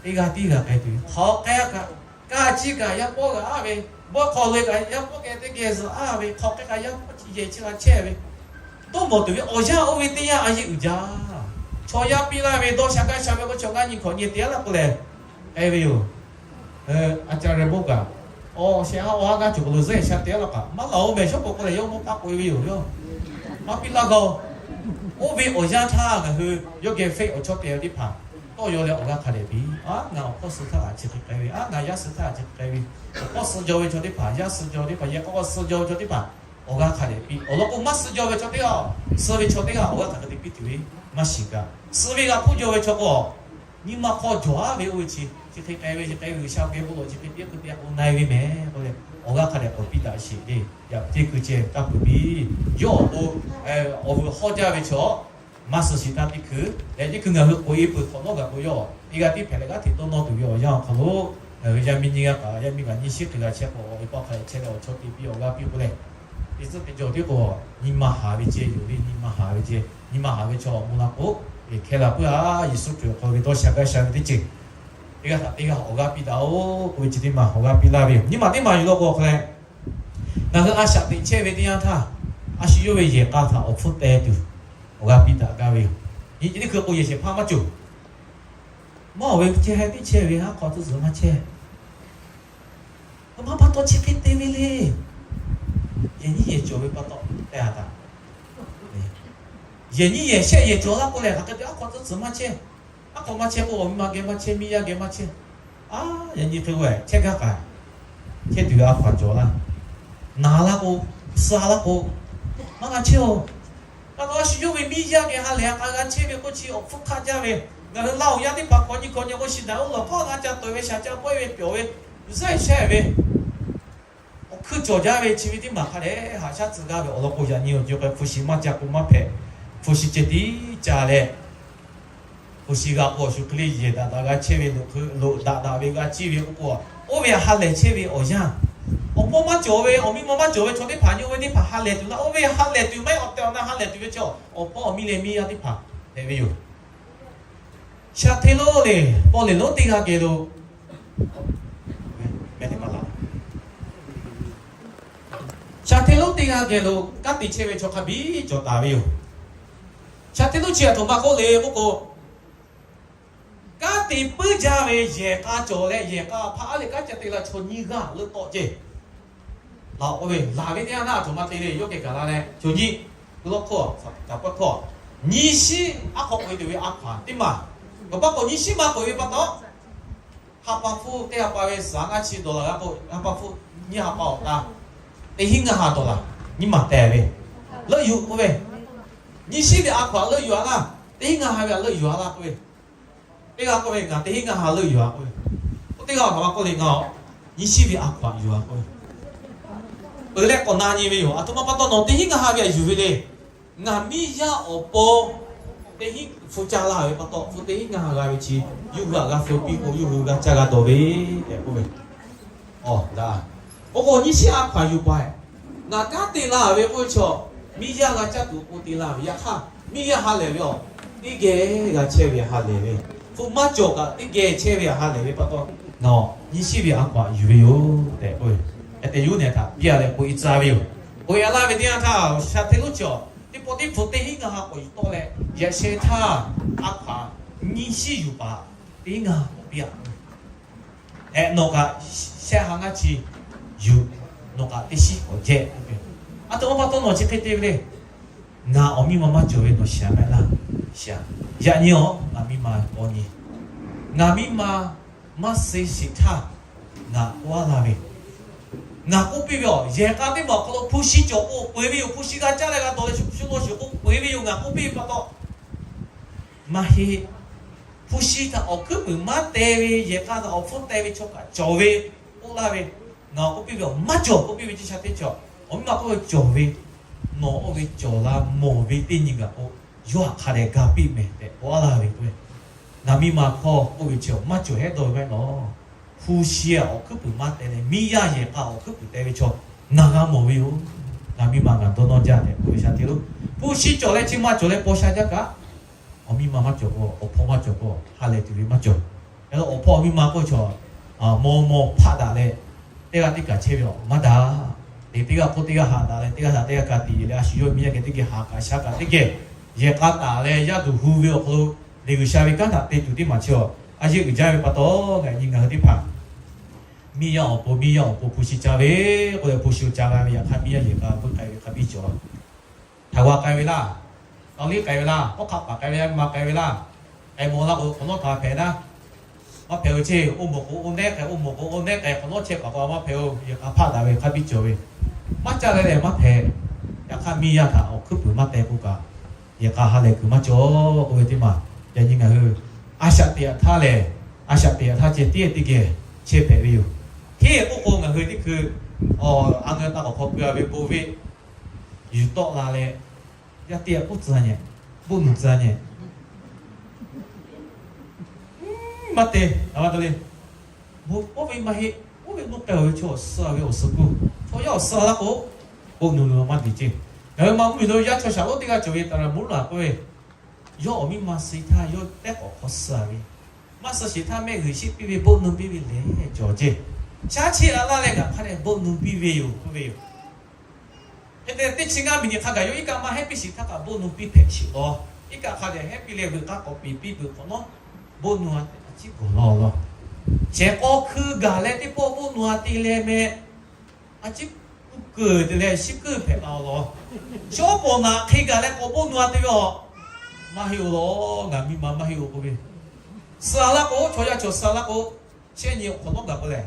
teˇ g'aˇ tiˉ g'a k'ai tuˬ ve hk'aw k'ai kaꞈ, ka chi kaꞈ yaˇ pawˆ g'a-a ve, bawˇ hk'aw lo kaꞈ yaˇ pawˆ geh teˇ geh zuhꞈ-a ve, hk'aw k'ai kaꞈ yaˇ pawˆ chi yehˬ chi g'a chehˇ ve, dawˇ mawˬ tuˬ ve awˬ yanˇ oˇ ve teˇ yanˇ a yeˆ uiˍ jaˇ. Chaw yaˇ piˇ laˇ ve dawˇ sha gaˇ sha ve k'o, chaw ngaˇ nyi hkawꞈ nyi te-a laˇ k'o lehˬ, k'ai ve yoˬ. A ca reh bawˆ kaꞈ, awˬ shehˍ ha awˬ ha g'aˇ cawˬ k'o lo zuhˆ sha te-a laˇ kaꞈ maˇ laˬ-oˬ mehˍ, shawˉ pawꞈ k'o lehˬ yawˇ maˇ taˇ k'oꞈ-e ve yoˬ. Yawˇ maˇ piˇ laˇ g'a-oˬ. Oˇ ve awˬ yanˇ htaˇ ngaˬ hui yawˇ geh fehˆ awˬ chawˇ te ve teˇ hpaˍ tawˇ yaw leh awˬ g'aˇ hk'a dehꞈ piˇ. A, ngaˬ awˬ hpawˇ suh htaˇ a chi hk'e k'ai ve, a, ngaˬ yaˇ suh htaˇ a chi hk'e k'ai ve, awˬ hpawˇ suh jaw ve chaw teˇ hpaˍ, yaˇ suh jaw teˇ hpaˍ, yehˬ k'aw suh jaw ve chaw teˇ hpaˍ awˬ g'aˇ hk'a dehꞈ piˇ. Awˬ lawn k'o, maˇ suh jaw ve chaw teˇ g'aˇ, suh ve chaw teˇ g'aˇ awˬ g'aˇ hk'aˬ hk'e te piˇ tuˬ ve maˇ shiˍ kaꞈ, suh ve g'a hpuˇ jaw ve chaw k'o, nyi ma hk'aw jawˬ-a ve oˇ ve chi, Chi hk'e k'ai ve chi hk'e G'uiˬsha geh bon lawˬ chi hk'e tiˉ hk'e te k'o na-e ve mehˍ k'oˆ leh, awˬ g'aˇ hk'a dehꞈ k'awꞈ piˇ daꞈ sheˍ le. Yaꞈ puiˉ teˇ kuiˬ ceh taˇ peuˬ piˇ. Yawˇ awˬ to awˬ vuiˬ hawˇ jaˇ ve chaw maˇ suh shiˍ htaˇ teˇ hkui leh, teˇ hkui ngaˬ hui k'oꞈ-e peuˬ hk'awꞈ nawˉ gaˬ k'o, yawˇ teˇ g'aˇ tiˉ hpehꞈ leh g'aˇ hteꞈ dawˇ nawˇ tuˬ ve awˬ yanˇ awˬ hk'aw lo, ngaˬ hui yaˇ miˇ nyiˇ g'aˇ kaꞈ yaˇ miˇ kaꞈ nyiˇ shiˉ hk'e g'a chehˇ k'o, awˬ e paˆ hk'a dehꞈ chehˇ leh awˬ chawˇ te piˇ awˬ g'aˇ piˇ k'oˆ leh, teˇ tcuhˉ teˇ jawˬ tiˉ k'o, nyi ma haˍ ve ceh yoˬ le. Nyi ma haˍ ve ceh, nyi ma haˍ ve chaw awˬ moˍ la k'o, hkeh laˬ puiˉ-a. Yeˍsuˆ Hkriꞈ awˬ hk'aw lo ve dawˇ sha gaˇ sha ve teˇ ceuˬ teˇ g'aˇ htaꞈ teˇ g'aˇ awˬ g'aˇ piˇ daꞈ-oˬ k'oˆ ve chi teˇ maˬ awˬ g'aˇ piˇ laˇ ve yoˬ. Nyi ma teˇ maˬ yuˬ law k'o hk'a leh, ngaˬ hui a shaꞈ teꞈ chehˇ ve teˇ yanˇ htaˇ, a shu yawˇ ve yehˬ k'a htaꞈ awˬ hpfuhˇ teh tuˬ awˬ g'aˇ piˇ daꞈ gaˇ ve yoˬ. Nyi teˇ hkui k'o yehˬ shehˍ hpaˇ maˇ cawˬ. Maˇ awˬ ve chi hk'e tiˉ chehˇ ve haˉ hk'aw tcuhˉ zuhˬ maˇ chehˇ. Aˬ ma pa taw chi hk'e te ve le. Yehˬ nyiˇ yehˬ cawˬ ve pa taw te-a taꞈ. Yehˬ nyiˇ yehˬ shehˆ yehˬ cawˬ laˇ k'oˆ leh, hk'aˬ hk'e te haˉ hk'aw tcuhˉ zuhˬ maˇ chehˇ. Haˉ hk'aw maˇ chehˇ k'o, awˬ miˇ ma geh maˇ chehˇ, miˇ yaˇ geh maˇ chehˇ. A, yaꞈ nyi hk'e-o, chehˇ gaˇ kaꞈ, chehˇ tuˬ ve a hkaw-anˬ cawˬ laˇ. Naˍ laˇ k'o, suh laˇ k'o, maˇ g'a chehˇ-oˬ. Pa taw a shu yawˇ ve miˇ yaˇ geh ha lehˬ a k'a g'a chehˇ ve k'oˆ chi awˬ hpfuhˇ hk'aˆ jaˇ ve, ngaˬ hui Laˇ huˍ yaˇ teˇ hpaˍ hk'awꞈ nyi hk'awꞈ nyi k'o, shiˍ daꞈ oˇ lawˬ hkawˇ g'a ca tawꞈ ve shaˍ ca pawehˇ ve pyawˬ ve, uiˍ zaˇ shehˍ ve awˬ hkuiˇ cawˬ jaˇ ve chi ve teˇ maˬ hk'a dehꞈ haꞈ shaˉ tcuh gaˇ ve awˬ lawn k'o, yaꞈ nyi awˬ ceuˬ k'o hpu shi maˇ ca k'o maˇ hpehꞈ. Hpu shi ceh tiˉ ca leh, hpu shi g'a k'o awˬ shu hk'e le yehˬ daꞈ daꞈ g'a chehˇ ve, loꞈ daꞈ daꞈ ve g'a ciˇ ve k'oˆ k'o, oˇ ve ha lehˬ chehˇ ve awˬ yanˇ, awˬ hpawˇ maˇ cawˬ ve, awˬ miˇ ma maˇ cawˬ ve chaw teˇ hpaˍ nyi oˇ ve teˇ hpaˍ ha lehˬ tuˬ laˇ. Oˇ ve ha lehˬ tuˬ maˇ heˆ, awˬ tehˬ awˬ na ha lehˬ tuˬ ve chaw, awˬ hpawˇ awˬ miˇ leh miˇ yaˇ teˇ hpaˍ hpehꞈ ve yoˬ. Shaˍ hteˇ lonˉ le, paw lehˬ lonˉ teˇ g'aˇ geh lo, shaˍ hteˇ lonˉ teˇ g'aˇ geh lo kanˉ te chehˇ ve chaw hk'a biˇ cawˬ taˍ ve yoˬ. Shaˍ hteˇ lonˉ chi aˬ htoꞈ ma k'oˆ le k'oˆ k'o, kanˉ te puiˉ jaˇ ve yehˬ k'a cawˬ leh, yehˬ k'a hpaˇ aˉ leh kanˉ ca te la chaw nyiˇ g'aˇ leuˆ tawˆ ceˇ. Laˬ k'oˆ ve, laˬ ve teˇ yanˇ naˆ aˬ htoꞈ ma te le, yawˇ kehˬ gaˬ la leh, chaw nyiˇ, gu lawˇ hkawˇ, caˍ pawˆ hkawˇ, nyiˇ shiˉ aˉ hk'aw k'oꞈ-e tuˬ ve a hkaw-anˬ teˇ maˬ, awˬ pa k'o nyiˇ shiˉ maˇ k'oꞈ-e ve pa taw, ha pa hpfuhˇ teˇ ha pa ve suhˍ a naˇ chi dawˬ laˬ g'a k'o, ha pa hpfuhˇ nyiˇ ha pa awˬ ta teˇ hinˉ ngaˇ ha dawˬ laˬ nyiˇ maˬ tehˬ ve leuˆ yuˬ k'oˆ ve, nyiˇ shiˉ ve a hkaw-anˬ leuˆ yuˬ-a laˇ, teˇ hinˉ ngaˇ ha ve a leuˆ yuˬ-a laˇ k'oˆ ve, teˇ g'aˇ k'oˆ ve, ngaˬ teˇ hinˉ ngaˇ ha leuˆ yuˬ-a k'oˆ ve, oˇ teˇ g'aˇ awˬ hk'aˬ ma k'oˆ le, ngaˬ nyiˇ shiˉ ve a hkaw-anˬ yuˬ-a k'oˆ ve, peuˬ leh k'awꞈ na nyi ve yoˬ. Aˬ htoꞈ ma pa taw nawˬ teˇ hinˉ ngaˇ ha ve a yuˬ ve le. Ngaˬ miˇ yaˇ awˬ pon teˇ hinˉ hpu caˇ laˇ ve pa taw, hpu teˇ hinˉ ngaˇ ha g'a ve chi, yawˇ hui aꞈ g'a hpu piˇ k'o, yawˇ hui g'a caˇ g'a dawˬ ve tehꞈ k'oˆ ve. Oˇ, oˇ k'o nyiˇ shiˉ a hkaw-anˬ yuˬ paˍ-eˬ, ngaˬ kanˉ te la ve k'oˆ ve chaw, miˇ yaˇ g'a caˇ tuˬ awˬ pon te la ve. Yaꞈ hk'aˇ miˇ yaˇ ha lehˬ ve awˬ, teˇ geh g'a chehˇ ve ha lehˬ ve, hpu maˇ cawˬ kaꞈ teˇ geh chehˇ ve ha lehˬ ve pa taw, nawˬ nyiˇ shiˉ ve a hkaw-anˬ yuˬ ve yoˬ tehꞈ k'oˆ ve. Hk'e te yawˇ hui htaꞈ piˇ-a leh k'oꞈ-e tcuh ve yoˬ. K'oꞈ-e laˇ ve teˇ yanˇ htaˇ, shaˍ hteˇ lonˉ chi awˬ teˇ pawˆ teˇ hpu teˇ hinˉ ngaˇ ha k'awꞈ yuˬ tawˆ leh, yaꞈ sheh htaˇ a hkaw-anˬ nyiˇ shiˉ yuˬ paˍ teˇ hinˉ ngaˇ ha k'awꞈ piˇ-a. Hehꞈ, nawˬ kaꞈ shehˆ ha ngaˇ chi yuˬ, nawˬ kaꞈ teˇ shiˉ k'awꞈ jehˇ. Aˬ htoꞈ ma pa taw nawˬ chi hk'e te ve le. Ngaˬ awˬ miˇ ma maˇ cawˬ ve nawˬ shiˍ-a mehˆ laˇ. Shiˍ-a. Yaꞈ nyi-oˬ, ngaˬ miˇ ma paw nyi, ngaˬ miˇ ma maˇ suh sheˍ htaˇ, ngaˬ k'oˆ-a laˇ ve, ngaˬ k'oˆ piˇ ve, awˬ yehˬ k'a teˇ maˬ awˬ hk'aw lo hpu shi cawˬ k'o peuˬ ve yoˬ. Hpu shi g'a caˇ leh g'a dawˬ leh shu shu lo shiˍ k'o peuˬ ve yoˬ. Ngaˬ k'oˆ piˇ ve pa taw, maˇ heˆ. Hpu shi htaꞈ awˬ hkuiˉ puiˍ maˇ teh ve, yehˬ k'a htaꞈ awˬ hpfuhˇ teh ve chaw kaꞈ cawˬ ve k'oˆ laˇ ve, ngaˬ k'oˆ piˇ ve, maˇ cawˬ k'oˆ piˇ ve, chi shaˍ hteˇ cawˬ. Awˬ miˇ ma k'oˆ ve cawˬ ve, nawˬ oˇ ve cawˬ la mawˬ ve teˇ nyi gaˬ k'o, yawˇ htaꞈ hk'a dehꞈ ga piˇ mehˍ tehꞈ k'oˆ-a laˇ ve k'o, ngaˬ miˇ ma hkawˇ k'oˆ ve chi maˇ cawˬ hehˉ dawˇ ve maˇ heˆ lawˬ. Hpu shi-a awˬ hkuiˉ puiˍ maˇ teh leh, miˇ yaˇ yehˬ k'a awˬ hkuiˉ puiˍ teh ve chaw ngaˬ g'a mawˬ ve yoˬ. Ngaˬ miˇ ma ngaˬ dawˇ nawˇ jaˇ tehꞈ k'oˆ ve shaˍ hteˇ lonˉ. Hpu shi cawˬ leh chi maˇ cawˬ leh paw sha jaˇ kaꞈ, awˬ miˇ ma maˇ cawˬ k'o, awˬ hpawˇ maˇ cawˬ k'o, ha lehˬ tuˬ ve maˇ cawˬ. Yaꞈ hk'aˇ awˬ hpawˇ awˬ miˇ ma k'oˆ chaw, mawˬ mawˬ hpaˆ daꞈ leh, teˇ g'aˇ teˇ kaˬ chehˇ ve awˬ maˇ daꞈ. Teꞈ teˇ g'aˇ hk'oˆ teˇ g'aˇ haꞈ daꞈ leh, teˇ g'aˇ htaꞈ teˇ g'aˇ ka tiꞈ yeˬ leh, a shu yawˇ miˇ yaˇ geh teˇ geh haꞈ kaꞈ shaˉ kaꞈ teˇ geh, yehˬ k'a taˍ leh yaˇ duˬ hu ve awˬ hk'aw lo, leˬ G'uiˬsha ve kanˉ htaꞈ te tuˬ teˇ maˬ chi awˬ a yeˇ uiˍ jaˇ ve pa taw, ngaˬ nyi ngaˬ hui teˇ hpaˍ miˇ yaˇ awˬ pon, miˇ yaˇ awˬ pon hpu shi ca ve k'oˆ leh, hpu shi ca g'a ve yaꞈ hk'aˇ, miˇ yaˇ yehˬ k'a pui k'ai ve hk'a biˇ cawˬ. Htaiˍ wa k'ai ve laˇ, Tawˍ liˇ k'ai ve laˇ, hawˉ hk'aˆ paˍ k'ai ve laˇ, ma k'ai ve laˇ, k'ai mawˬ laˇ k'o, hk'awꞈ nawˉ htaꞈ hpehꞈ naˉ, maˇ hpehꞈ-oˬ ceˇ. Oˇ moˍ k'o oˇ nehˉ k'ai, oˇ moˍ k'o oˇ nehˉ k'ai, hk'awꞈ nawˉ chehˇ paˍ k'o maˇ hpehꞈ-oˬ. Yehˬ k'a hpaˆ daꞈ ve hk'a biˇ cawˬ ve, maˇ caˇ leh lehˬ maˇ hpehꞈ. Yaꞈ hk'aˇ miˇ yaˇ htaꞈ awˬ hkuiˉ puiˍ maˇ teh k'o kaꞈ, yehˬ k'a ha lehˬ kuiˬ maˇ cawˬ k'oˆ ve teˇ maˬ. Yaꞈ nyi ngaˬ hui a shaꞈ teꞈ htaˇ lehˬ, A shaꞈ teꞈ htaˇ ceh tiˉ teˇ geh chehˇ hpehꞈ ve yoˬ. Hteˇ k'oˆ k'o ngaˬ hui teˇ hkui a ngaˬ hui taˇ k'awꞈ hk'aw pui a ve bon veˆ yuˬ tawˆ la leh, yaˇ teˇ g'aˇ k'oˆ tcuh nyehˬ, boˆ nuˬ tcuh nyehˬ. Maˇ te, a ma te le. Oˇ ve maˇ heˆ, oˇ ve nuˇ k'ai ve chaw awˬ suh ve awˬ suh kuˇ, chaw yaˇ awˬ suh laˇ k'o, boˆ nuˬ nuˬ maˇ te ceˇ. Ngaˬ hui ma mvuhˇ miˬ lo yaˇ chaw shaˍ lonˉ teˇ g'aˇ cawˬ ve taˍ ra mvuhˇ laˬ k'oˆ ve, yawˇ awˬ miˇ ma suh htaˇ yawˇ tehˉ k'awꞈ hk'aw suh ve, maˇ suh sheˍ htaˇ mehˆ g'uiˬ shiˉ piˇ ve boˆ nuˬ piˇ ve lehˬ cawˬ ceˇ. Shaˉ cheˇ a laˇ leh ngaˬ hk'a dehꞈ boˆ nuˬ piˇ ve yoˬ k'oˆ ve yoˬ. Hk'e te teˇ chi ngaˇ miˬ nyi hk'a gaˬ yawˇ iˉ kaˆ maˇ hehˉ piˇ sheˍ htaˇ kaꞈ boˆ nuˬ piˇ hpehꞈ sheˍ law. Iˉ kaˆ hk'a dehꞈ hehˉ piˇ leh veuꞈ k'aˇ k'awꞈ peˍ piˇ peuˬ hk'awꞈ nawˉ, boˆ nuˬ a ciˉ gawˬ law law. Shehˍ k'aw hkui gaˬ leh teˇ pawˆ boˆ nuˬ a te leh meh, a ciˉ kuˇ keuˬ te leh shiˉ kuiˉ hpehꞈ la law. Shawˉ pawˍ naꞈ hk'e gaˬ leh k'awꞈ boˆ nuˬ a te ve a, maˇ heˆ-oˬ law, ngaˬ miˇ ma maˇ heˆ-oˬ k'oˆ ve. Suh a laˇ k'o, chaw yaˇ chaw suh a laˇ k'o, shehˆ nyi awˬ hk'awꞈ nawˉ gaˬ k'oˆ lehˬ,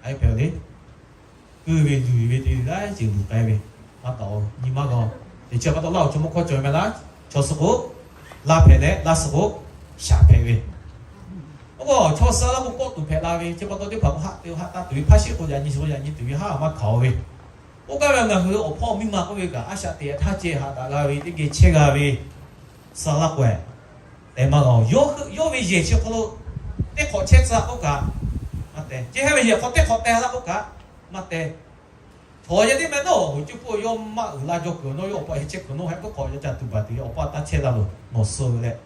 a hpehꞈ le. Kuiˇ ve luˬ ve te laiˉ ceuˬ luˬ k'ai ve, maˇ taˍ-oˬ nyi maˇ g'a. Teˇ chi pa taw laˇ awˬ chaw mawˇ hkawˇ cawˬ meh laˇ, chaw suh k'o laˇ hpehꞈ leh laˇ suh k'o shaˍ hpehꞈ ve. Oˇ k'o chaw suh laˇ k'o kawˆ tuˬ hpehꞈ la ve, chi pa taw teˇ hpaˍ k'o haˆ te haˆ taˇ tuˬ ve, hpaˇ shiˉ k'o yaꞈ nyi shiˍ k'o yaꞈ nyi tuˬ ve haˉ maˇ hkanˍ-o ve. Oˇ kaˇ ve ngaˬ hui awˬ hpawˇ miˇ ma k'oˆ ve kaꞈ a shaꞈ teꞈ htaˇ ceh haꞈ daꞈ g'a ve teˇ geh chehˇ g'a ve, suh laˇ k'o, tehꞈ maˇ g'a-oˬ. Yawˇ ve yehˬ chi hk'aw lo teˇ hk'awꞈ chehˇ tcuh k'oˆ kaꞈ maˇ te. Chi hk'e ve yehˬ hk'aw teˇ hk'awꞈ te laˇ k'oˆ kaꞈ maˇ te. Chaw yaˇ teˇ meh nawˉ awˬ hoˍ cuˇ pfuhˇ yawˇ maˇ uiˍ laˇ jaw kuiˬ nawˉ, yawˇ awˬ pa heh chehˇ kuiˬ nawˉ, heh puiˉ hk'awꞈ yaˇ ca tuˬ baˬ tuˬ ve awˬ pa taˇ chehˇ la loˬ nawˬ suh ve leh.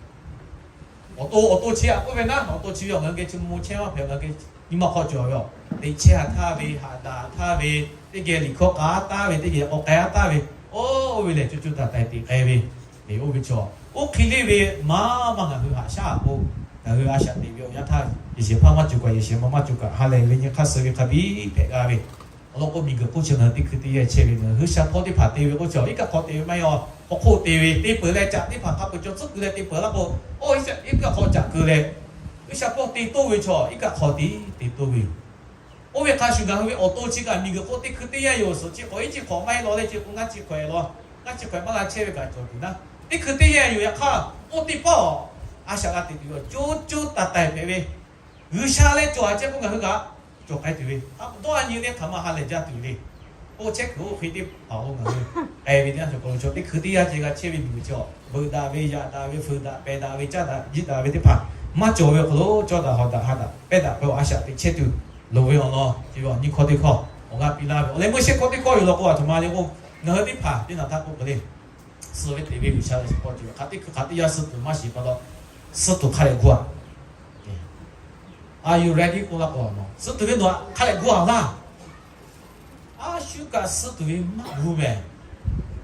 Awˬ to awˬ to chi a k'oˆ ve naˉ, awˬ to chi ve awˬ ngaˬ hui geh chi mvuh chehˇ maˇ hpehꞈ, ngaˬ hui geh nyi ma hk'aw cawˬ ve a. Teꞈ chehˇ a htaˇ ve, haꞈ daꞈ htaˇ ve, teˇ geh liꞈ hkawˇ k'a taˉ ve, teˇ geh k'awꞈ k'ai a taˉ ve, oˇ ve lehˬ co co taiˍ taiˍ teꞈ k'ai ve. Eˬ, oˇ ve chaw oˇ hk'e le ve maˇ maˇ ngaˬ hui haꞈ shaˉ a k'o, ngaˬ hui a shaꞈ teꞈ ve awˬ yanˇ htaˇ, yehˬ shehˍ hpaˇ maˇ cawˬ kaꞈ, yehˬ shehˍ ma maˇ cawˬ kaꞈ, ha lehˬ ve nyi hk'aˇ suh ve hk'a biˇ hpehꞈ g'a ve. Awˬ lawn k'o, miˬ guiˬ hk'oˆ chi ngaˬ hui teˇ hkui teˇ yanˇ chehˇ ve, ngaˬ hui sha hpawˇ teˇ hpaˍ te ve k'oˆ chi, iˉ kaˆ hk'aw te ve maˇ heˆ-oˬ, hk'aw hk'oˆ te ve, te peuˬ leh caꞈ teˇ hpaˍ hk'a peu-eˬ caw tcuhˉ keu leh te peuˬ laˇ k'o, oˇ iˉ kaˆ hk'aw caꞈ keu leh, G'uiˬsha hpawˇ te toˇ ve chaw iˉ kaˆ hk'aw te, te toˇ ve yoˬ. Oˇ ve hk'a shuˍ ngaˬ hui ve awˬ to chi kaꞈ miˬ guiˬ hk'oˆ teˇ hkui teˇ yanˇ yoˬ. Suhˍ chi hk'awꞈ iˉ chi hk'awꞈ maˇ heˆ law leh chi k'o ngaˇ chi hk'awꞈ-e law, ngaˇ chi hk'awꞈ-e maˇ g'a chehˇ ve kaꞈ cawˬ tuˬ naˉ, teˇ hkui teˇ yanˇ yoˬ. Yaꞈ hk'aˇ oˇ teˇ pawˆ a shaꞈ g'a teꞈ tuˬ yoˬ. Co co taiˍ taiˍ hpehꞈ ve G'uiˬsha leh cawˬ a ceh k'o ngaˬ hui kaꞈ cawˬ k'ai tuˬ ve, dawˇ a nyi le hk'aˬ ma ha lehˬ jaˇ tuˬ le. Oˇ chehˇ kuiˬ oˇ hk'e teˇ hpaˍ-oˬ, ngaˬ hui k'ai ve teˇ yanˇ cawˬ k'o, chaw teˇ hkui teˇ yanˇ ceh g'a chehˇ ve miˬ guiˬ chi awˬ veuꞈ daꞈ ve, yaꞈ daꞈ ve, fuiˍ daꞈ, pehˬ daꞈ ve, caˇ daꞈ jiˆ daꞈ ve teˇ hpaˍ maˇ cawˬ ve awˬ hk'aw lo, cawˇ daꞈ hawˍ daꞈ ha daꞈ pehˇ daꞈ k'o a shaꞈ teꞈ chehˇ tuˬ loˍ ve awˬ lawn, chi ve awˬ nyi hkawˇ teˇ hkawˇ awˬ g'aˇ piˇ laˇ ve awˬ leh meuˇ shehˇ hkawˇ teˇ hkawˇ yoˬ law k'o, a htoꞈ ma le k'o, ngaˬ hui teˇ hpaˍ teˇ naˬ htaˇ k'oˆ k'o le, suh ve teꞈ ve G'uiˬsha ve chi hk'aw cawˬ ve hk'a teˇ hkui hk'aˬ teˇ yanˇ suh tuˬ maˇ shiˍ pa taw, suh tuˬ hk'a leh gu a Are you ready k'oˆ laˇ k'o, suh tuˬ ve nawˬ hk'a leh gu a laˇ. A shu kaꞈ suh tuˬ ve maˇ gu mehˬ.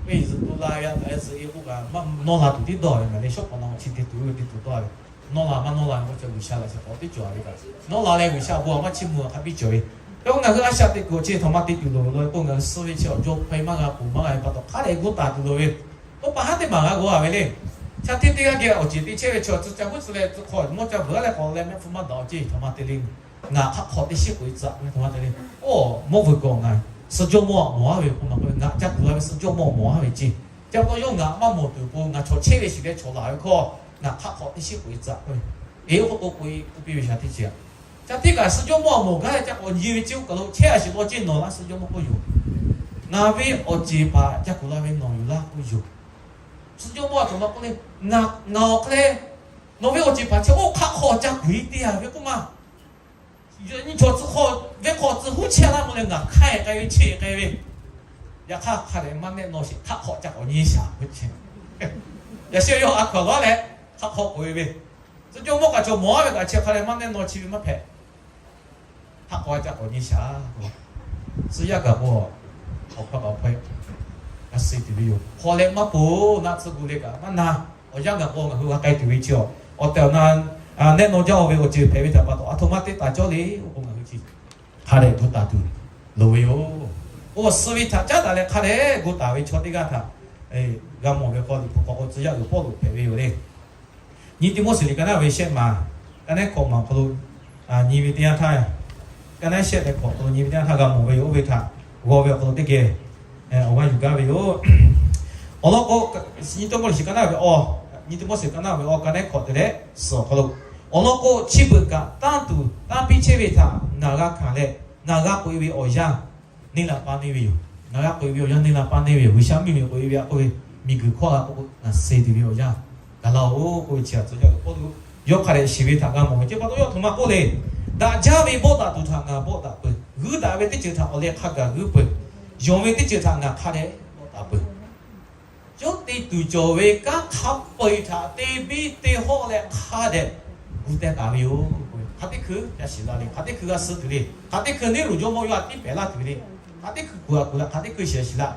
Ve zuhꞈ tu la ve a taꞈ zuhꞈ e k'oˆ kaꞈ nawˇ la tuˬ tiˉ dawˇ ve mehˬ le. Shawˉ k'awꞈ na chi te tuˬ ve te tuˬ dawˇ ve, nawˇ la maˇ nawˇ la ve k'o, G'uiˬsha laꞈ sheh k'awꞈ teˇ cawˬ ve kaꞈ, nawˇ la leh G'uiˬsha bon maˇ chiˇ mvuh hk'a biˇ cawˬ ve. Hk'e k'o ngaˬ hui a shaꞈ teꞈ kuiˬ chi htaꞈ ma te tuˬ loˍ ve law k'o, ngaˬ hui suh ve chi awˬ jaw hpaw-e maˇ g'a, ponˬ maˇ g'a ve pa taw hk'a leh gu taˍ tuˬ loˍ ve. Oˇ pa haˉ teˇ maˬ g'a g'aw a ve le. Chaˇ hteˇ teˇ g'aˇ geh awˬ ceˬ te chehˇ ve chaw, tcuh ca huˉ tcuh leh tcuh hk'aw mawˇ ca beuˬ a leh k'awꞈ leh mehˆ hpfuhˇ maˇ daꞈ awˬ ceˬ htaꞈ ma te le. Ngaˬ hk'aˆ hk'awꞈ teˇ shiˉ k'oꞈ-e tcuh ve htaꞈ ma te le. Oˇ mawˇ vuiˬ kawꞈ ngaˬ suh jawˇ mawˇ mawˬ a ve k'o, ngaˬ k'o ngaˬ ca kuˬ la ve suh jawˇ mawˇ mawˬ a ve ceˇ. Ca pa taw yawˇ ngaˬ maˇ mawˬ tuˬ k'o, ngaˬ chaw chehˇ ve shiˍ leh chaw laˬ ve hkawˇ ngaˬ hk'aˆ hk'awꞈ teˇ shiˉ k'oꞈ-e tcuh k'oˆ ve. Eˬ, oˇ k'oˆ k'o k'oꞈ-e k'oˆ piˇ ve shaˍ teˇ chi a. Ca tiˉ kaꞈ suh jawˇ mawˇ mawˬ gaˇ leh ca k'awꞈ nyi ve ceˇ, oˇ kaˬ lo chehˇ a shiˍ law ceˇ nawˬ laˇ suh jawˇ mawˇ k'oˆ yoˬ. Ngaˬ ve awˬ ceˬ paˍ ca kuˬ la ve nawˬ yoˬ laˇ k'oˆ yoˬ. Suh jawˇ mawˇ a cawˬ law k'oˆ le, ngaˬ awˬ hk'e leh nawˬ ve awˬ ceˬ paˍ chi oˇ hk'aˆ hk'awꞈ ca kuˬ-e te a ve k'oˆ ma. Nyi chaw tcuh hk'aw, venˇ hk'aw tcuh huˉ chehˇ laˇ mawˬ leh ngaˬ hk'aˆ-e k'ai ve, cheˇ-e k'ai ve. Yaꞈ hk'aˇ hk'a dehꞈ maˇ nehˆ nawˇ sheˍ, hk'aˆ hk'awꞈ ca k'awꞈ nyi shaˍ k'oˆ chi. Yaꞈ sheh yawˇ a hkaw-anˬ laˇ leh hk'aˆ hk'awꞈ k'oꞈ-e ve. Suh jawˇ mawˇ kaꞈ chaw mawˬ a ve kaꞈ chi hk'a dehꞈ maˇ nehˆ nawˇ chi ve maˇ hpehꞈ. Hk'aˆ hk'awꞈ ca k'awꞈ nyi shaˍ k'o, suh yaˇ gaˬ k'o, awˬ hk'aw kaꞈ hk'aw-e, a suh tuˬ ve yoˬ. Hk'aw leh maˇ poˬ naˆ tcuh gu le kaꞈ maˇ na. Awˬ yanˇ gaˬ k'o ngaˬ hui g'a k'ai tuˬ ve chi a, awˬ tehˬ awˬ na nehˆ nawˇ jaˇ-o ve awˬ ceˬ hpehꞈ ve htaꞈ pa taw, a htoꞈ ma te taˍ cawˇ le k'oˆ k'o, ngaˬ hui chi hk'a dehꞈ gu taˍ tuˬ loˍ ve yoˬ. Oˇ suh ve htaꞈ caˉ daꞈ leh hk'a dehꞈ gu taˍ ve chaw teˇ g'aˇ htaꞈ g'a mawˬ ve k'o, Liꞈ hpu hk'aw k'o tcuh yaˇ uiˍ Pawˇluꞈ hpehꞈ ve yoˬ le. Nyi Tiˆmoˉseˍ liꞈ ka naˉ ve shehˆ maˬ, ka naˉ hkawꞈ maˬ awˬ hk'aw lo nyi ve teˇ yanˇ htaˇ, ka naˉ shehˆ leh hkawꞈ awˬ hk'aw lo nyi ve teˇ yanˇ htaˇ g'a mawˬ ve yoˬ. Oˇ ve htaꞈ g'aw ve awˬ hk'aw lo teˇ geh awˬ g'aˇ yuˬ gaˇ ve yoˬ. Awˬ lawn k'o, Nyi Tiˆmoˉseˍ ka naˉ ve awˬ, Nyi Tiˆmoˉseˍ ka naˉ ve awˬ, ka naˉ hkawꞈ te leh suhˍ awˬ hk'aw lo Awˬ lawn k'o, chi beuꞈ kaꞈ tanˇ tuˬ tanˇ piˇ chehˇ ve htaꞈ ngaˬ g'a hkanˍ leh, ngaˬ g'a k'oꞈ e ve awˬ yanˇ neˇ la paˇ neˇ ve yoˬ. Ngaˬ g'a k'oꞈ e ve awˬ yanˇ neˇ la paˇ neˇ ve yoˬ. G'uiˬsha mvuhˇmiˬ k'oꞈ e ve a k'oˆ ve, miˬguiˬ hkawˇ la k'oˆ k'o, ngaˬ suh tuˬ ve awˬ yanˇ gaˬ laˇ-oˬ k'oˆ ve chi htaꞈ tcuh yaˇ uiˍ Pawˇluꞈ yawˇ hk'a dehꞈ shiˍ ve htaꞈ g'a mawˬ ve. Chi pa taw yawˇ htoꞈ ma k'oˆ le. Daꞈ jaˇ ve bawˆ daꞈ tuˬ htaꞈ ngaˬ bawˆ daꞈ peuˬ. G'uiˇ daꞈ ve teˇ ceuˬ htaꞈ awˬ leh hk'a gaˬ g'uiˇ peuˬ. Yonˍ ve teˇ ceuˬ htaꞈ ngaˬ hk'a dehꞈ bawˆ daꞈ peuˬ. Yawˇ te tuˬ cawˬ ve kanˉ hk'a peu-eˬ htaꞈ te biˇ te hawˆ leh hk'a dehꞈ gu teh taˍ ve yoˬ. Hk'aˬ teˇ hkui yaˇ shiˍ laˇ le, hk'aˬ teˇ hkui g'a suh tuˬ le, hk'aˬ teˇ hkui neˇ luˬ jawˇmawˇ yawˇ htaꞈ tiˉ pehˍ laˇ tuˬ ve le, hk'aˬ teˇ hkui kuˬ a kuˬ la, hk'aˬ teˇ hkui shiˍ a shiˍ la,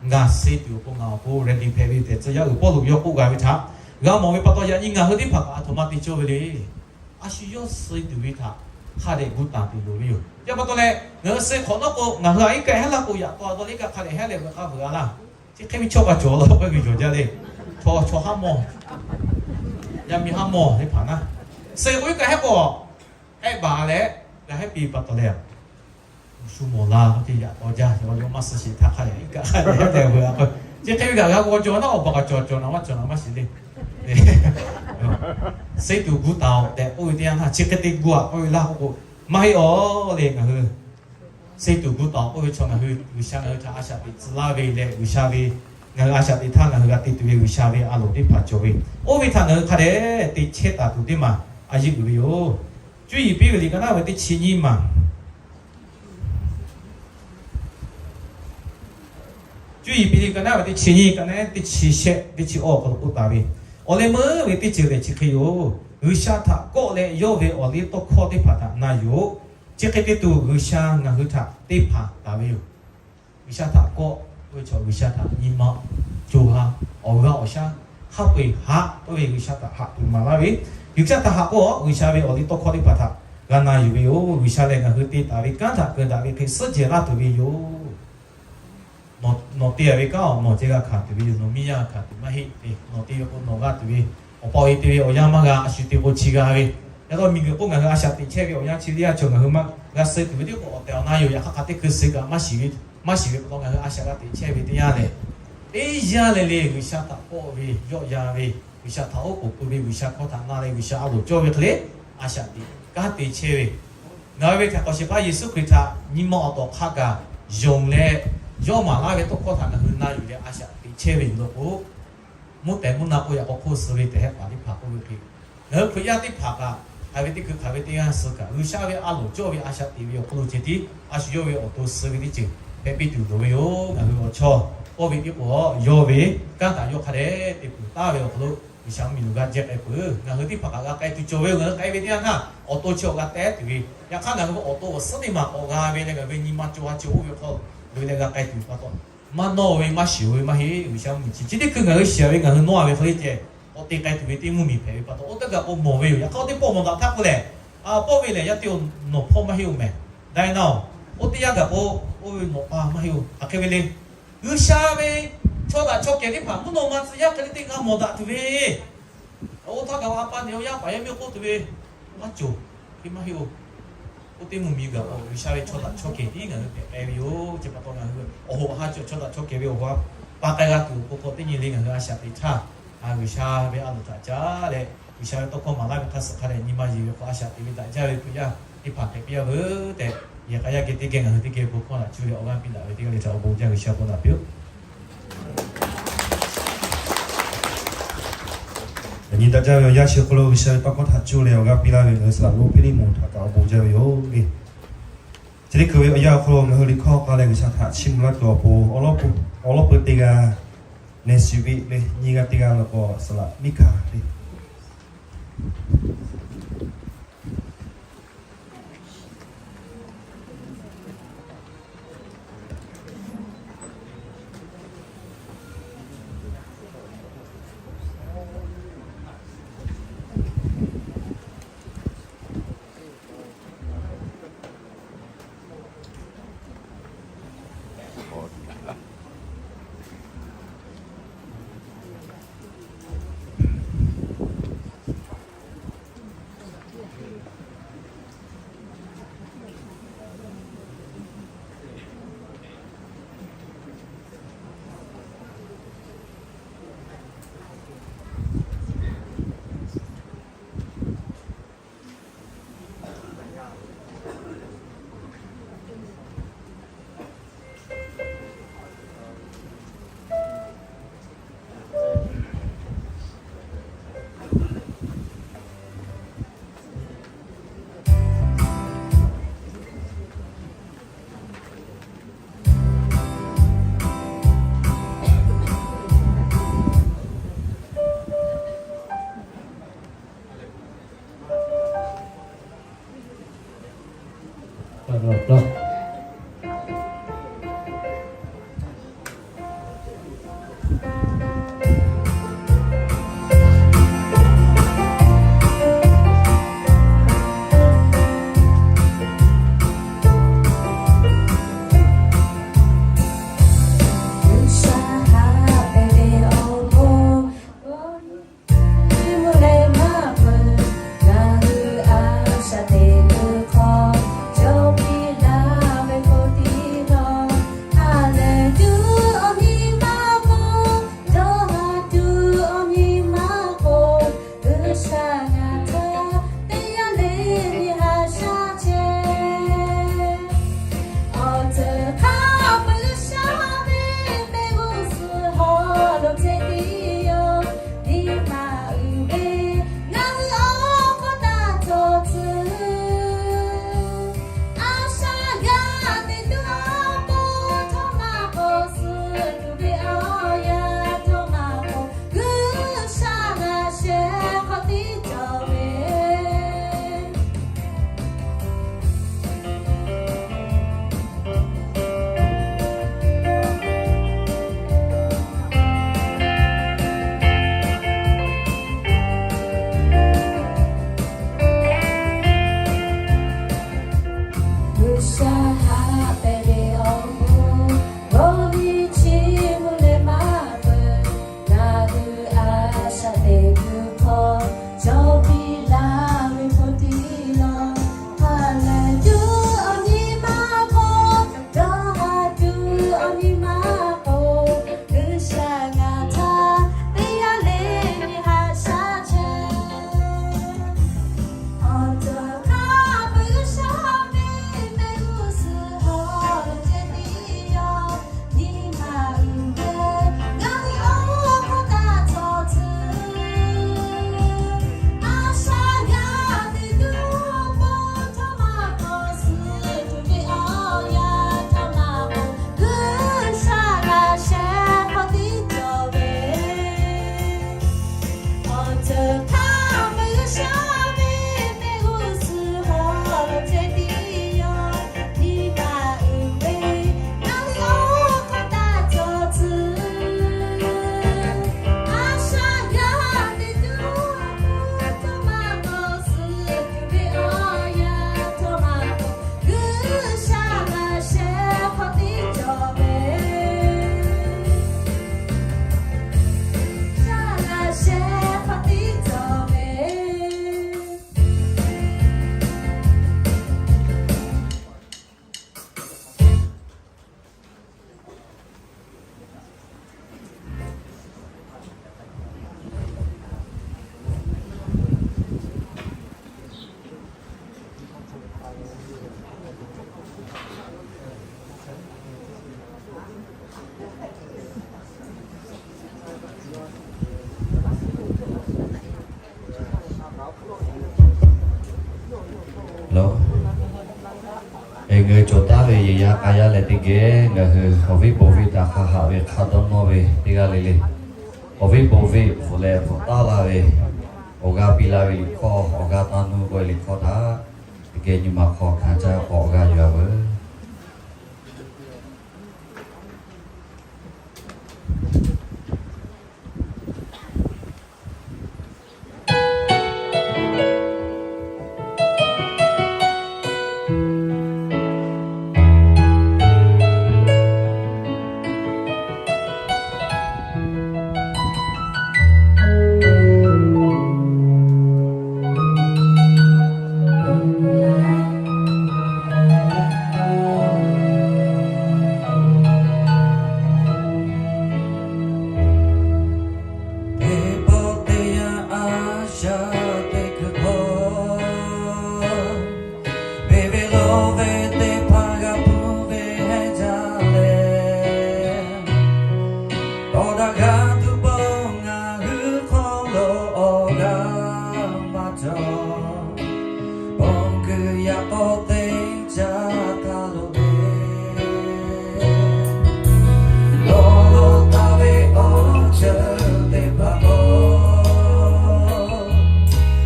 ngaˬ suh tuˬ awˬ pon ngaˬ awˬ pon ready hpehꞈ ve tehꞈ tcuh yaˇ uiˍ Pawˇluꞈ yawˇ k'oˆ g'a ve htaꞈ g'a mawˬ ve pa taw, yaꞈ nyi ngaˬ hui teˇ hpaˍ kaꞈ a htoꞈ ma te cawˇ ve le. A shu yawˇ suh tuˬ ve htaꞈ hk'a dehꞈ gu taˍ tuˬ loˍ ve yoˬ. Chi pa taw leh ngaˬ hui suh hk'awꞈ nawˉ k'o, ngaˬ hui a iˉ kaˆ heˉ laˇ k'o, yaꞈ taw a dawˇ le iˉ kaˆ hk'a dehꞈ heˉ leh veuꞈ k'a veuꞈ a laˇ. Chi hk'e ve chaw kaꞈ cawˬ la k'oˆ ve yoˬ jaˇ le. Chaw chaw haˉ mawˇ, yaˇ miˇ haˉ mawˇ teˇ hpaˍ naˉ, suh k'o iˉ kaˆ heˉ k'o, ehˆ baˬ leh g'a heˉ piˇ pa taw leh, shu mawˬ la k'oˆ ce yaꞈ taw jaˇ. Yawˇ maˇ suh sheˍ htaˇ hk'a dehꞈ iˉ kaˆ hk'a dehꞈ heˉ leh veuꞈ a k'o, chi hk'e ve kaꞈ g'a g'aw cawˬ naˉ, awˬ baˬ kaꞈ cawˬ cawˬ naˍ maˇ cawˬ naˍ maˇ shiˍ le. Suh tuˬ gu taˍ-oꞈ tehꞈ k'oˆ ve teˇ yanˇ htaˇ, chi hk'e te gu a k'oˆ ve laˇ k'oˆ k'o, maˇ heˆ awˬ le. Ngaˬ hui suh tuˬ gu taˍ-oꞈ k'oˆ ve chaw ngaˬ hui G'uiˬsha ngaˬ hui htaꞈ a shaꞈ teꞈ tcuh laˇ ve leh, G'uiˬsha ve ngaˬ hui a shaꞈ teꞈ htaˇ ngaˬ hui g'a te tuˬ ve G'uiˬsha ve a loˍ teˇ hpaˍ cawˬ ve, oˇ ve htaꞈ ngaˬ hui hk'a dehꞈ te chehˇ taˍ tuˬ teˇ maˬ a yeˇ uiˍ ve yoˬ. Cuˇ yiˍ piˇ ve liꞈ ka naˉ ve teˇ chi nyiˇ maˬ, cuˇ yiˍ piˇ ve liꞈ ka naˉ ve teˇ chi nyiˇ, ka naˉ teˇ chi shehˆ teˇ chi awˇ hk'aw lo k'oˆ taˍ ve, awˬ leh meuˇ ve teˇ ceuˬ lehˬ chi hk'e yoˬ. G'uiˬsha htaꞈ kawˆ leh yawˇ ve awˬ liˇ tawˇ hkawˇ teˇ hpaˍ htaꞈ na yoˬ. Chi hk'e te tuˬ G'uiˬsha ngaˬ hui htaꞈ teˇ hpaˍ taˍ ve yoˬ. G'uiˬsha htaꞈ kawˆ k'oˆ ve chaw, G'uiˬsha htaꞈ nyi ma co ha, awˬ g'aˇ awˬ shaˉ, hk'a peu-eˬ haꞈ k'oˆ ve, G'uiˬsha htaꞈ haꞈ tuˬ maˍ laˇ ve, G'uiˬsha htaꞈ haꞈ k'o, G'uiˬsha ve awˬ liˇ tawˇ hkawˇ teˇ hpaˍ htaꞈ g'a na yuˬ ve yoˬ. G'uiˬsha lehˬ ngaˬ hui te taˍ ve kanˉ htaꞈ keu daꞈ ve hk'e suhˉ jehˬ laˇ tuˬ ve yoˬ. Nawˬ te a ve kanˉ-oˬ, nawˬ ceh g'a hkanˍ tuˬ ve yoˬ. Nawˬ miˇ yaˇ hkanˍ tuˬ maˇ heˆ le. Nawˬ te ve k'o nawˬ g'a tuˬ ve, awˬ pa awˬ e te ve awˬ yanˇ maˇ g'a, a shu te k'o chi g'a ve. Yaꞈ hk'aˇ miˬguiˬ k'oˆ ngaˬ hui a shaꞈ teꞈ chehˇ ve awˬ yanˇ chi teˇ yanˇ cawˬ, ngaˬ hui maˇ g'a suh tuˬ ve teˇ k'o awˬ tehˬ awˬ na yoˬ. Yaꞈ hk'aˇ hk'aˬ teˇ hkui suh kaꞈ maˇ shiˍ ve, maˇ shiˍ ve pa taw ngaˬ hui a shaꞈ g'a teꞈ chehˇ ve teˇ yanˇ lehˬ, teˇ yanˇ lehˬ le G'uiˬsha htaꞈ kawˆ ve, yawˆ yan ve, G'uiˬsha htaꞈ oˉ k'oˍ pui ve, G'uiˬsha hkawˇ htaꞈ na leh G'uiˬsha a loˍ cawˇ ve hk'e le, a shaꞈ teꞈ kanˉ te chehˇ ve, ngaˬ hui ve htaꞈ k'awꞈ shehˍ hpaˇ Yeˍsuˆ Hkriꞈ htaꞈ nyi ma awˬ tawˍ hk'a gaˬ yonˍ leh, yawˇ maˍ laˇ ve tawˇ hkawˇ htaꞈ ngaˬ hui na yuˬ leh a shaꞈ teꞈ chehˇ ve yoˬ law k'o, mvuhˇ tehˬ mvuhˇ na k'oˆ yaꞈ k'aw hk'oˆ suh ve tehꞈ hehˆ paˍ teˇ hpaˍ k'oˆ ve hk'e, ngaˬ hui Hkriꞈ yaˇ teˇ hpaˍ kaꞈ hk'aˬ ve teˇ hkui hk'aˬ ve teˇ g'aˇ suh kaꞈ, G'uiˬsha ve a loˍ cawˇ ve a shaꞈ teꞈ ve awˬ hk'aw lo ceh tiˉ a shu yawˇ ve awˬ to suh ve teˇ ceuˬ hpehꞈ piˇ tuˬ loˍ ve yoˬ. Ngaˬ hui awˬ chawˇ pawˇ ve tiˉ k'o, yawˇ ve kanˉ htaꞈ yawˇ hk'a dehꞈ te kuˬ taˍ ve awˬ hk'aw lo G'uiˬsha mvuhˇmiˬ lo g'a jehˇ k'ai peuˬ. Ngaˬ hui teˇ hpaˍ kaꞈ g'a k'ai tuˬ cawˬ ve yoˬ. Ngaˬ hui k'ai ve teˇ yanˇ htaˇ awˬ to chi awˬ g'a teh tuˬ ve, yaꞈ hk'aˇ ngaˬ hui ve awˬ to awˬ suhˉ teˇ maˬ k'awꞈ g'a ve leh ngaˬ hui ve nyi ma co ha chi oˇ ve hk'aw lo ve leh g'a k'ai tuˬ pa taw, maˇ nawˇ ve maˇ shiˍ ve maˇ heˆ. G'uiˬsha mvuhˇmiˬ chi chi teˇ hkui ngaˬ hui shiˍ ve ngaˬ hui nawˇ ve hk'e le ceh, k'awꞈ te k'ai tuˬ ve teˇ mvuhˇmiˬ hpehꞈ ve pa taw, oˇ teˇ g'aˇ k'o mawˬ ve yoˬ. Yaꞈ hk'aˇ oˇ teˇ pawˆ mawˬ daꞈ htaˇ k'oˆ lehˬ, a pawˆ ve lehˬ yaˇ teˇ-oˬ, nawˬ hpawˇ maˇ heˆ-oˬ mehˍ. Dai na-oˬ, oˇ teˇ yanˇ gaˬ k'o, oˇ ve nawˬ pa maˇ heˆ-oˬ. Hk'aˬ hk'e ve le. G'uiˬsha ve chaw daꞈ chaw kehˬ teˇ hpaˍ mvuhˇ naw ma tcuh yaˇ hk'e le teˇ g'aˇ mawˬ daꞈ tuˬ ve, oˇ htaˇ gaˬ a pa neˬ-oˬ, yaˇ paˍ yaˇ miˇ k'oˆ tuˬ ve, maˇ cawˬ, hk'e maˇ heˆ-oˬ. Oˇ teˇ mvuhˇmiˬ gaˬ k'o, G'uiˬsha ve chaw daꞈ chaw kehˬ tiˉ ngaˬ hui hpehꞈ k'ai ve yoˬ. Chi pa taw ngaˬ hui awˬ hoꞈ awˬ ha cawˬ chaw daꞈ chaw kehˬ ve awˬ ha pa k'ai g'a tuˬ awˬ pon k'o, teˇ nyi le ngaˬ hui a shaꞈ teꞈ htaˇ, G'uiˬsha ve a loˍ htaꞈ caˉ leh, G'uiˬsha ve tawˇ hkawˇ maˍ laˇ ve hk'a suhˍ hk'a dehꞈ nyi ma yeˬ ve k'o, a shaꞈ teꞈ ve daꞈ jaˇ ve Hkriꞈ yaˇ teˇ hpaˍ hpehꞈ piˇ-a veuˬ tehꞈ, yehˬ k'a yaˇ geh teˇ geh ngaˬ hui teˇ geh bon hkawˇ htaꞈ cuˇ leh awˬ g'aˇ piˇ daꞈ ve teˇ g'aˇ le htaꞈ awˬ bon jaˇ G'uiˬsha bon daꞈ piˇ-oˆ. Yaꞈ nyi daꞈ jaˇ ve awˬ yanˇ chi hk'aw lo G'uiˬsha ve tawˇ hkawˇ htaꞈ cuˇ leh awˬ g'aˇ piˇ laˇ ve ngaˬ hui saˍ laꞈ lonˉ Hpiˇliˇmonˍ htaꞈ kaꞈ awˬ bon jaˇ ve yoˬ le. Chi teˇ hkui ve awˬ yanˇ awˬ hk'aw lo ngaˬ hui liꞈ hkawˇ k'a leh G'uiˬsha htaꞈ chiˇ mvuh laˇ tuˬ awˬ pon, awˬ lawˉ peuˬ teˇ g'aˇ, Neˍsiˍviˆ le, nyiˇ g'aˇ teˇ g'aˇ law k'o saˍ laꞈ Miˉhkaˍ le. Yehˬ yaˇ k'a yaˇ leh teˇ geh ngaˬ hui awˬ viˉ bon viˉ htaꞈ hk'a haꞈ ve hk'a dawˇ nawˇ ve teˇ g'aˇ le le, awˬ viˉ bon viˉ hpfuhꞈ leh hpfuhꞈ taˍ laˇ ve, awˬ g'aˇ piˇ laˇ ve liꞈ hkawˇ, awˬ g'aˇ taˇ nuˇ k'oˆ ve liꞈ hkawˇ htaꞈ teˇ geh nyi ma hk'aw hkanˍ caˇ k'awꞈ g'a yuˬ-a veuˬ. Teˇ pawˆ teˇ yanˇ a shaꞈ teˇ hkui hk'aw, beˬ ve lawˬ ve teˇ hpaˍ g'a hpuˇ ve heˆ jaˇ leh, tawˇ daꞈ g'a tuˬ pawˆ ngaˬ hui hk'aw lo awˬ g'aˇ maˇ cawˬ. Bon kuiˬ yaꞈ k'aw teˇ caˇ htaˇ lo ve, lawˬ lawˬ taˍ ve awˬ ceuˬ teˇ hpaˍ k'o,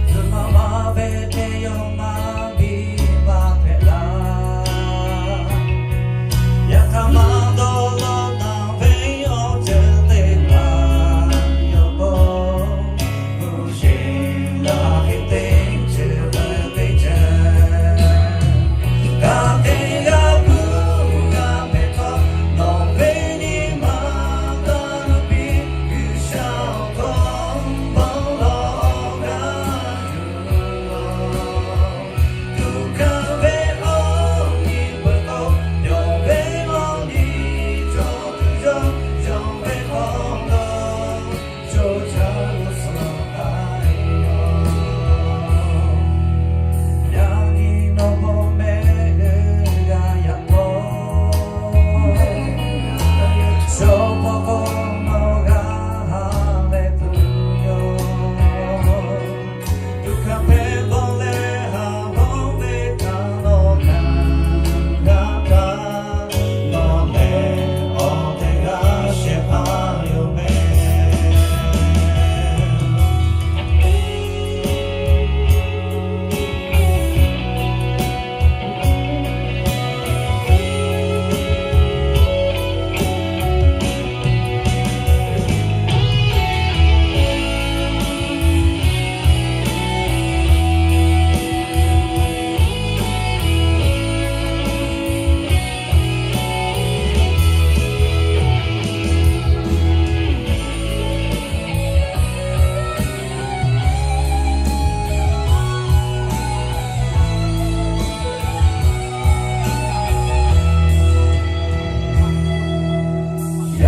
zuhꞈ maˍ maˍ ve teˇ yawˇ maˇ biˇ maˇ hpehꞈ laˇ. Yaꞈ hk'aˇ maˇ dawˇ lawˇ taˍ ve awˬ ceuˬ teˇ hpaˍ yawˇ k'o,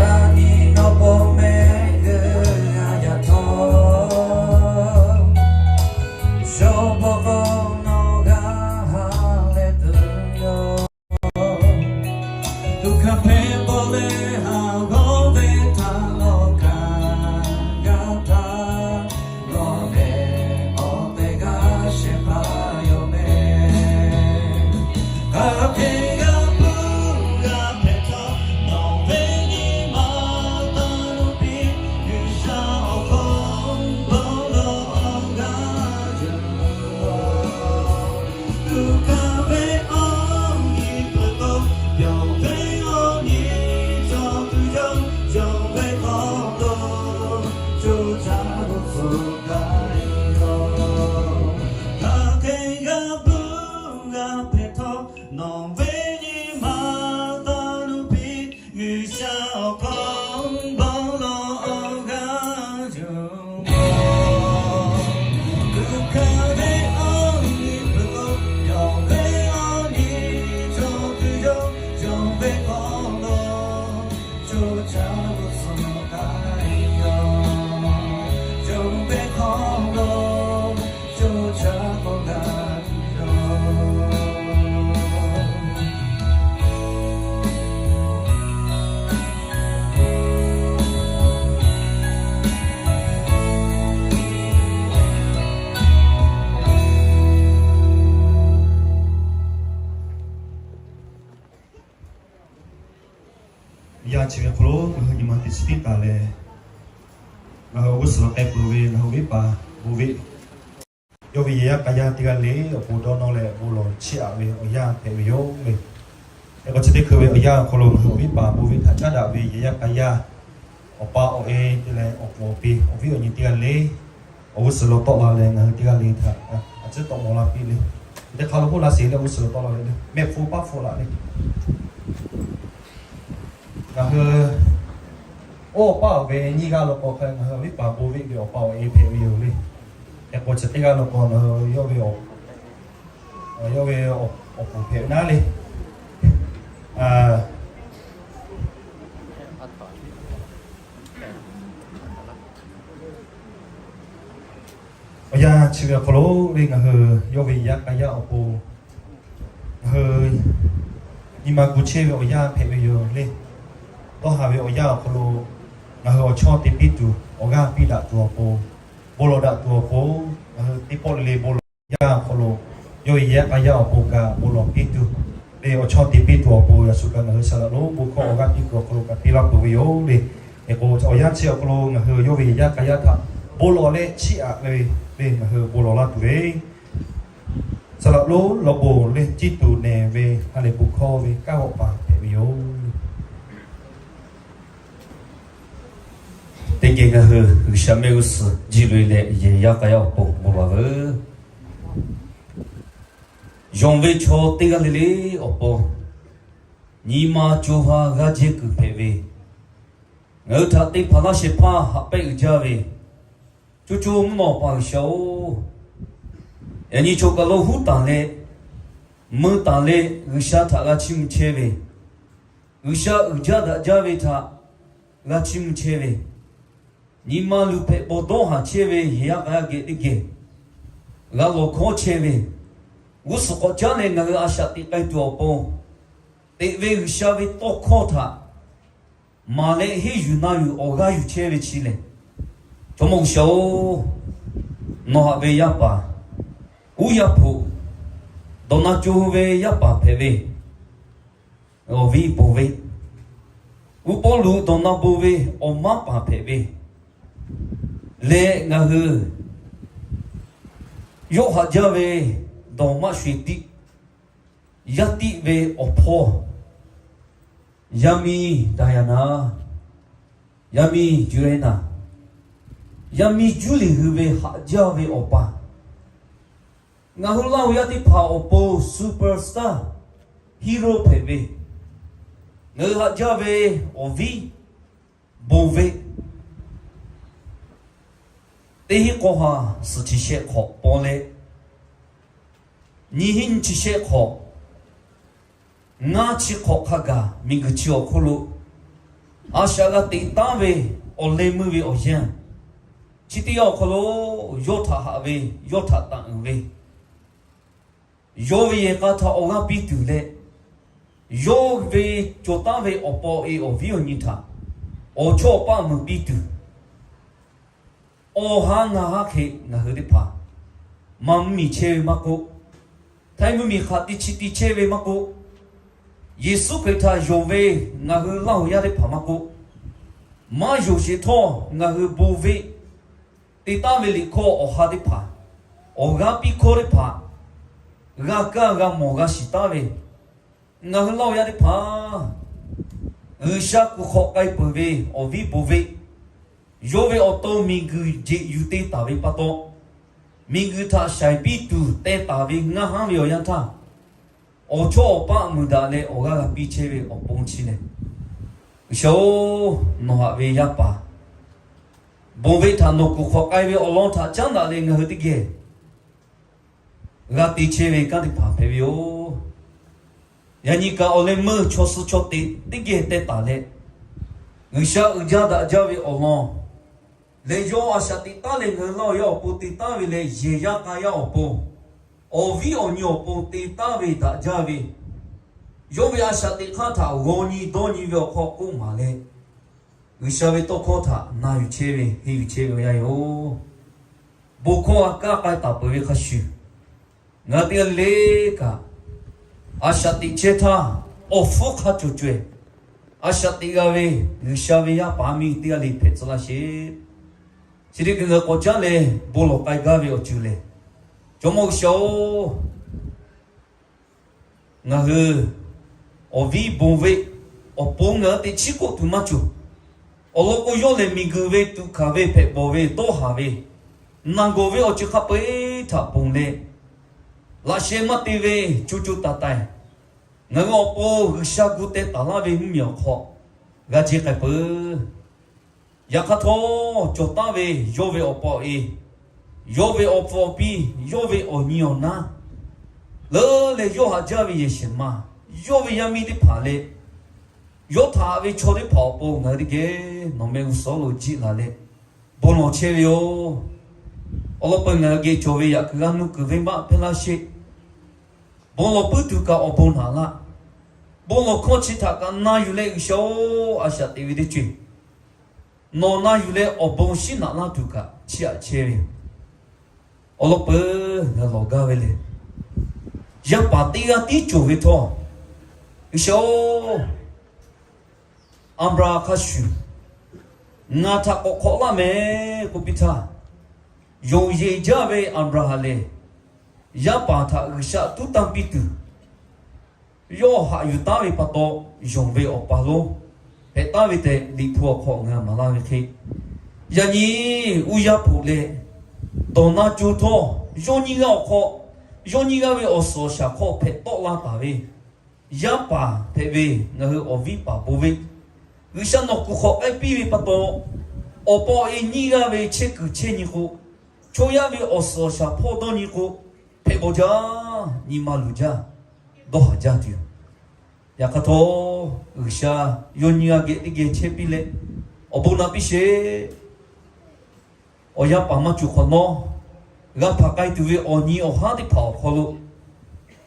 Yaꞈ nyi nawˬ pon mehˆ g'uˇ g'a yaꞈ htawˇ, shawˉ pawˆ k'o nawˬ g'a ha leh tuˬ yoˬ. Tuꞈ hkanˍ hpehˇ pawˆ leh haˍ g'awˇ ve htaꞈ lawˬ kaꞈ g'a htaˇ, lawˬ lehˬ awˬ tehˬ g'a shehˍ hpaˇ yoˬ mehˍ. Hk'aˬ hk'e g'a puˇ g'a hpehꞈ htawˇ, nawˬ ve nyi ma taˇ lo piˇ, G'uiˬsha awˬ hk'aw bon lawˬ g'a yuˬ loˬ. Tuꞈ hkanˍ ve awˬ nyi peuˬ k'o, yonˍ ve awˬ nyi cawˬ tuˬ yoˬ. Yonˍ ve hk'aw Yaˇ chi ve hk'aw lo ngaˬ hui nyi ma teˇ chi tiˉ taˍ leh, ngaˬ hui awˬ g'uˇ suhˍ lo k'ai peuˬ ve ngaˬ hui viˉ paˍ bon veˆ, yawˇ ve yehˬ yaˇ k'a yaˇ teˇ g'aˇ le awˬ pon dawˇ nawˇ leh bon lawˬ chiˇ aꞈ ve awˬ yanˇ hpehꞈ ve yoˬ le. Hk'e k'o chi teˇ hkui ve awˬ yanˇ awˬ hk'aw lo ngaˬ hui awˬ viˉ paˍ bon veˆ htaꞈ caˉ daꞈ ve yehˬ yaˇ k'a yaˇ, awˬ pa awˬ e te leh awˬ pfuhˍ awˬ pi awˬ viˉ awˬ nyi teˇ g'aˇ le awˬ g'uˇ suhˍ lo tawˆ la leh ngaˬ hui teˇ g'aˇ le htaꞈ a ciˉ tawˆ mawˬ la piˇ le. Teˇ hk'aˇ lo k'oˆ laˇ sheˍ le, awˬ g'uˇ suhˍ lo tawˆ la leh le mehˆ hpu paˉ hpfuhˆ laꞈ le. Ngaˬ hui oˇ awˬ paˇ awˬ ve nyiˇ g'aˇ lo k'o hk'a ngaˬ hui viˉ paˍ bon veˆ ve awˬ pa awˬ e hpehꞈ ve yoˬ le. Hk'e k'o chi teˇ g'aˇ lo k'o ngaˬ hui yawˇ ve awˬ, yawˇ ve awˬ pfuhˍ hpehꞈ ve naˉ le. Awˬ yanˇ chi ve awˬ hk'aw lo le ngaˬ hui yawˇ ve yaˇ k'a yaˇ awˬ pon ngaˬ hui nyi ma gu chehˇ ve awˬ yanˇ hpehꞈ ve yoˬ le. Dawˇ haˍ ve awˬ yanˇ awˬ hk'aw lo ngaˬ hui awˬ chawˇ te piˇ tuˬ, awˬ g'aˇ piˇ daꞈ tuˬ awˬ pon, bon lawˬ daꞈ tuˬ awˬ pon, ngaˬ hui teˇ pawˆ le le bon lawˬ yanˇ awˬ hk'aw lo yawˇ ve yehˬ yaˇ k'a yaˇ awˬ pon kaꞈ bon lawˬ piˇ tuˬ le, awˬ chawˇ te piˇ tuˬ awˬ pon yaꞈ shu kaꞈ ngaˬ hui saˍ laꞈ lonˉ bon hkawˇ awˬ g'aˇ piˇ kuiˬ awˬ hk'aw lo kaꞈ piˇ laˇ peuˬ ve yoˬ le. Hk'e k'o awˬ yanˇ chi awˬ hk'aw lo ngaˬ hui yawˇ ve yehˬ yaˇ k'a yaˇ htaꞈ bon lawˬ leh chiˇ aꞈ ve le ngaˬ hui bon lawˬ laˇ tuˬ ve saˍ laꞈ lonˉ law bon le ciˇ tuˬ nehˬ ve ha lehˬ bon hkawˇ ve kanˉ g'awˆ paˍ hpehꞈ ve yoˬ. Teˇ geh ngaˬ hui G'uiˬsha mehˆ g'uˇ suhˍ jiˇ loꞈ e leh yehˬ yaˇ k'a yaˇ awˬ pon bon lawˬ veuˬ. Yonˍ ve chaw teˇ g'aˇ le le awˬ pon nyi ma co ha g'aˇ jehˇ kuiˬ hpehꞈ ve, ngaˬ hui htaꞈ te hpanˍ laˇ shehˍ hpaˇ haꞈ pehnˇ uiˍ jaˇ ve, co co mvuhˇ naw pa G'uiˬsha-oˬ, yaꞈ nyi chaw kaˬ lo huˉ taˍ leh, mui taˍ leh G'uiˬsha htaꞈ g'a chiˇ mvuh chehˇ ve, G'uiˬsha uiˍ jaˇ daꞈ jaˇ ve htaꞈ g'a chiˇ mvuh chehˇ ve, nyi ma luˬ hpehꞈ bawˬ dawˇ haˍ chehˇ ve yehˬ yaˇ k'a yaˇ geh teˇ geh g'a lawˬ hkawˇ chehˇ ve, g'uˇ suhˍ k'awꞈ caˉ leh ngaˬ hui a shaꞈ teꞈ k'ai tuˬ awˬ pon, teꞈ ve G'uiˬsha ve tawˇ hkawˇ htaꞈ maˍ leh henˇ yuˬ na yuˬ awˬ g'aˇ yuˬ chehˇ ve chi lehˬ, Jawˇmawˇ G'uiˬsha-oˬ, nawˬ haꞈ ve yaˇ paˍ, uˉ yaˇ hpu, dawˬ na co hui ve yaˇ paˍ hpehꞈ ve awˬ viˉ bon veˆ, uˉ pawˇ luˬ dawˬ na bon ve awˬ maˉ paˍ hpehꞈ ve leh, ngaˬ hui yawˇ haꞈ jaˇ ve dawˬ maˆ sho-eˬ tiˆ, yaˇ tiˆ ve awˬ hpawˇ, yaˇ miˇ Daˍyaˍnaˍ, yaˇ miˇ Juˇrehˇnaˍ, yaˇ miˇ Juˇliˍ hui ve haꞈ jaˇ ve awˬ pa, ngaˬ hui Laˇ huˍ yaˇ teˇ hpaˍ awˬ pon superstar, hero hpehꞈ ve, ngaˬ hui haꞈ jaˇ ve awˬ viˉ bon veˆ, teˇ hinˉ k'awˇ ha suhˍ chi shehˆ hk'awꞈ paw leh, nyiˇ hinˉ nyiˇ chi shehˆ hk'awꞈ ngaˇ chi hk'awꞈ hk'a gaˬ miˬguiˬ chi awˬ hk'oˆ lo a shaꞈ g'a teꞈ taˉ ve awˬ leh meuˇ ve awˬ yanˇ, chi teˇ yanˇ awˬ hk'aw lo yawˇ htaꞈ haꞈ ve, yawˇ htaꞈ taꞈ uiˍ ve, yawˇ ve yehˬ k'a htaꞈ awˬ g'aˇ piˇ tuˬ leh, yawˇ ve cawˬ taˉ ve awˬ pa awˬ e awˬ viˉ awˬ nyi htaꞈ awˬ chawˇ awˬ paˆ meuꞈ piˇ tuˬ, awˬ ha ngaˬ ha hk'e ngaˬ hui teˇ hpaˍ maˇ mvuhˇmiˬ chehˇ ve maˇ k'oˆ, htaiˇ mvuhˇmiˬ hk'aˬ te chi te chehˇ ve maˇ k'oˆ, Yeˍsuˆ Hkriꞈ htaꞈ yonˍ ve ngaˬ hui Laˇ huˍ yaˇ teˇ hpaˍ maˇ k'oˆ, maˇ yonˍ sheˍ htawˇ ngaˬ hui bon veˆ te taˉ ve liꞈ hkawˇ awˬ ha teˇ hpaˍ, awˬ g'aˇ piˇ hkawˇ teˇ hpaˍ, g'a kaˇ g'a mawˬ g'a shiˍ taˉ ve, ngaˬ hui Laˇ huˍ yaˇ teˇ hpaˍ G'uiˬsha kuˬ hk'awꞈ k'ai peuˬ ve awˬ viˉ bon veˆ, yawˇ ve awˬ to miˬguiˬ jeꞈ yuˬ te taˍ ve pa taw, miˬguiˬ htaꞈ shaiˍ piˇ tuˬ teh taˍ ve ngaˇ haˉ ve awˬ yanˇ htaˇ, awˬ chawˇ awˬ paˆ meuꞈ daꞈ leh awˬ g'aˇ g'a piˇ chehˇ ve awˬ pon chi lehˬ, G'uiˬsha-oˬ, nawˬ haꞈ ve yaˇ paˍ bon veˆ htaꞈ nawˬ kuˬ hk'awꞈ k'ai ve awˬ lawn htaꞈ caˉ daꞈ leh ngaˬ hui teˇ geh g'a te chehˇ ve kanˉ teˇ hpaˍ hpehꞈ ve yoˬ. Yaꞈ nyi kaꞈ awˬ leh meuˇ chaw suh chaw teꞈ teˇ geh teh taˍ leh, G'uiˬsha uiˍ jaˇ daꞈ jaˇ ve awˬ lawn leh yawˇ a shaꞈ teꞈ taˉ leh ngaˬ hui Laˇ huˍ yaˇ awˬ pon te taˉ ve leh yehˬ yaˇ k'a yaˇ awˬ pon, awˬ viˉ awˬ nyi awˬ pon te taˉ ve daꞈ jaˇ ve, yawˇ ve a shaꞈ teꞈ hk'aˇ htaꞈ g'aw nyi dawˇ nyi ve awˬ hk'aw k'oˆ maˍ leh, G'uiˬsha ve tawˇ hkawˇ htaꞈ na yuˬ chehˇ ve henˇ yuˬ chehˇ ve awˬ yanˇ yoˬ. Bon hkawˇ g'a kaˇ k'ai taˍ peuˬ ve hk'a shuˍ, ngaˬ hui teˇ g'aˇ le le kaꞈ a shaꞈ teꞈ chehˇ htaˇ awˬ hpfuhˇ hk'a cawˬ caweh a shaꞈ teꞈ g'a ve G'uiˬsha ve yaˇ paˍ miˇ teˇ g'aˇ le hpehꞈ tcuh laˇ sheˍ. Chi teˇ hkui ngaˬ k'awꞈ caˉ leh bon lawˬ k'ai gaˇ ve awˬ ceuˬ lehˬ, Jawˇmawˇ G'uiˬsha-oˬ, ngaˬ hui awˬ viˉ bon veˆ awˬ pon ngaˬ hui teꞈ chiˉ k'oˆ tuˬ maˇ cawˬ. Awˬ lawn k'o, yawˇ lehˬ miˬguiˬ ve tuꞈ hkanˍ ve hpehꞈ bawˬ ve dawˇ haˍ ve, naˬ gawˬ ve awˬ ceuˬ hk'a peu-eˬ htaꞈ ponˬ leh, laꞈ sheh maˇ te ve co co taiˍ taiˍ ngaˬ hui awˬ pon G'uiˬsha gu teh taˍ laˇ ve mvuhˇ miˬ awˬ hk'aw g'a jeˇ k'ai peuˬ. Yaꞈ hk'aˇ htawˇ, cawˬ taˍ ve yawˇ ve awˬ pa awˬ e, yawˇ ve awˬ pfuhˍ awˬ piˇ, yawˇ ve awˬ nyi awˬ naˉ, leuˉ leh yawˇ haꞈ jaˇ ve yehˬ shehˍ ma, yawˇ ve yaˇ miˇ teˇ hpaˍ leh, yawˇ htaꞈ ve chaw teˇ hpaˍ awˬ pon ngaˬ hui teˇ geh nawˬ meh g'uˇ suhˍ lo jiˆ laˬ leh bon lawˬ chehˇ ve yoˬ. Awˬ lawn peuˬ ngaˬ hui geh cawˬ ve yaꞈ kuiˬ g'a nuˇ kuiˬ venˇbaˆ hpehˇ laˇ sheˍ. Bon lawˬ puiˉ tuˬ kaꞈ awˬ bon naꞈ laˇ. Bon lawˬ hkawˇ chi htaꞈ kaꞈ na yuˬ leh G'uiˬsha-oˬ, a shaꞈ teꞈ ve teˇ ceuˬ nawˬ na yuˬ leh awˬ bon shiˉ naꞈ laˇ tuˬ kaꞈ chiˇ aꞈ chehˇ ve yoˬ. Awˬ lawn peuˬ ngaˬ hui lawˬ gaˇ ve lehˬ, yaˇ paˍ teˇ g'aˇ tiˉ cawˬ ve htawˇ, G'uiˬsha-oˬ, Aˍbraˍhanˍ hk'a shuˍ ngaˬ htaꞈ k'awꞈ hk'awꞈ laˇ mehˍ k'oˆ piˇ htaˇ, yonˍ yeˬ jaˇ ve Aˍbraˍhanˍ lehˬ, yaˇ paˍ htaꞈ G'uiˬsha tuˉ tanˇ piˇ tuˬ, yawˇ haꞈ yuˬ taˉ ve pa taw, yonˍ ve awˬ pa lonˉ hpehꞈ taˉ ve tehꞈ Liꞈ hpu awˬ hk'aw ngaˬ hui maˍ laˇ ve hk'e, yaꞈ nyi uˇ yaˇ hpoꞈ leh dawˬ na co htawˇ, yawˇ nyiˇ g'aˇ awˬ hk'aw, yawˇ nyiˇ g'aˇ ve awˬ suhˍ awˬ shaˍ hk'aw hpehꞈ tawˆ la taˍ ve yaˇ paˍ hpehꞈ ve ngaˬ hui awˬ viˉ paˍ bon ve, G'uiˬsha nawˬ kuˬ hk'awꞈ k'ai piˇ ve pa taw, awˬ pa awˬ e nyiˇ g'aˇ ve chehˇ kuiˬ chehˇ nyi k'o, chaw yaˇ ve awˬ suhˍ awˬ shaˍ hpawˇ dawˇ nyi k'o, hpehꞈ bawˬ jaˇ, nyi ma luˬ jaˇ, dawˇ haˍ jaˇ tuˬ yoˬ. Yaꞈ hk'aˇ htawˇ, G'uiˬsha yawˇ nyiˇ g'aˇ geh teˇ geh chehˇ piˇ leh awˬ bon naꞈ piˇ sheˍ. Awˬ yaˇ paˍ maˇ cawˬ hk'awꞈ nawˉ, g'a hpanˍ k'ai tuˬ ve awˬ nyi awˬ haˉ teˇ hpaˍ awˬ hk'aw lo,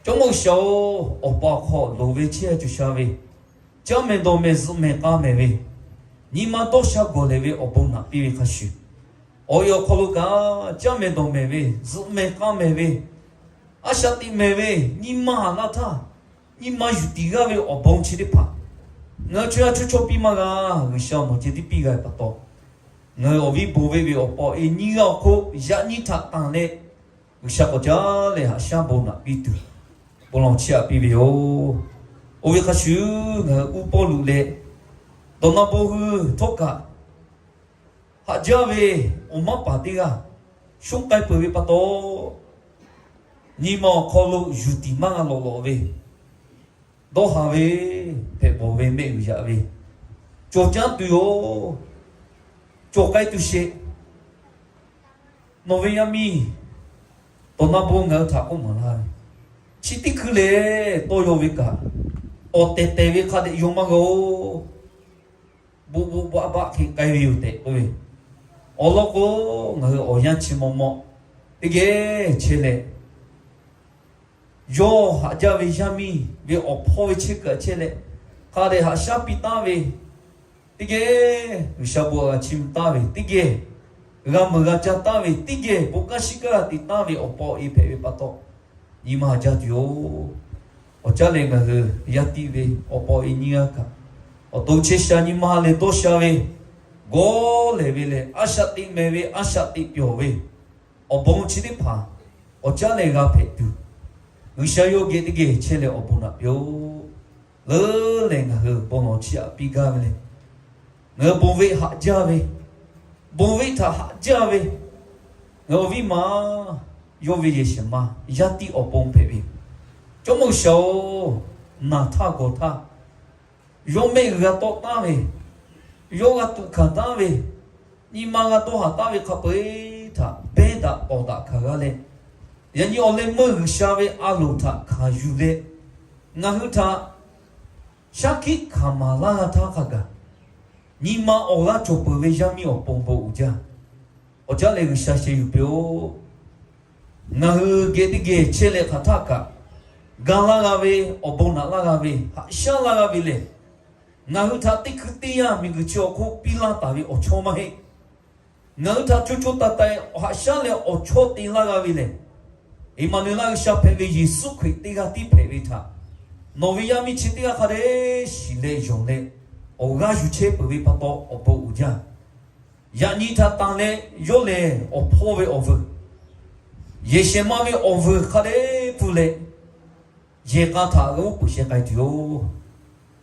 Jawˇmawˇ G'uiˬsha-oˬ, awˬ pa awˬ hk'aw loˍ ve chehˇ cawˬ sha ve, caˇ mehˍ dawˬ mehˍ zuhꞈ mehˍ k'a mehˍ ve, nyi ma dawˇ sha gawˬ lehˬ ve awˬ bon naꞈ piˇ ve hk'a shuˍ, awˬ e awˬ hk'aw lo kaꞈ caˇ mehˍ dawˬ mehˍ ve, zuhꞈ mehˍ k'a mehˍ ve, a shaꞈ teꞈ mehˍ ve, nyi ma haˍ laˇ htaˇ, nyi ma yuˬ tiˍ g'aˇ ve awˬ bon chi teˇ hpaˍ ngaˬ hui chaw yaˇ chaw chawˇ piˇ maˇ g'a. G'uiˬsha nawˬ ceh tiˉ piˇ g'a ve pa taw, ngaˬ hui awˬ viˉ bon ve ve awˬ pa awˬ e nyiˇ g'aˇ awˬ hk'oˆ yaꞈ nyi htaꞈ tanˬ leh, G'uiˬsha k'awꞈ caˉ leh haꞈ shaˉ bon naꞈ piˇ tuˬ, bon lawˬ chiˇ aꞈ piˇ ve yoˬ. Oˇ ve hk'a shuˍ, ngaˬ hui uˉ Pawˇluꞈ leh dawˬ na bon hui htawˇ kaꞈ, haꞈ jaˇ ve awˬ maˇ paˍ teˇ g'aˇ shonˇ k'ai peuˬ ve pa taw, nyi ma awˬ hk'aw lo yuˬ tiˍ maˇ g'a lawꞈ lawꞈ ve, dawˇ haˍ ve, hpehꞈ bawˬ ve, mehˆ g'uiˬ yaꞈ ve, cawˬ caˉ tuˬ yoˬ. Cawˬ k'ai tuˬ sheˍ. Nawˬ ve yaˇ miˇ dawˬ na bon ngaˬ hui htaꞈ k'oˆ maˍ laˇ ve, chi teˇ hkui lehˬ tawˇ yaw ve kaꞈ, awˬ tehˬ tehˬ ve hk'a dehꞈ yaw maˇ g'a-oˬ. Bon bon baˆ baˆ hk'e k'ai ve yoˬ tehꞈ k'oˆ ve, awˬ lawn k'o, ngaˬ hui awˬ yanˇ chi maw maw teˇ geh chehˇ leh, yawˇ haꞈ jaˇ ve yaˇ miˇ ve awˬ hpawˇ ve chehˇ kuiˬ aꞈ chehˇ leh, hk'a dehꞈ haꞈ shaˉ piˇ taˍ ve, teˇ geh G'uiˬsha bon g'a chiˇ mvuh taˍ ve, teˇ geh g'a meuˬ g'a caˇ taˍ ve, teˇ geh bon kanˉ shiˉ kanˉ g'a te taˍ ve awˬ pa awˬ e hpehꞈ ve pa taw, nyi ma haꞈ jaˇ tuˬ yoˬ. Awˬ caˉ lehˬ, ngaˬ hui yaˇ tiˆ ve awˬ pa awˬ e nyiˇ g'aˇ kaꞈ, awˬ to chehˇ sha nyi ma leh dawˇ sha ve, gawˇ lehˬ ve leh a shaꞈ teꞈ mehˍ ve, a shaꞈ teꞈ pyawˬ ve, awˬ bon chi teˇ hpaˍ awˬ caˉ leh g'a hpehꞈ tuˬ, G'uiˬsha yawˇ geh teˇ geh chehˇ leh awˬ bon naꞈ piˇ-oˆ. Leuˉ lehˬ, ngaˬ hui bon lawˬ chiˇ aꞈ piˇ gaˇ ve leh, ngaˬ hui bon veˆ haꞈ jaˇ ve, bon veˆ htaꞈ haꞈ jaˇ ve, ngaˬ hui awˬ viˉ ma, yawˇ ve yehˬ shehˍ ma, yaˇ tiˆ awˬ pon hpehꞈ ve, Jawˇmawˇ G'uiˬsha-oˬ, naˬ htaˇ gawˬ htaˇ, yawˇ mehˆ g'a tawˆ taˍ ve, yawˇ g'a tuꞈ hkanˍ taˍ ve, nyi ma g'a dawˇ haˍ taˍ ve hk'a peu-eˬ htaꞈ behˇ daꞈ tawˍ daꞈ hkanˍ g'a leh, yaꞈ nyi awˬ leh meuˇ G'uiˬsha ve a loˍ htaꞈ hkanˍ yuˬ leh, ngaˬ hui htaꞈ shaˉ hkiˆ hkanˍ maˍ laˇ g'a htaˇ hk'a gaˬ, nyi ma awˬ g'aˇ cawˬ peuˬ ve yaˇ miˇ awˬ pon bon uiˍ jaˇ. Awˬ caˉ lehˬ, G'uiˬsha sheh yuˬ piˇ-oˆ. Ngaˬ hui geh teˇ geh chehˇ leh hk'aˬ htaˇ kaꞈ, ga laˇ g'a ve, awˬ bon naꞈ laˇ g'a ve, haꞈ shaˉ laˇ g'a ve lehˬ, ngaˬ hui htaꞈ teˇ hkui teˇ yanˇ miˬguiˬ chi awˬ hk'oˆ piˇ laˇ taˍ ve awˬ chawˇ maˇ heˆ. Ngaˬ hui htaꞈ co co taiˍ taiˍ haꞈ shaˉ leh awˬ chawˇ te laˇ g'a ve lehˬ, Eˍmaˍnuˍlaˆ, G'uiˬsha hpehꞈ ve Yeˍsuˆ Hkriꞈ teˇ g'aˇ tiˉ hpehꞈ ve htaꞈ nawˬ ve yaˇ miˇ chi teˇ g'aˇ hk'a dehꞈ shiˍ leh yonˍ leh, awˬ g'aˇ yuˬ chehˇ peuˬ ve pa taw awˬ bon uiˍ jaˇ. Yaꞈ nyi htaꞈ tanˬ leh yawˇ lehˬ awˬ hpawˇ ve awˬ vuiˬ, yehˬ shehˍ ma ve awˬ vuiˬ hk'a dehꞈ pfuhˇ leh, yehˬ k'a htaꞈ g'a uˉ peunˍ sheh k'ai tuˬ yoˬ.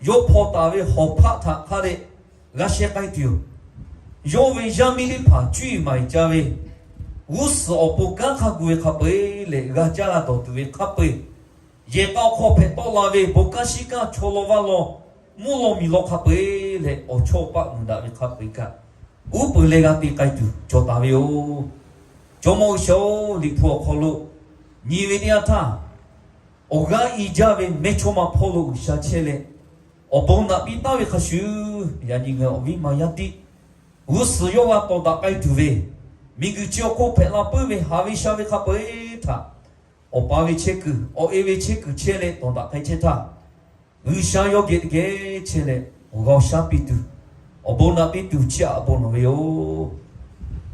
Yawˇ hpaw taˍ ve hawˍ hpaˆ htaꞈ hk'a dehꞈ g'a sheh k'ai tuˬ yoˬ. Yawˇ ve yaˇ miˇ teˇ hpaˍ cuˇ yiˍ maˍ yiˍ ca ve g'uˇ suhˍ awˬ pon kanˉ hk'a gu ve hk'a peu-eˬ leh g'a caˇ g'a dawˬ tuˬ ve hk'a peu-eˬ, yehˬ k'a awˬ hk'aw hpehꞈ tawˆ la ve bon kanˉ shiˉ kanˉ chaw law vaˇ law mvuhˇ law miˬ law hk'a peu-eˬ leh awˬ chawˇ paˆ muiˬ daꞈ ve hk'a peu-eˬ kaꞈ, uˉ peunˍ leh g'a te k'ai tuˬ cawˬ taˍ ve yoˬ. Jawˇmawˇ G'uiˬsha-oˬ, Liꞈ hpu awˬ hk'aw lo nyi ve teˇ yanˇ htaˇ, awˬ g'aˇ i jaˇ ve mehˇchawˇma hpawˇ lo G'uiˬsha chehˇ leh, awˬ bon naꞈ piˇ taˉ ve hk'a shuˍ, yaꞈ nyi ngaˬ hui awˬ viˉ ma yaˇ tiˉ g'uˇ suhˍ yawˇ g'a tawˍ daꞈ k'ai tuˬ ve, miˬguiˬ chi awˬ hk'oˆ hpehꞈ la puiˉ ve haˍ ve sha ve hk'a peu-eˬ htaꞈ, awˬ pa ve chehˇ kuiˬ, awˬ e ve chehˇ kuiˬ chehˇ leh tawˍ daꞈ k'ai chehˇ htaˇ, G'uiˬsha yawˇ geh teˇ geh chehˇ leh awˬ g'aˇ awˬ shaˉ piˇ tuˬ, awˬ bon naꞈ piˇ tuˬ chiˇ aꞈ bon lawˬ ve yoˬ.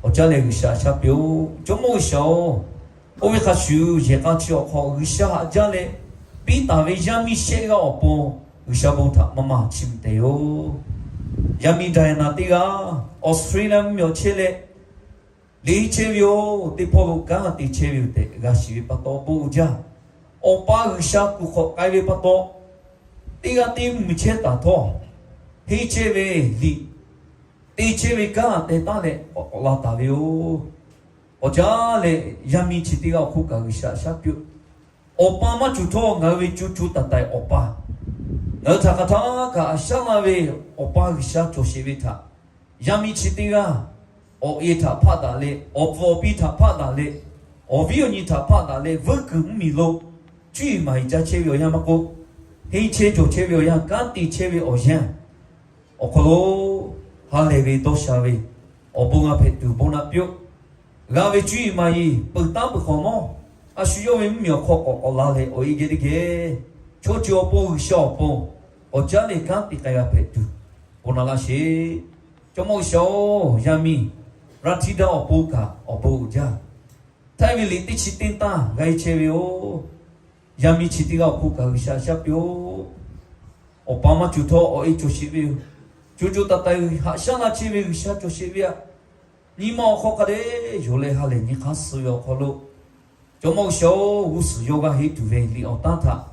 Awˬ caˉ leh G'uiˬsha shaˉ piˇ-oˆ. Jawˇmawˇ G'uiˬsha-oˬ, oˇ ve hk'a shuˍ yehˬ k'a chi awˬ hk'aw G'uiˬsha haꞈ jaˇ leh piˇ taˍ ve yaˇ miˇ shehˆ g'aˇ awˬ pon G'uiˬsha bon htaꞈ maˇ maˇ chiˇ mvuh tehꞈ yoˬ. Yaˇ miˇ Diana teˇ g'aˇ Australia mvuhˇmiˬ awˬ chehˇ leh, liꞈ henˇ chehˇ ve yoˬ, teˇ hpawˇ lo kanˉ te chehˇ ve yoˬ tehꞈ g'a shiˍ ve pa taw bon uiˍ jaˇ. Awˬ pa G'uiˬsha kuˬ hk'awꞈ k'ai ve pa taw, teˇ g'aˇ teˇ mvuhˇmiˬ chehˇ taˍ htawˇ, henˇ chehˇ ve liꞈ te chehˇ ve kanˉ te taˉ leh k'awꞈ k'awꞈ la taˍ ve yoˬ. Awˬ caˉ leh yaˇ miˇ chi teˇ g'aˇ awˬ hk'oˆ kaꞈ G'uiˬsha shaˉ piˇ-oˆ. Awˬ pa maˇ cawˬ htawˇ ngaˬ hui ve co co taiˍ taiˍ awˬ pa, ngaˬ hui htaꞈ hk'aˬ htaˇ kaꞈ haꞈ shaˉ laˇ ve awˬ pa G'uiˬsha cawˬ sheˍ ve htaꞈ, yaˇ miˇ chi teˇ g'aˇ awˬ e htaꞈ hpaˆ daꞈ leh, awˬ pfuhˍ awˬ pi htaꞈ hpaˆ daꞈ leh, awˬ viˉ awˬ nyi htaꞈ hpaˆ daꞈ leh, vuiˇ kuiˬ mvuhˇmiˬ lo cuˇ yiˍ maˍ yiˍ ca chehˇ ve awˬ yanˇ maˇ k'oˆ, henˇ chehˇ cawˬ chehˇ ve awˬ yanˇ, kanˉ te chehˇ ve awˬ yanˇ, awˬ hk'aw lo ha lehˬ ve dawˇ sha ve awˬ bon g'a hpehꞈ tuˬ bon naꞈ piˇ-oˆ. G'a ve cuˇ yiˍ maˍ yiˍ peuˬ taˉ peuˬ hk'awꞈ nawˉ, a shu yawˇ ve mvuhˇmiˬ awˬ hk'aw k'awꞈ k'awꞈ la leh awˬ e geh teˇ geh chaw ceuˬ awˬ pon G'uiˬsha awˬ pon awˬ caˉ leh kanˉ te k'ai g'a hpehꞈ tuˬ bon naꞈ laˇ sheˍ. Jawˇmawˇ G'uiˬsha-oˬ, yaˇ miˇ Rathida awˬ pon kaꞈ awˬ bon uiˍ jaˇ. Htaiˇ ve liꞈ teˇ chi teˇ tanˇ g'a e chehˇ ve yoˬ. Yaˇ miˇ chi teˇ g'aˇ awˬ hk'oˆ kaꞈ G'uiˬsha shaˉ piˇ-oˆ. Awˬ pa maˇ cawˬ htawˇ awˬ e cawˬ sheˍ ve yoˬ. Co co taiˍ taiˍ haꞈ shaˉ laˇ chehˇ ve G'uiˬsha cawˬ sheˍ ve aꞈ. Nyi ma awˬ hk'aw hk'a dehꞈ yonˍ leh ha lehˬ nyi hk'aˇ suh ve awˬ hk'aw lo, Jawˇmawˇ G'uiˬsha-oˬ, g'uˇ suhˍ yawˇ g'aˇ henˇ tuˬ ve liꞈ awˬ tanˇ htaꞈ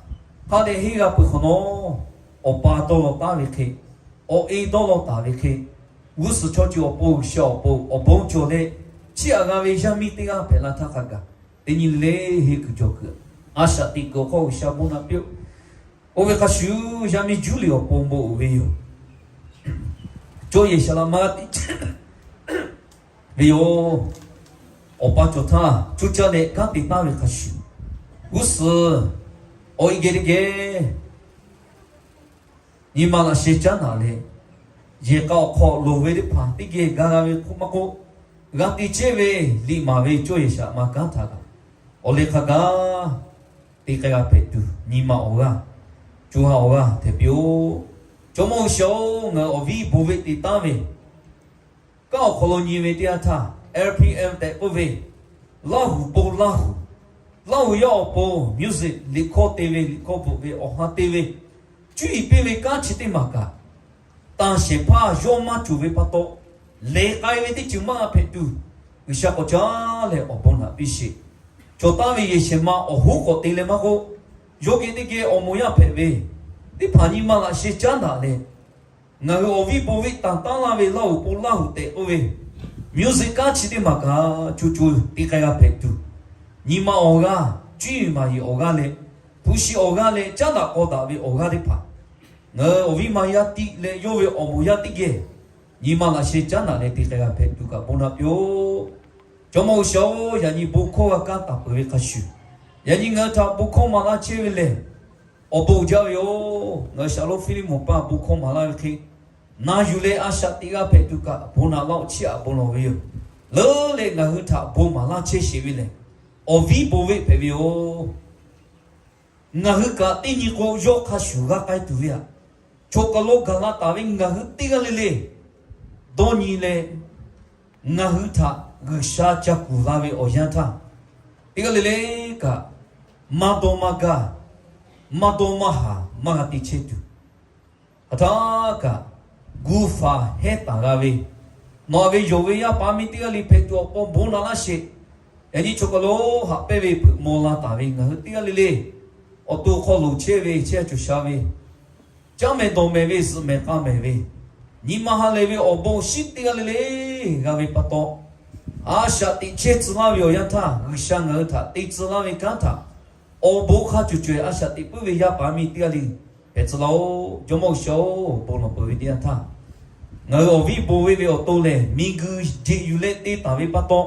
hk'a dehꞈ henˇ g'a peuˬ hk'awꞈ nawˉ, awˬ pa dawˇ law taˉ ve hk'e, awˬ e dawˇ law taˍ ve hk'e, g'uˇ suhˍ chaw ceuˬ awˬ pon G'uiˬsha awˬ pon awˬ bon cawˬ leh, chiˇ aꞈ g'a ve yaˇ miˇ teˇ g'aˇ hpehꞈ la htaˇ hk'a gaˬ, teˇ nyi le henˇ kuiˬ cawˬ kuiˬ, a shaꞈ teꞈ kuiˬ awˬ hk'aw G'uiˬsha bon naꞈ piˇ-oˆ. Oˇ ve hk'a shuˍ, yaˇ miˇ Juˇliˍ awˬ pon bon uiˍ ve yoˬ. Cawˇ yehˬ shaˍ laꞈ ma g'a te chehˇ ve yoˬ. Awˬ pa cawˬ htaˇ cuˇ caˇ leh kanˉ te taˉ ve hk'a shuˍ, g'uˇ suhˍ awˬ e geh teˇ geh nyi ma laꞈ sheh caˉ naꞈ leh, yehˬ k'a awˬ hk'aw loˍ ve teˇ hpaˍ teˇ geh ga g'a ve hk'oˆ maˇ k'oˆ, g'a te chehˇ ve liꞈ maˍ ve cawˇ yehˬ shaˍ laꞈ ma kanˉ htaꞈ kaꞈ, awˬ leh hk'a gaˬ te k'ai g'a hpehꞈ tuˬ nyi ma awˬ g'aˇ, co ha awˬ g'aˇ hpehꞈ piˇ-oˆ. Jawˇmawˇ G'uiˬsha-oˬ, ngaˬ hui awˬ viˉ bon veˆ te taˉ ve kanˉ awˬ hk'aw lo nyi ve teˇ yanˇ htaˇ, L P M tehꞈ k'oˆ ve, Laˇhuˍ pon Laˇhuˍ, Laˇhuˍ yaˇ awˬ pon music liꞈ hkawˇ te ve, liꞈ hkawˇ bvuhꞈ ve, awˬ ha te ve, cuˇ yiˍ piˇ ve kanˉ chi teˇ maˬ kaꞈ, tanˬ shehˍ hpaˇ yawˇ maˇ cawˬ ve pa taw, lehˬ k'ai ve teˇ ceuˬ maˇ g'a hpehꞈ tuˬ, G'uiˬsha k'awꞈ caˉ leh awˬ bon naꞈ piˇ sheˍ. Cawˬ taˍ ve yehˬ shehˍ ma awˬ hoˉ k'awꞈ te leh maˇ k'oˆ, yawˇ geh teˇ geh awˬ moˍ yaˇ hpehꞈ ve teˇ hpaˍ nyi ma laꞈ sheh caˉ daꞈ leh, ngaˬ hui awˬ viˉ bon veˆ tanˬ taˉ laˇ ve Laˇhuˍ pon Laˇhuˍ tehꞈ k'oˆ ve, music kanˉ chi teˇ maˬ kaꞈ co co te k'ai g'a hpehꞈ tuˬ, nyi ma awˬ g'aˇ, cuˇ yiˍ maˍ yiˍ awˬ g'aˇ leh, hpu shi awˬ g'aˇ leh caˉ daꞈ k'aw daꞈ ve awˬ g'aˇ teˇ hpaˍ, ngaˬ hui awˬ viˉ ma yaˇ tiˆ leh yawˇ ve awˬ moˍ yaˇ teˇ geh nyi ma laꞈ sheh caˉ daꞈ leh te k'ai g'a hpehꞈ tuˬ kaꞈ bon naꞈ piˇ-oˆ. Jawˇmawˇ G'uiˬsha-oˬ, yaꞈ nyi bon hkawˇ g'a kaˇ taˍ peuˬ ve hk'a shuˍ, yaꞈ nyi ngaˬ hui htaꞈ bon hkawˇ maˍ laˇ chehˇ ve lehˬ, awˬ bon uiˍ jaˇ ve yoˬ. Ngaˬ hui Shaˍlonˍ Hpiˇliˇmonˍ paˇ bon hkawˇ maˍ laˇ ve hk'e, na yuˬ leh a shaꞈ teꞈ g'a hpehꞈ tuˬ kaꞈ bon naꞈ laˇ-oˆ, chiˇ aꞈ bon lawˬ ve yoˬ. Leuˉ leh ngaˬ hui htaꞈ bon maˍ laˇ chehˇ sheˍ ve lehˬ, awˬ viˉ bon veˆ hpehꞈ ve yoˬ. Ngaˬ hui kaꞈ teˇ nyi k'o yawˇ hk'a shuˍ g'a k'ai tuˬ ve aꞈ, chaw kaˬ lo gaˬ la taˍ ve ngaˬ hui teˇ g'aˇ le le dawˇ nyi leh, ngaˬ hui htaꞈ G'uiˬsha ca kuˬ la ve awˬ yanˇ htaˇ, teˇ g'aˇ le le kaꞈ maˇ dawˇ maˇ gaˇ, maˇ dawˇ maˇ haˍ maˇ g'a te chehˇ tuˬ, hk'aˬ htaˇ kaꞈ gu faˍ hehˉ taˍ g'a ve, nawˬ ve yonˍ ve yaˇ paˍ miˇ teˇ g'aˇ le hpehꞈ tuˬ awˬ pon bon naꞈ laˇ sheˍ. Yaꞈ nyi chaw kaˬ lo haꞈ pehnˇ ve hpeuꞈ maw la taˍ ve ngaˬ hui teˇ g'aˇ le le, awˬ to hk'aw loˍ chehˇ ve chehˇ cawˬ sha ve, caˇ mehˍ dawˬ mehˍ ve zuhꞈ mehˍ k'a mehˍ ve, nyi ma ha lehˬ ve awˬ bon shinˉ teˇ g'aˇ le le g'a ve pa taw, a shaꞈ teꞈ chehˇ tcuh laˇ ve awˬ yanˇ htaˇ, G'uiˬsha ngaˬ hui htaꞈ te tcuh laˇ ve kanˉ htaꞈ awˬ bon hk'a cawˬ cawˬ-e a shaꞈ teꞈ puiˉ ve yaˇ paˍ miˇ teˇ g'aˇ le hpehꞈ tcuh laˇ-oˆ. Jawˇmawˇ G'uiˬsha-oˬ, bon lawˬ peuˬ ve teˇ yanˇ htaˇ, ngaˬ hui awˬ viˉ bon ve ve awˬ to lehˬ, miˬguiˬ jeꞈ yuˬ leh te taˍ ve pa taw,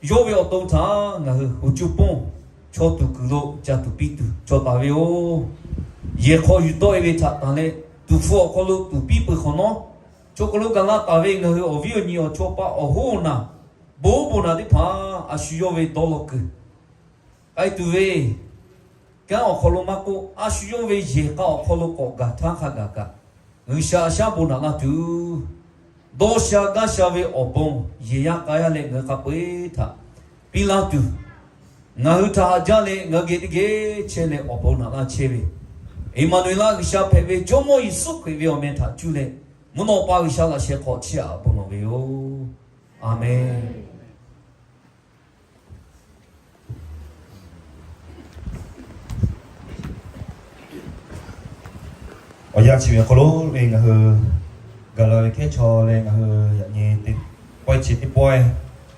yawˇ ve awˬ to htaꞈ ngaˬ hui hoꞈ cuˇ ponˇ chaw tuˬ kuiˬ lo ca tuˬ piˇ tuˬ cawˬ taˍ ve yoˬ. Yehˬ hk'aw yuˬ tawˆ-e ve htaꞈ tanˬ leh, tuˍ hpfuh awˬ hk'aw lo tuˍ piˇ peuˬ hk'awꞈ nawˉ, chaw kaˬ lo gaˬ la taˍ ve ngaˬ hui awˬ viˉ awˬ nyi awˬ chawˇ paˆ awˬ hoˉ awˬ naˬ, bon bon naꞈ teˇ hpaˍ a shu yawˇ ve dawˇ law kuiˬ k'ai tuˬ ve kanˉ awˬ hk'aw lo maˇ k'oˆ, a shu yawˇ ve yehˬ k'a awˬ hk'aw lo k'awꞈ gaˬ htaˇ hk'a gaˬ kaꞈ, G'uiˬsha a shaˉ bon naꞈ laˇ tuˬ, dawˇ sha gaˇ sha ve awˬ bon yehˬ yaˇ k'a yaˇ leh ngaˬ hui hk'a peu-eˬ htaꞈ piˇ laˇ tuˬ, ngaˬ hui htaꞈ haꞈ jaˇ leh ngaˬ hui geh teˇ geh chehˇ leh awˬ bon naꞈ laˇ chehˇ ve, Eˍmaˍnuˍeˍlaˆ G'uiˬsha hpehꞈ ve Jawˇmawˇ Yeˍsuˆ Hkriꞈ ve awˬ meh htaꞈ cuˇ leh, mvuhˇ naw pa G'uiˬsha laꞈ sheh hk'aw chiˇ aꞈ bon lawˬ ve yoˬ. Aˍmenˍ. Awˬ yanˇ chi ve awˬ hk'aw lo le ngaˬ hui gaˬ la ve hkehˉ chaw leh ngaˬ hui yaꞈ nyi teˇ pawehˇ chi teˇ pawehˇ,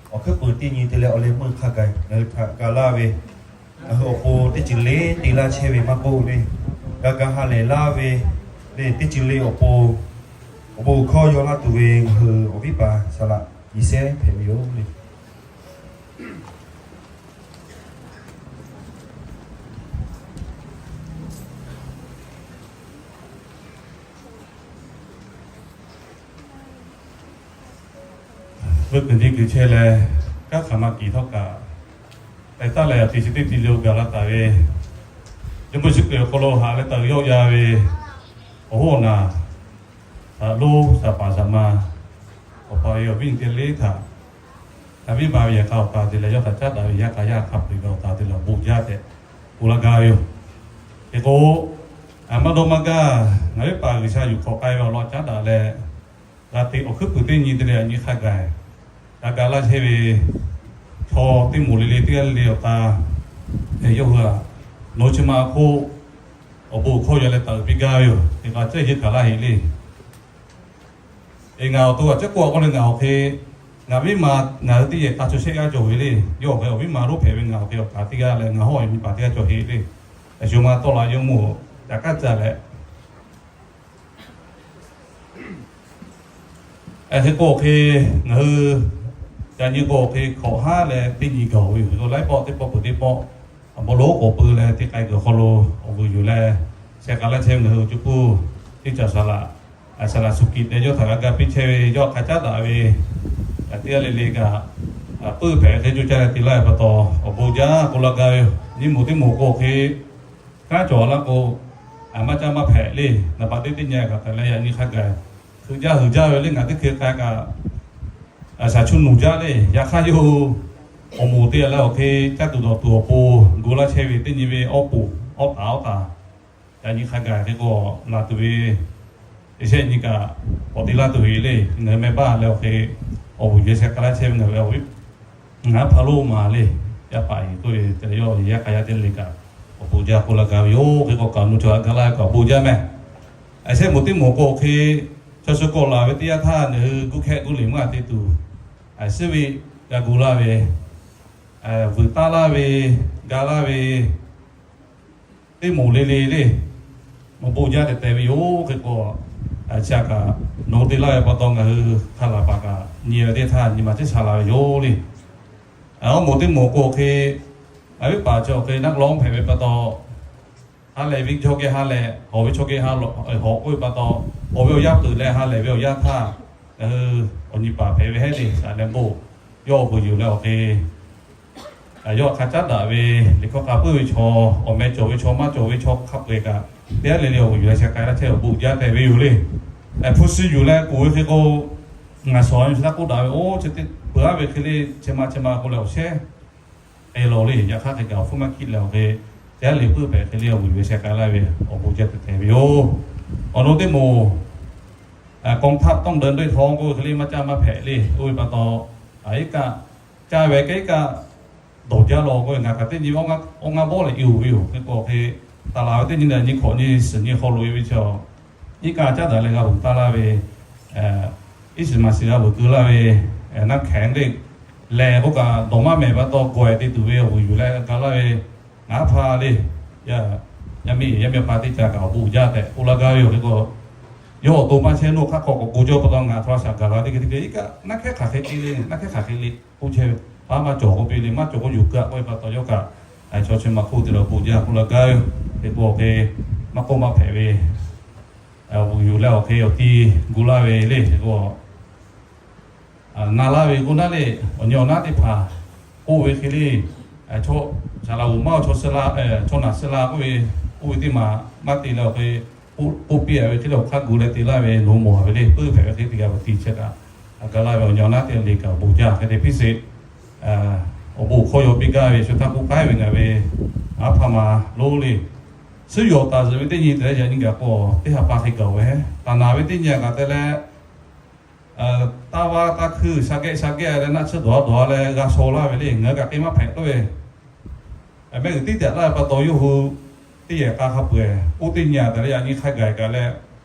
awˬ hkuiˉ puiˍ teˇ nyi te leh awˬ leh meuˇ hk'a gaˬ ngaˬ hui htaꞈ gaˬ laˇ ve, ngaˬ hui awˬ pon teˇ ceuˬ le te laˇ chehˇ ve maˇ k'oˆ le, g'a ga ha lehˬ laˇ ve le, teˇ ceuˬ le awˬ pon awˬ bon hkawˇ yaw laˇ tuˬ ve ngaˬ hui awˬ viˉ paˍ saˍ laꞈ Yeˍsehˇ hpehꞈ ve yoˬ le. Veuˆ kuiˬ nyi kuiˬ chehˇ leh, kanˉ hk'aˬ ma kiˬ htawˇ kaꞈ, teh taˉ leh a tiꞈ chi teˇ ti lo gaˬ la taˍ ve, Jawˇmawˇ Yeˍsuˆ Hkriꞈ awˬ hk'aw lo haꞈ leh taˍ ve yawˆ yan ve awˬ hoˉ awˬ naˬ, saˍ laꞈ lonˉ saˍ paˍ saˍ ma, awˬ pa awˬ e awˬ viˉ awˬ nyi teˇ g'aˇ le htaꞈ, a viˉ ma ve yehˬ k'a awˬ taˍ te leh yawˇ htaꞈ caˉ daꞈ ve yaˇ k'a yaˇ hk'a peu-eˬ ve awˬ taˍ te leh awˬ bon jaˇ tehꞈ k'oˆ laˇ gaˇ ve yoˬ. Hk'e k'o, maˇ dawˇ maˇ gaˇ, ngaˬ viˉ paˍ G'uiˬsha yuˬ hk'awꞈ k'ai ve awˬ lawn caˉ daꞈ leh, g'a te awˬ hkuiˉ puiˍ teˇ nyi te leh a nyi hk'a gaˬ, g'a ga laˇ chehˇ ve chaw teˇ moˍ le le teˇ g'aˇ le le awˬ ta, yawˇ hui a, nawˬ hui chi ma hk'oˆ awˬ bon hkawˇ yaw leh taˍ uiˍ piˇ gaˇ ve yoˬ. Teˇ hk'a cehˇ yeˇ hkanˍ laˇ heꞈ le. Eˬ, ngaˬ awˬ to a ciˉ k'oˆ a k'oˆ leh ngaˬ awˬ hk'e, ngaˬ viˉ ma ngaˬ hui teˇ yehˬ k'a chaw shehˆ g'aˇ cawˬ ve le. Yawˇ awˬ hk'e awˬ viˉ ma lonˉ hpehꞈ ve ngaˬ awˬ hk'e awˬ kaˍ teˇ g'aˇ leh ngaˬ hawˉ awˬ nyi paˍ teˇ g'aˇ cawˬ heˆ le. Aˬ sho ma tawˆ la yawˇ mvuhˇ caꞈ k'aˉ caꞈ leh, hk'e k'o hk'e, ngaˬ hui ca nyi k'o hk'e hkawꞈ haˉ leh teˇ nyi gaˬ ve yoˬ. Laiˉ pawˆ teˇ pawˆ peuˬ teˇ pawˆ, awˬ bon lonˉ k'awꞈ peu leh teˇ k'ai kuiˬ awˬ hk'aw lo awˬ vuiˬ yuˬ leh, sheh k'a laˇ chehˇ ve ngaˬ hui awˬ co pfuhˇ teˇ caˬ saˍ laꞈ, saˍ laꞈ suhˍ kiꞈ leh yawˇ htaꞈ g'a ga piˇ chehˇ ve yawˇ hk'a caˉ daꞈ ve, teˇ g'aˇ le le kaꞈ, puiˇ hpehꞈ hk'e coˇ caˇ leh te laˇ ve pa taw, awˬ bon jaˇ k'oˆ laˇ gaˇ ve yoˬ. Nyi moˍ teˇ moˍ k'o hk'e, kanˉ cawˬ laˇ k'o, maˇ caˇ maˇ hpehꞈ le. Naˍ baꞈ teˇ teˇ nyi kaꞈ hpehꞈ leh yaꞈ nyi hk'a gaˬ, hkui jaˇ huiˍ jaˇ ve le ngaˬ teˇ hkui k'ai kaꞈ, shaˍ chuˇ nuˬ jaˇ le. Yaꞈ hk'aˇ yawˇ hui awˬ moˍ te leh awˬ hk'e caˇ tuˬ dawˬ tuˬ awˬ pon gu laˇ chehˇ ve teˇ nyi ve awˉ poˍ awˉ taˍ awˉ taˍ, yaꞈ nyi hk'a gaˬ hk'e k'o la tuˬ ve, shehˆ nyi kaꞈ k'awꞈ te laˇ tuˬ ve le. Ngaˬ hui meh baˇ leh awˬ hk'e awˬ vuiˬ yehˬ sheh k'a laˇ chehˇ ve ngaˬ hui awˬ viˉ ngaˬ hp'a lo maˍ le. Yaˇ paˍ yeˬ k'oˆ ve te leh yawˇ yaˇ k'a yaˇ teˇ le kaꞈ awˬ bon jaˇ k'oˆ laˇ gaˇ ve yoˬ. Hk'e k'o kaꞈ nu chaw g'a laˇ ve kaꞈ awˬ bon jaˇ meh. Shehˆ moˍ teˇ moˍ k'o hk'e, chaw shu k'awꞈ laˬ ve teˇ yanˇ htaˇ ngaˬ hui guˇ hkehˆ guˇ liꞈ maˇ te tuˬ, suhˉ ve g'a gu laˇ ve, vuiˬ taˇ laˇ ve, ga laˇ ve, teˇ moˍ le le le, awˬ bon jaˇ tehꞈ te ve yoˬ. Hk'e k'o, chi a kaꞈ nawˬ hui te laˇ ve pa taw ngaˬ hui hk'a laˬ paˍ kaꞈ nyi ve teˇ htaˇ nyi ma ceˉ sha la ve yoˬ le. Awˬ moˍ teˇ moˍ k'o hk'e, a viˉ paˍ chaw hk'e naˆ lonˉ hpehꞈ ve pa taw, ha lehˬ ve chaw geh ha lehˬ, hawˬ ve chaw geh hawˬ k'oˆ ve pa taw, hawˬ ve awˬ yanˇ peuˬ leh ha lehˬ ve awˬ yanˇ htaˇ, ngaˬ hui awˬ nyi paˍ hpehꞈ ve hehˉ le saˍ leh bon, yawˇ awˬ bon yuˬ leh awˬ hk'e yawˇ hk'a caˉ daꞈ ve, liꞈ hkawˇ k'a puiˉ ve chaw, awˬ meh cawˬ ve chaw maˇ cawˬ ve chaw hk'a peu-eˬ kaꞈ, teˇ g'aˇ le le awˬ vuiˬ yuˬ leh sheh k'ai laˇ chehˇ awˬ bon jaˇ tehꞈ ve yoˬ le. Hpu shi yuˬ leh k'oˍ ve hk'e k'o, ngaˬ shawˍ ve chi taˇ k'oˆ daꞈ ve, oˇ chi teˇ peuˬ aˉ ve hk'e le, chi ma chi ma k'oˆ leh awˬ shehˉ te lawˬ le. Yaꞈ hk'aˇ hk'e kaꞈ awˬ hpfuhˇ maˇ hkiˆ leh awˬ hk'e, teˇ g'aˇ le puiˉ hpehꞈ hk'e le awˬ vuiˬ yuˬ leh sheh k'ai laˇ ve awˬ bon jaˇ tehꞈ te ve yoˬ. Awˬ naw teˇ moˍ กองทัพต้องเดินด้วยท้อง k'oˆ ve hk'e le, maˇ caˇ maˇ hpehꞈ le k'oˆ ve pa taw, iˉ kaˆ caˇ ve kehˉ iˉ kaˆ dawˬ jaˇ law k'oˆ ve, ngaˬ kaꞈ teˇ nyi awˬ ngaˇ bawˆ leh yuˬ ve yoˬ. Hk'e k'o hk'e, taˍ laˬ ve teˇ nyi lehˬ nyi hkawꞈ nyi suhˍ nyi hk'aw loꞈ e ve chaw, iˉ kaˆ caˉ daꞈ leh g'a vuiˬ taˇ laˇ ve, iˉ shiˍ maˍ shiˍ g'a vuiˬ keu laˇ ve, naˆ hkehˍ le, lehˬ k'oˆ kaꞈ dawˬ maˇ mehˍ pa taw gawˬ e te tuˬ ve awˬ vuiˬ yuˬ leh gaˬ laˇ ve, ngaˬ hpaˇ le, yaˇ miˇ yaˇ miˇ pa teˇ ca kaꞈ awˬ bon jaˇ tehꞈ k'oˆ laˇ gaˇ ve yoˬ. Hk'e k'o, yawˇ awˬ to maˇ chehˇ naˇ hk'aˇ hk'aw k'awꞈ k'oˆ jaw pa taw ngaˬ htaꞈ shaˍ gaˬ la teˇ hk'e teˇ hk'e, iˉ kaˆ naˆ hkehˉ hk'aˬ hk'e te le, naˆ hkehˉ hk'aˬ hk'e le k'oˆ chehˇ ve, paˉ maˇ cawˬ k'oˆ piˇ le, maˇ cawˬ k'oˆ yuˬ keu a k'oˆ ve pa taw yawˇ kaꞈ, chaw chi ma hk'oˆ te leh awˬ bon jaˇ k'oˆ laˇ gaˇ ve yoˬ. Hk'e k'o hk'e, maˇ k'oˆ maˇ hpehꞈ ve, awˬ bon yuˬ leh awˬ hk'e awˬ ti gu laˇ ve le. Hk'e k'o, na laˇ ve k'oˆ naˉ le, awˬ nyi awˬ naˉ teˇ hpaˍ k'oˆ ve hk'e le, saˍ laꞈ g'oˍ maˇ chaw suh la, chaw naˬ suh la k'oˆ ve, k'oˆ ve teˇ maˬ maˇ te leh awˬ hk'e, k'oˆ piˇ a ve hk'e le awˬ hk'aˇ gu leh te laˇ ve nawˬ hui mawˬ ve le, puiˉ hpehꞈ ve hk'e te g'a ve awˬ ti chehˇ kaꞈ, a ga laˇ ve awˬ nyi awˬ naˉ teˇ le kaꞈ awˬ bon jaˇ hk'e te piˇ sheˍ. Awˬ bon hk'aw yaw piˇ gaˇ ve shu htaˇ k'oˆ k'ai ve ngaˬ ve, aˉ hpaˇ ma lonˉ le, suhˉ yawˬ taˍ zuhꞈ ve teˇ nyi te leh yaꞈ nyi gaˬ k'o teˇ ha pa hk'e gaˬ-oˬ ve, taˍ naˍ ve teˇ nyi a kaꞈ te leh, taˇ vaˇ taˇ hkuiˇ sha gehˆ sha gehˆ leh naˆ tsuhˇ dawˬ a dawˬ a leh g'a shaw laˇ ve le, ngaˬ hui kaꞈ k'ai maˇ hpehꞈ k'oˆ ve, mehˆ g'uiˬ tiˉ tehꞈ laˇ ve pa taw yawˇ hui teˇ yehˬ k'a hk'a peu-eˬ oˇ teˇ nyi a taˍ leh yaꞈ nyi hk'a gaˬ kaꞈ leh,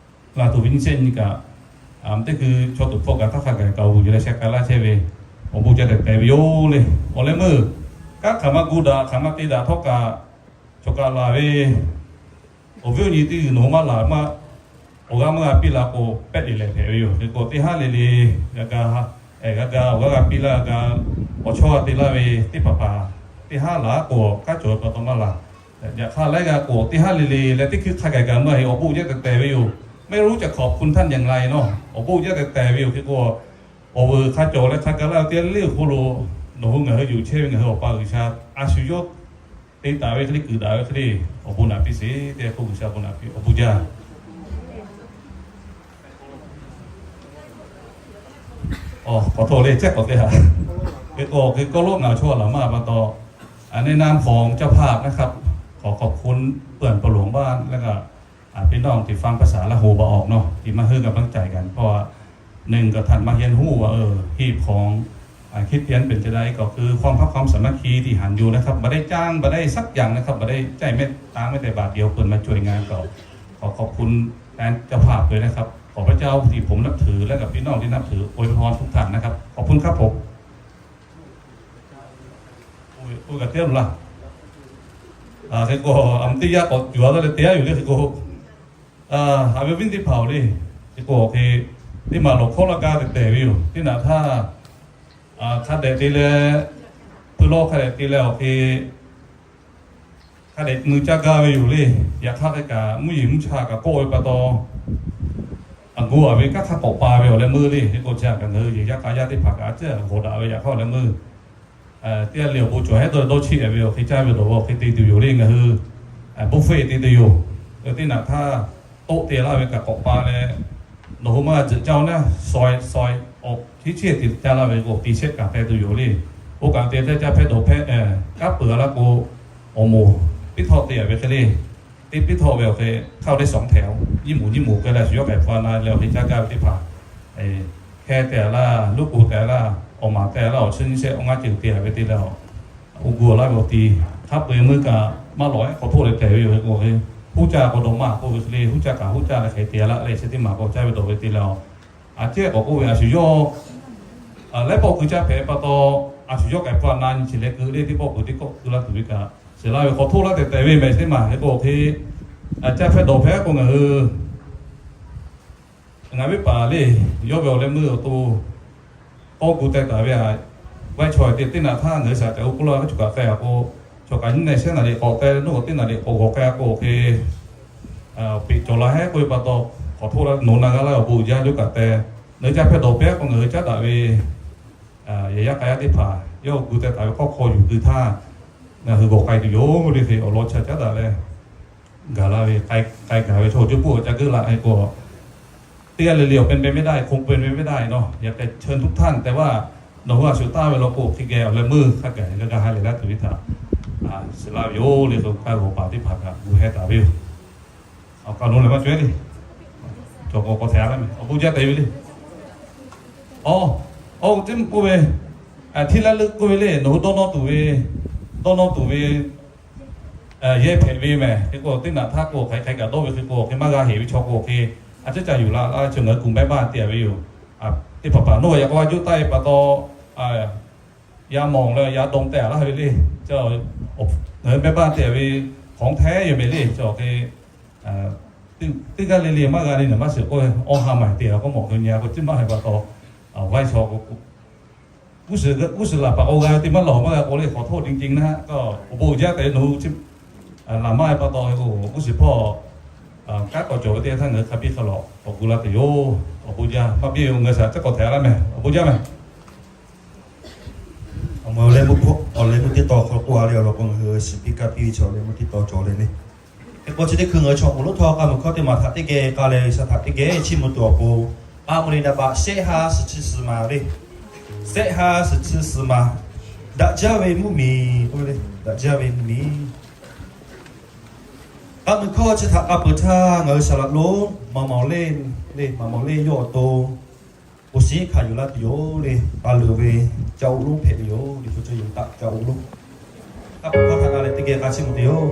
laˬ tuˬ ve nyi shehˆ nyi kaꞈ, teˇ hkui chaw tuˬ hpfuhˆ kaꞈ htaˇ hk'a gaˬ kaꞈ awˬ vuiˬ yuˬ leh sheh k'ai laˇ chehˇ ve, awˬ bon jaˇ tehꞈ tehꞈ ve yoˬ le. Awˬ leh meuˇ, kanˉ hk'aˬ ma gu daꞈ hk'aˬ ma te daꞈ htawˇ kaꞈ, chaw kaꞈ laˬ ve, awˬ viˉ awˬ nyi teˇ g'uiˬ nawˬ hui maˇ laˬ maˇ, awˬ g'aˇ maˇ g'a piˇ la k'o pehˆ le lehˬ hpehꞈ ve yoˬ. Hk'e k'o teˇ haˉ le le, g'a ga, g'a ga awˬ g'aˇ g'a piˇ laˇ g'a, awˬ chawˇ g'a te laˇ ve teˇ hpaˍ hpaˍ, teˇ haˉ laˬ k'o kanˉ cawˬ ve pa taw maˇ laˬ. Yaꞈ hk'aˇ laiˉ g'a k'o teˇ haˉ le le leh teˇ hkui hk'a gaˬ kaꞈ maˇ heˆ, awˬ bon jaˇ tehꞈ tehꞈ ve yoˬ. ไม่รู้จะขอบคุณท่านอย่างไร nawˬ, awˬ bon jaˇ tehꞈ tehꞈ ve yoˬ. Hk'e k'o, awˬ vuiˬ hk'a cawˬ leh hk'a ga laˇ ve teˇ g'aˇ le awˬ hk'oˆ lo nawˬ hui ngaˬ hui yuˬ chehˇ ve ngaˬ hui Awˬ pa G'uiˬsha a shu yawˇ te taˍ ve hk'e le kuiˬ daꞈ ve hk'e le, awˬ bon naꞈ piˇ sheˍ tehꞈ k'oˆ G'uiˬsha bon naꞈ piˇ, awˬ bon jaˇ. Awˬ hk'aw hto le cehˇ k'awꞈ te haꞈ. Hk'e k'o hk'e kawˇ lawˉ ngaˬ chaw laˬ maˇ pa taw, แนะนำของเจ้าภาพนะครับ ขอขอบคุณเพื่อนประหลวงบ้าน แล้วก็พี่น้องที่ฟังภาษาละหูบ่ออกเนาะ ที่มาให้กำลังใจกัน เพราะว่า หนึ่ง ก็ท่านมาเฮียนฮู้ว่า เออ หีบของ อ่า คริสเตียนเป็นจะได ก็คือความฮักความสามัคคีที่หันอยู่นะครับ บ่ได้จ้าง บ่ได้สักอย่างนะครับ บ่ได้ใช้แม้ ตังค์แม้แต่บาทเดียว เปิดมาช่วยงาน ก็ขอขอบคุณแทนเจ้าภาพเลยนะครับ ขอพระเจ้าที่ผมนับถือ และกับพี่น้องที่นับถืออวยพรทุกท่านนะครับ ขอบคุณครับผม Oˇ ve kaꞈ teˇ g'aˇ laˇ. Hk'e k'o, a mvuh teˇ yanˇ k'awꞈ yuˬ a laˇ leh te a yuˬ le hk'e k'o, a ve viˉ teˇ hpaˍ-oˬ le. Hk'e k'o hk'e, teˇ maˬ lawˬ hkawˇ laˇ gaˇ tehꞈ tehꞈ ve yoˬ. Teˇ naꞈ htaˇ, hk'a dehꞈ te leh, pui lawˇ hk'a dehꞈ te leh awˬ hk'e, hk'a dehꞈ mui caˇ gaˇ ve yoˬ le. Yaꞈ hk'aˇ hk'e kaꞈ mvuhˇ yeˬ mvuhˇ cha kaꞈ kawˆ ve pa taw, a go a ve kanˉ hk'aˇ k'awꞈ pa ve awˬ leh meuˇ le. Hk'e k'o chi a kaꞈ ngaˬ hui yehˬ yaˇ k'a yaˇ teˇ hpaˍ kaꞈ a ciˉ g'awˬ daꞈ ve yaꞈ hk'aˇ awˬ leh meuˇ teˇ g'aˇ le awˬ bon cawˬ hehˉ dawˇ dawˇ cheˆ ve awˬ hk'e caˇ ve dawˬ ve awˬ hk'e te tuˬ yoˬ le. Ngaˬ hui buffet te tuˬ yoˬ. Teˇ naꞈ htaˇ toˆ te laˇ ve kaꞈ k'awꞈ pa leh, nawˬ hui maˇ g'a tzuhꞈ caˇ-oˬ naˉ, saweh saweh awˬ htiˉ chehˇ te caˇ laˇ ve k'o, te shehˆ kaꞈ hpehꞈ tuˬ yoˬ le. Oˇ kaꞈ te teˇ caˇ hpehˇ dawˬ hpehˇ, kanˉ peuˬ a laˇ k'o, awˬ moˍ piˇ htawˆ te a ve hk'e le, teˇ piˇ htawˆ ve awˬ hk'e hk'aˇ teˇ sawˍ hteꞈ-oˬ, nyiˇ moˍ nyiˇ moˍ k'ai leh shuˍ yawˇ k'ai hpaw na leh awˬ hk'e caˇ gaˇ ve teˇ hpaˍ, hkehˇ te a laˇ, luˉ k'oˍ te a laˇ, awˬ maˍ te a laˇ, awˬ chehˇ nyiˇ shehˆ awˬ ngaˇ ceuˬ te a ve te leh, oˇ gu laˇ ve awˬ ti, hk'a peu-eˬ meuˇ kaꞈ maˇ lawˬ-ehˉ hk'awꞈ htoˆ leh tehꞈ ve yoˬ. Hk'e k'o, huˉ caˇ k'awꞈ dawˬ maˇ k'oˆ ve hk'e le, huˉ caˇ kaꞈ huˉ caˇ leh hk'e te a laˇ leh chi teˇ maˬ k'awꞈ caˇ ve dawˬ ve te leh, a cehˇ k'awꞈ k'oˆ ve a shuˍ yawˇ laiˉ pawˆ keu caˇ hpehꞈ pa taw, a shuˍ yawˇ k'ai hpaw na nyi chi leh keu le teˇ pawˆ keu teˇ kawˆ keu laˇ tuˬ ve kaꞈ, shiˍ laˇ ve hk'awꞈ htoˆ laˇ tehꞈ tehꞈ ve mehˍ chi teˇ maˬ. Hk'e k'o hk'e, caˇ hpehˇ dawˬ hpehˇ k'o ngaˬ hui ngaˬ viˉ paˍ le, yawˇ ve awˬ leh meuˇ awˬ to k'awꞈ gu teh taˍ ve a, waiˇ chaweh te teˇ naꞈ htaˇ ngaˬ hui shaˍ tehꞈ oˇ k'oˆ laˇ ve chaw kaꞈ k'ai a k'o, chaw kaꞈ nyiˇ nehˬ shehˉ naˍ riˍ k'awꞈ teh, nawˬ teˇ naˍ riˍ k'awꞈ g'awˬ k'ai a k'o hk'e, peꞈ cawˬ la hehˉ k'oˆ ve pa taw, k'awꞈ htoˆ laˇ nawˬ na g'a laˇ awˬ bon jaˇ lo kaꞈ teh, ngaˬ hui caˇ hpehˇ dawˬ hpehˇ k'o ngaˬ hui caˉ daꞈ ve yehˬ yaˇ k'a yaˇ teˇ hpaˍ yawˇ gu teh taˍ ve hk'awˇ hk'aw yuˬ keu htaˇ, ngaˬ hui g'awˬ k'ai tuˬ yoˬ le hk'e awˬ lawn chi caˉ daꞈ leh gaˬ la ve, k'ai gaˬ ve chaw ceuˬ puˇ awˬ ca geuˆ la hk'e k'o, teˇ g'aˇ le le awˬ เป็นไปไม่ได้ คงเป็นไปไม่ได้ เนาะ อยากจะเชิญทุกท่าน แต่ว่า nawˬ hui a shuˍ taˇ ve law k'o hk'e geh awˬ leh meuˇ hk'a gaˬ g'a g'a ha lehˬ laˇ tuˬ ve htaꞈ shiˍ laˇ ve yoˬ le. K'o k'ai g'awˬ paˍ teˇ hpaˍ kaꞈ gu heh taˍ ve yoˬ. Awˬ kaˬ lo lehˬ maˇ cawehˇ le. k'awꞈ k'awꞈ htehꞈ la meh, awˬ bon jaˇ te ve le. Awˬ, awˬ, teˇ k'oˆ ve, hteˇ laˇ leuˆ k'oˆ ve le, nawˬ hui dawˇ nawˇ tuˬ ve, dawˇ nawˇ tuˬ ve yehˇ hpehꞈ ve meh. Hk'e k'o teˇ naꞈ htaˇ k'o hk'aˬ hk'e kaꞈ dawˇ ve hk'e k'o, hk'e maˇ g'a heˍ ve chaw k'o, hk'e a ciˉ ca yuˬ la laˇ ve chaw ngaˬ hui kuˬ mehˆ baˇ te-a ve yoˬ. Teˇ hpaˍ hpaˍ nawˇ g'a yaꞈ k'aw a juˇ taˆ e pa taw, yaˇ mawˬ leh yaˇ dawˇ tehꞈ laˇ ve le. Ngaˬ hui mehˆ baˇ te-a ve hk'awꞈ hteˇ yoˬ meh le. Cawˬ hk'e teˇ g'aˇ le le maˇ g'a le naˬ maˇ shiˍ k'oˆ ve, awˇ ha maˬ te-a k'oˆ mawˬ ve nyi-a k'o, teˇ maˇ hpehꞈ pa taw, vaiˇ chaw k'o, g'uˇ suhˍ g'uˇ suhˍ laˬ paˍ k'o g'a ve teˇ maˇ lawˬ maˇ g'a k'o le, hk'awꞈ htoˆ jing jing naˆ k'o, awˬ bon uiˍ jaˇ tehꞈ nawˬ hui chi laˬ maˇ ve pa taw, g'uˇ suhˍ hpawˇ kanˉ k'awꞈ cawˬ ve teˇ htaˇ ngaˬ hui hk'a biˇ hk'a lawꞈ k'awꞈ gu la tuˬ yoˬ. Awˬ bon jaˇ. Maˇ biˇ ve ngaˬ hui shaˍ caˉ k'awꞈ htehꞈ laˇ meh. Awˬ bon jaˇ meh. Awˬ meh awˬ leh meuˇ teˇ taw hk'aw k'oˆ-a le, awˬ lawn k'o ngaˬ hui shiˍ piˇ kaˇ piˇ ve chaw leh meuˇ teˇ taw cawˬ leh le. Hk'e k'o chi teˇ hkui ngaˬ hui chaw k'oˍ lonˉ htawˇ k'a muiˬ hkawˇ teˇ maˬ htaꞈ teˇ geh k'a leh G'uiˬsha htaꞈ teˇ geh chiˇ mvuh tuˬ awˬ pon, a mvuh le daꞈ baꞈ shehˆ ha suhˍ chi suhˍ maˬ le. Shehˆ ha suhˍ chi suhˍ maˬ, daꞈ jaˇ ve mvuhˇmiˬ k'oˆ ve le. Daꞈ jaˇ ve mvuhˇmiˬ. K'a muiˬ hkawˇ chi htaꞈ k'a peuˬ htaˇ ngaˬ hui shaˍ laꞈ lonˉ maˍ mawˬ le, le maˍ mawˬ le yawˇ awˬ to, oˇ shiˉ hkanˍ yuˬ laˇ tuˬ yoˬ le. Pa luˬ ve ca oˇ lonˉ hpehꞈ ve yoˬ le. Hpu cawˇ yuˬ taˆ ca oˇ lonˉ. K'a peuˬ hkawˇ htaꞈ k'a leh teˇ geh k'a chiˇ mvuh tuˬ yoˬ.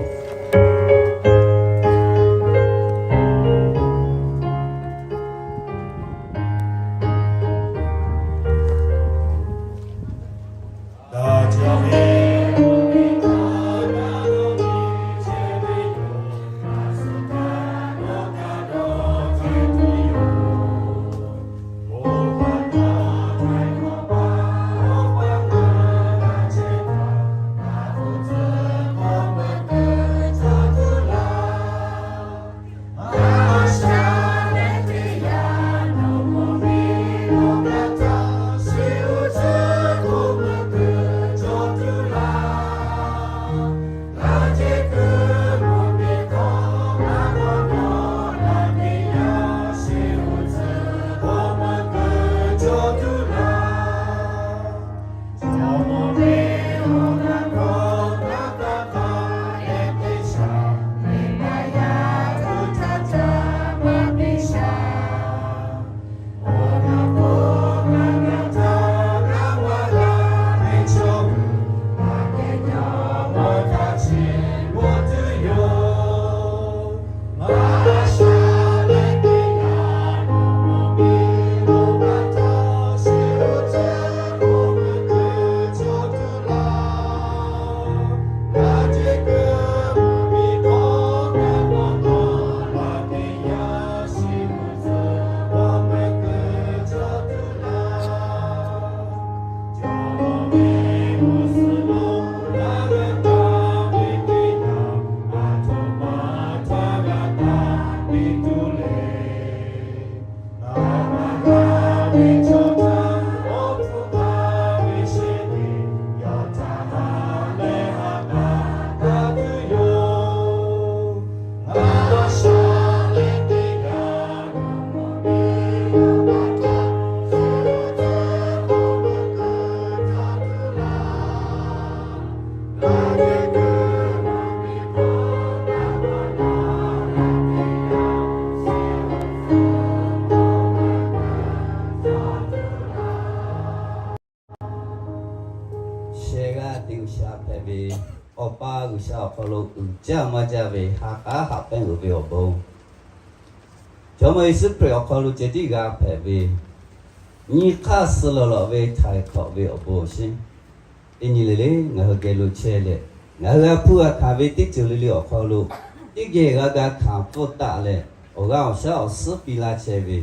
Shehˍ g'aˇ te G'uiˬsha hpehꞈ ve, Awˬ pa G'uiˬsha awˬ hk'aw lo uiˍ jaˇ maˇ jaˇ ve ha k'aˉ haꞈ pehnˇ uiˍ ve awˬ bon, Jawˇmawˇ Yeˍsuˆ Hkriꞈ awˬ hk'aw lo ceh tiˉ g'a hpehꞈ ve, nyi hk'aˇ suh lawˬ lawꞈ ve htaiˍ hk'awꞈ ve awˬ bon awˬ shinˉ, teˇ nyi le le ngaˬ hui geh lo chehˇ leh, ngaˬ hui g'a hpuˇ g'a hkanˍ ve teˇ ceuˬ le le awˬ hk'aw lo teˇ geh g'a ga hkanˍ pfuhˇ taˆ leh, awˬ g'aˇ awˬ shaˉ awˬ suhˉ piˇ laˇ chehˇ ve,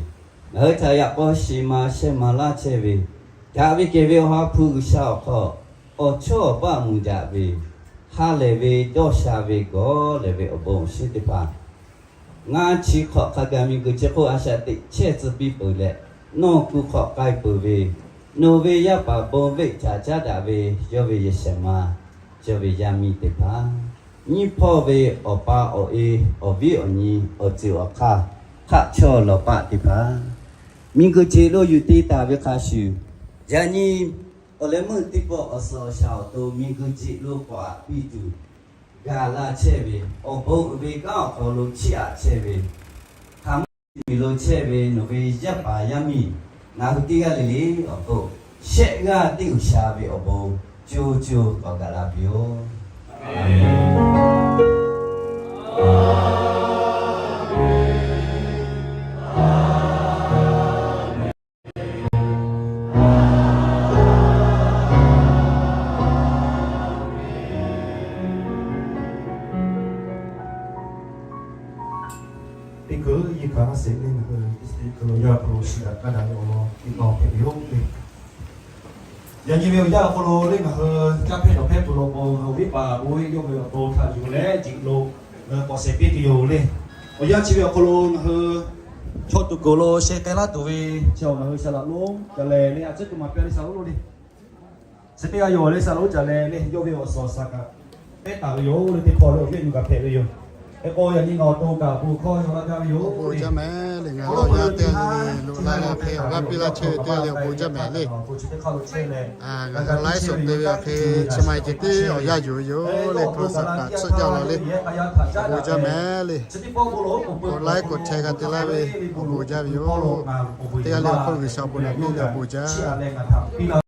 ngaˬ hui htaꞈ yaꞈ k'aw shiˍ ma shehˇ ma laˇ chehˇ ve, daꞈ ve kehˬ ve Awˬ ha hpu G'uiˬsha awˬ hk'aw, awˬ chawˇ awˬ paˆ mui daꞈ ve, ha lehˬ ve dawˇ sha ve gawˬ lehˬ ve awˬ bon awˬ shinˉ teˇ hpaˍ, ngaˇ chi hk'awꞈ hk'a gaˬ miˬguiˬ chi hk'oˆ a shaꞈ teꞈ chehˇ tcuh piˇ peuˬ leh, nawˬ kuˬ hk'awꞈ k'ai peuˬ ve, nawˬ ve yaˇ paˍ bon veˆ caˍ caˉ daꞈ ve, yawˇ ve yehˬ shehˍ ma, yawˇ ve yaˇ miˇ teˇ hpaˍ, nyiˇ hpawˇ ve awˬ pa awˬ e, awˬ viˉ awˬ nyi, awˬ ceuˬ awˬ hk'aˇ, hk'aˆ chawˇ lawˬ paˆ teˇ hpaˍ, miˬguiˬ ceꞈ lo yuˬ te taˍ ve hk'a shuˍ, yaꞈ nyi awˬ leh meuˇ teˇ pawˆ awˬ suhˍ awˬ shaˍ awˬ to miˬguiˬ ceꞈ lo k'awꞈ aꞈ piˇ tuˬ, gaˬ la chehˇ ve, awˬ bon uiˍ ve kanˉ awˬ hk'aw lo chiˇ aꞈ chehˇ ve, hk'aˬ miˬ lo chehˇ ve nawˬ ve yaˇ paˍ yaˇ miˇ ngaˬ hui teˇ g'aˇ le le awˬ to, shehˆ g'aˇ teˇ G'uiˬsha ve awˬ bon co co k'awꞈ gaˬ la piˇ-oˆ. Teˇ kuˬ yehˬ kaꞈ a seˍ le ngaˬ hui teˇ kuˬ lo yaˇ hk'aw lo shiˍ daꞈ kaˇ daꞈ ve awˬ lawn teˇ tawn hpehꞈ ve yoˬ le. Yaꞈ nyi ve awˬ yanˇ awˬ hk'aw lo le ngaˬ hui caˇ hpehˇ dawˬ hpehˇ tuˬ lo k'o, ngaˬ hui venˇ paˍ bon ve yawˇ ve awˬ to htaꞈ yuˬ leh jiꞈ lo ngaˬ hui k'awꞈ shehˍ piˇ tuˬ yoˬ le. Awˬ yanˇ chi ve awˬ hk'aw lo ngaˬ hui chaw tuˬ kuˬ lo sheh k'ai laˇ tuˬ ve chi ngaˬ hui Saˍ laꞈ lonˉ Caˬ Lehˬ le, a tcuhˉ tuˬ maˍ piˇ le Saˍ Lawˉ lonˉ le. Chi teˇ g'aˇ yoˬ le, Saˍ Lawˉ lonˉ Caˬ Lehˬ le, yawˇ ve awˬ suhˍ awˬ shaˍ kaꞈ pehˉ taˍ ve yoˬ le, teˇ hk'aw le awˬ viˉ awˬ nyi kaꞈ hpehꞈ ve yoˬ. Hk'e k'o yaꞈ nyi ngaˬ awˬ to kaꞈ bon hkawˇ yaw laˇ gaˇ ve yoˬ. Awˬ bon jaˇ mehˍ le, ngaˬ hui awˬ yanˇ teˇ g'aˇ le le lo la la hk'e awˬ g'aˇ piˇ laˇ chehˇ ve teˇ g'aˇ le awˬ bon jaˇ mehˍ le. Ngaˬ hui laiˉ suhˍ te ve awˬ hk'e chi ma ceh tiˉ awˬ yanˇ yuˬ ve yoˬ le, hkawˇ suhˍ kaꞈ tsuhˇ jaˇ la le. Awˬ bon jaˇ mehˍ le. K'o laiˉ k'o chehˇ g'a te laˇ ve awˬ bon jaˇ ve yoˬ. Teˇ g'aˇ le awˬ hk'oˆ G'uiˬsha awˬ bon naꞈ piˇ ve awˬ bon jaˇ.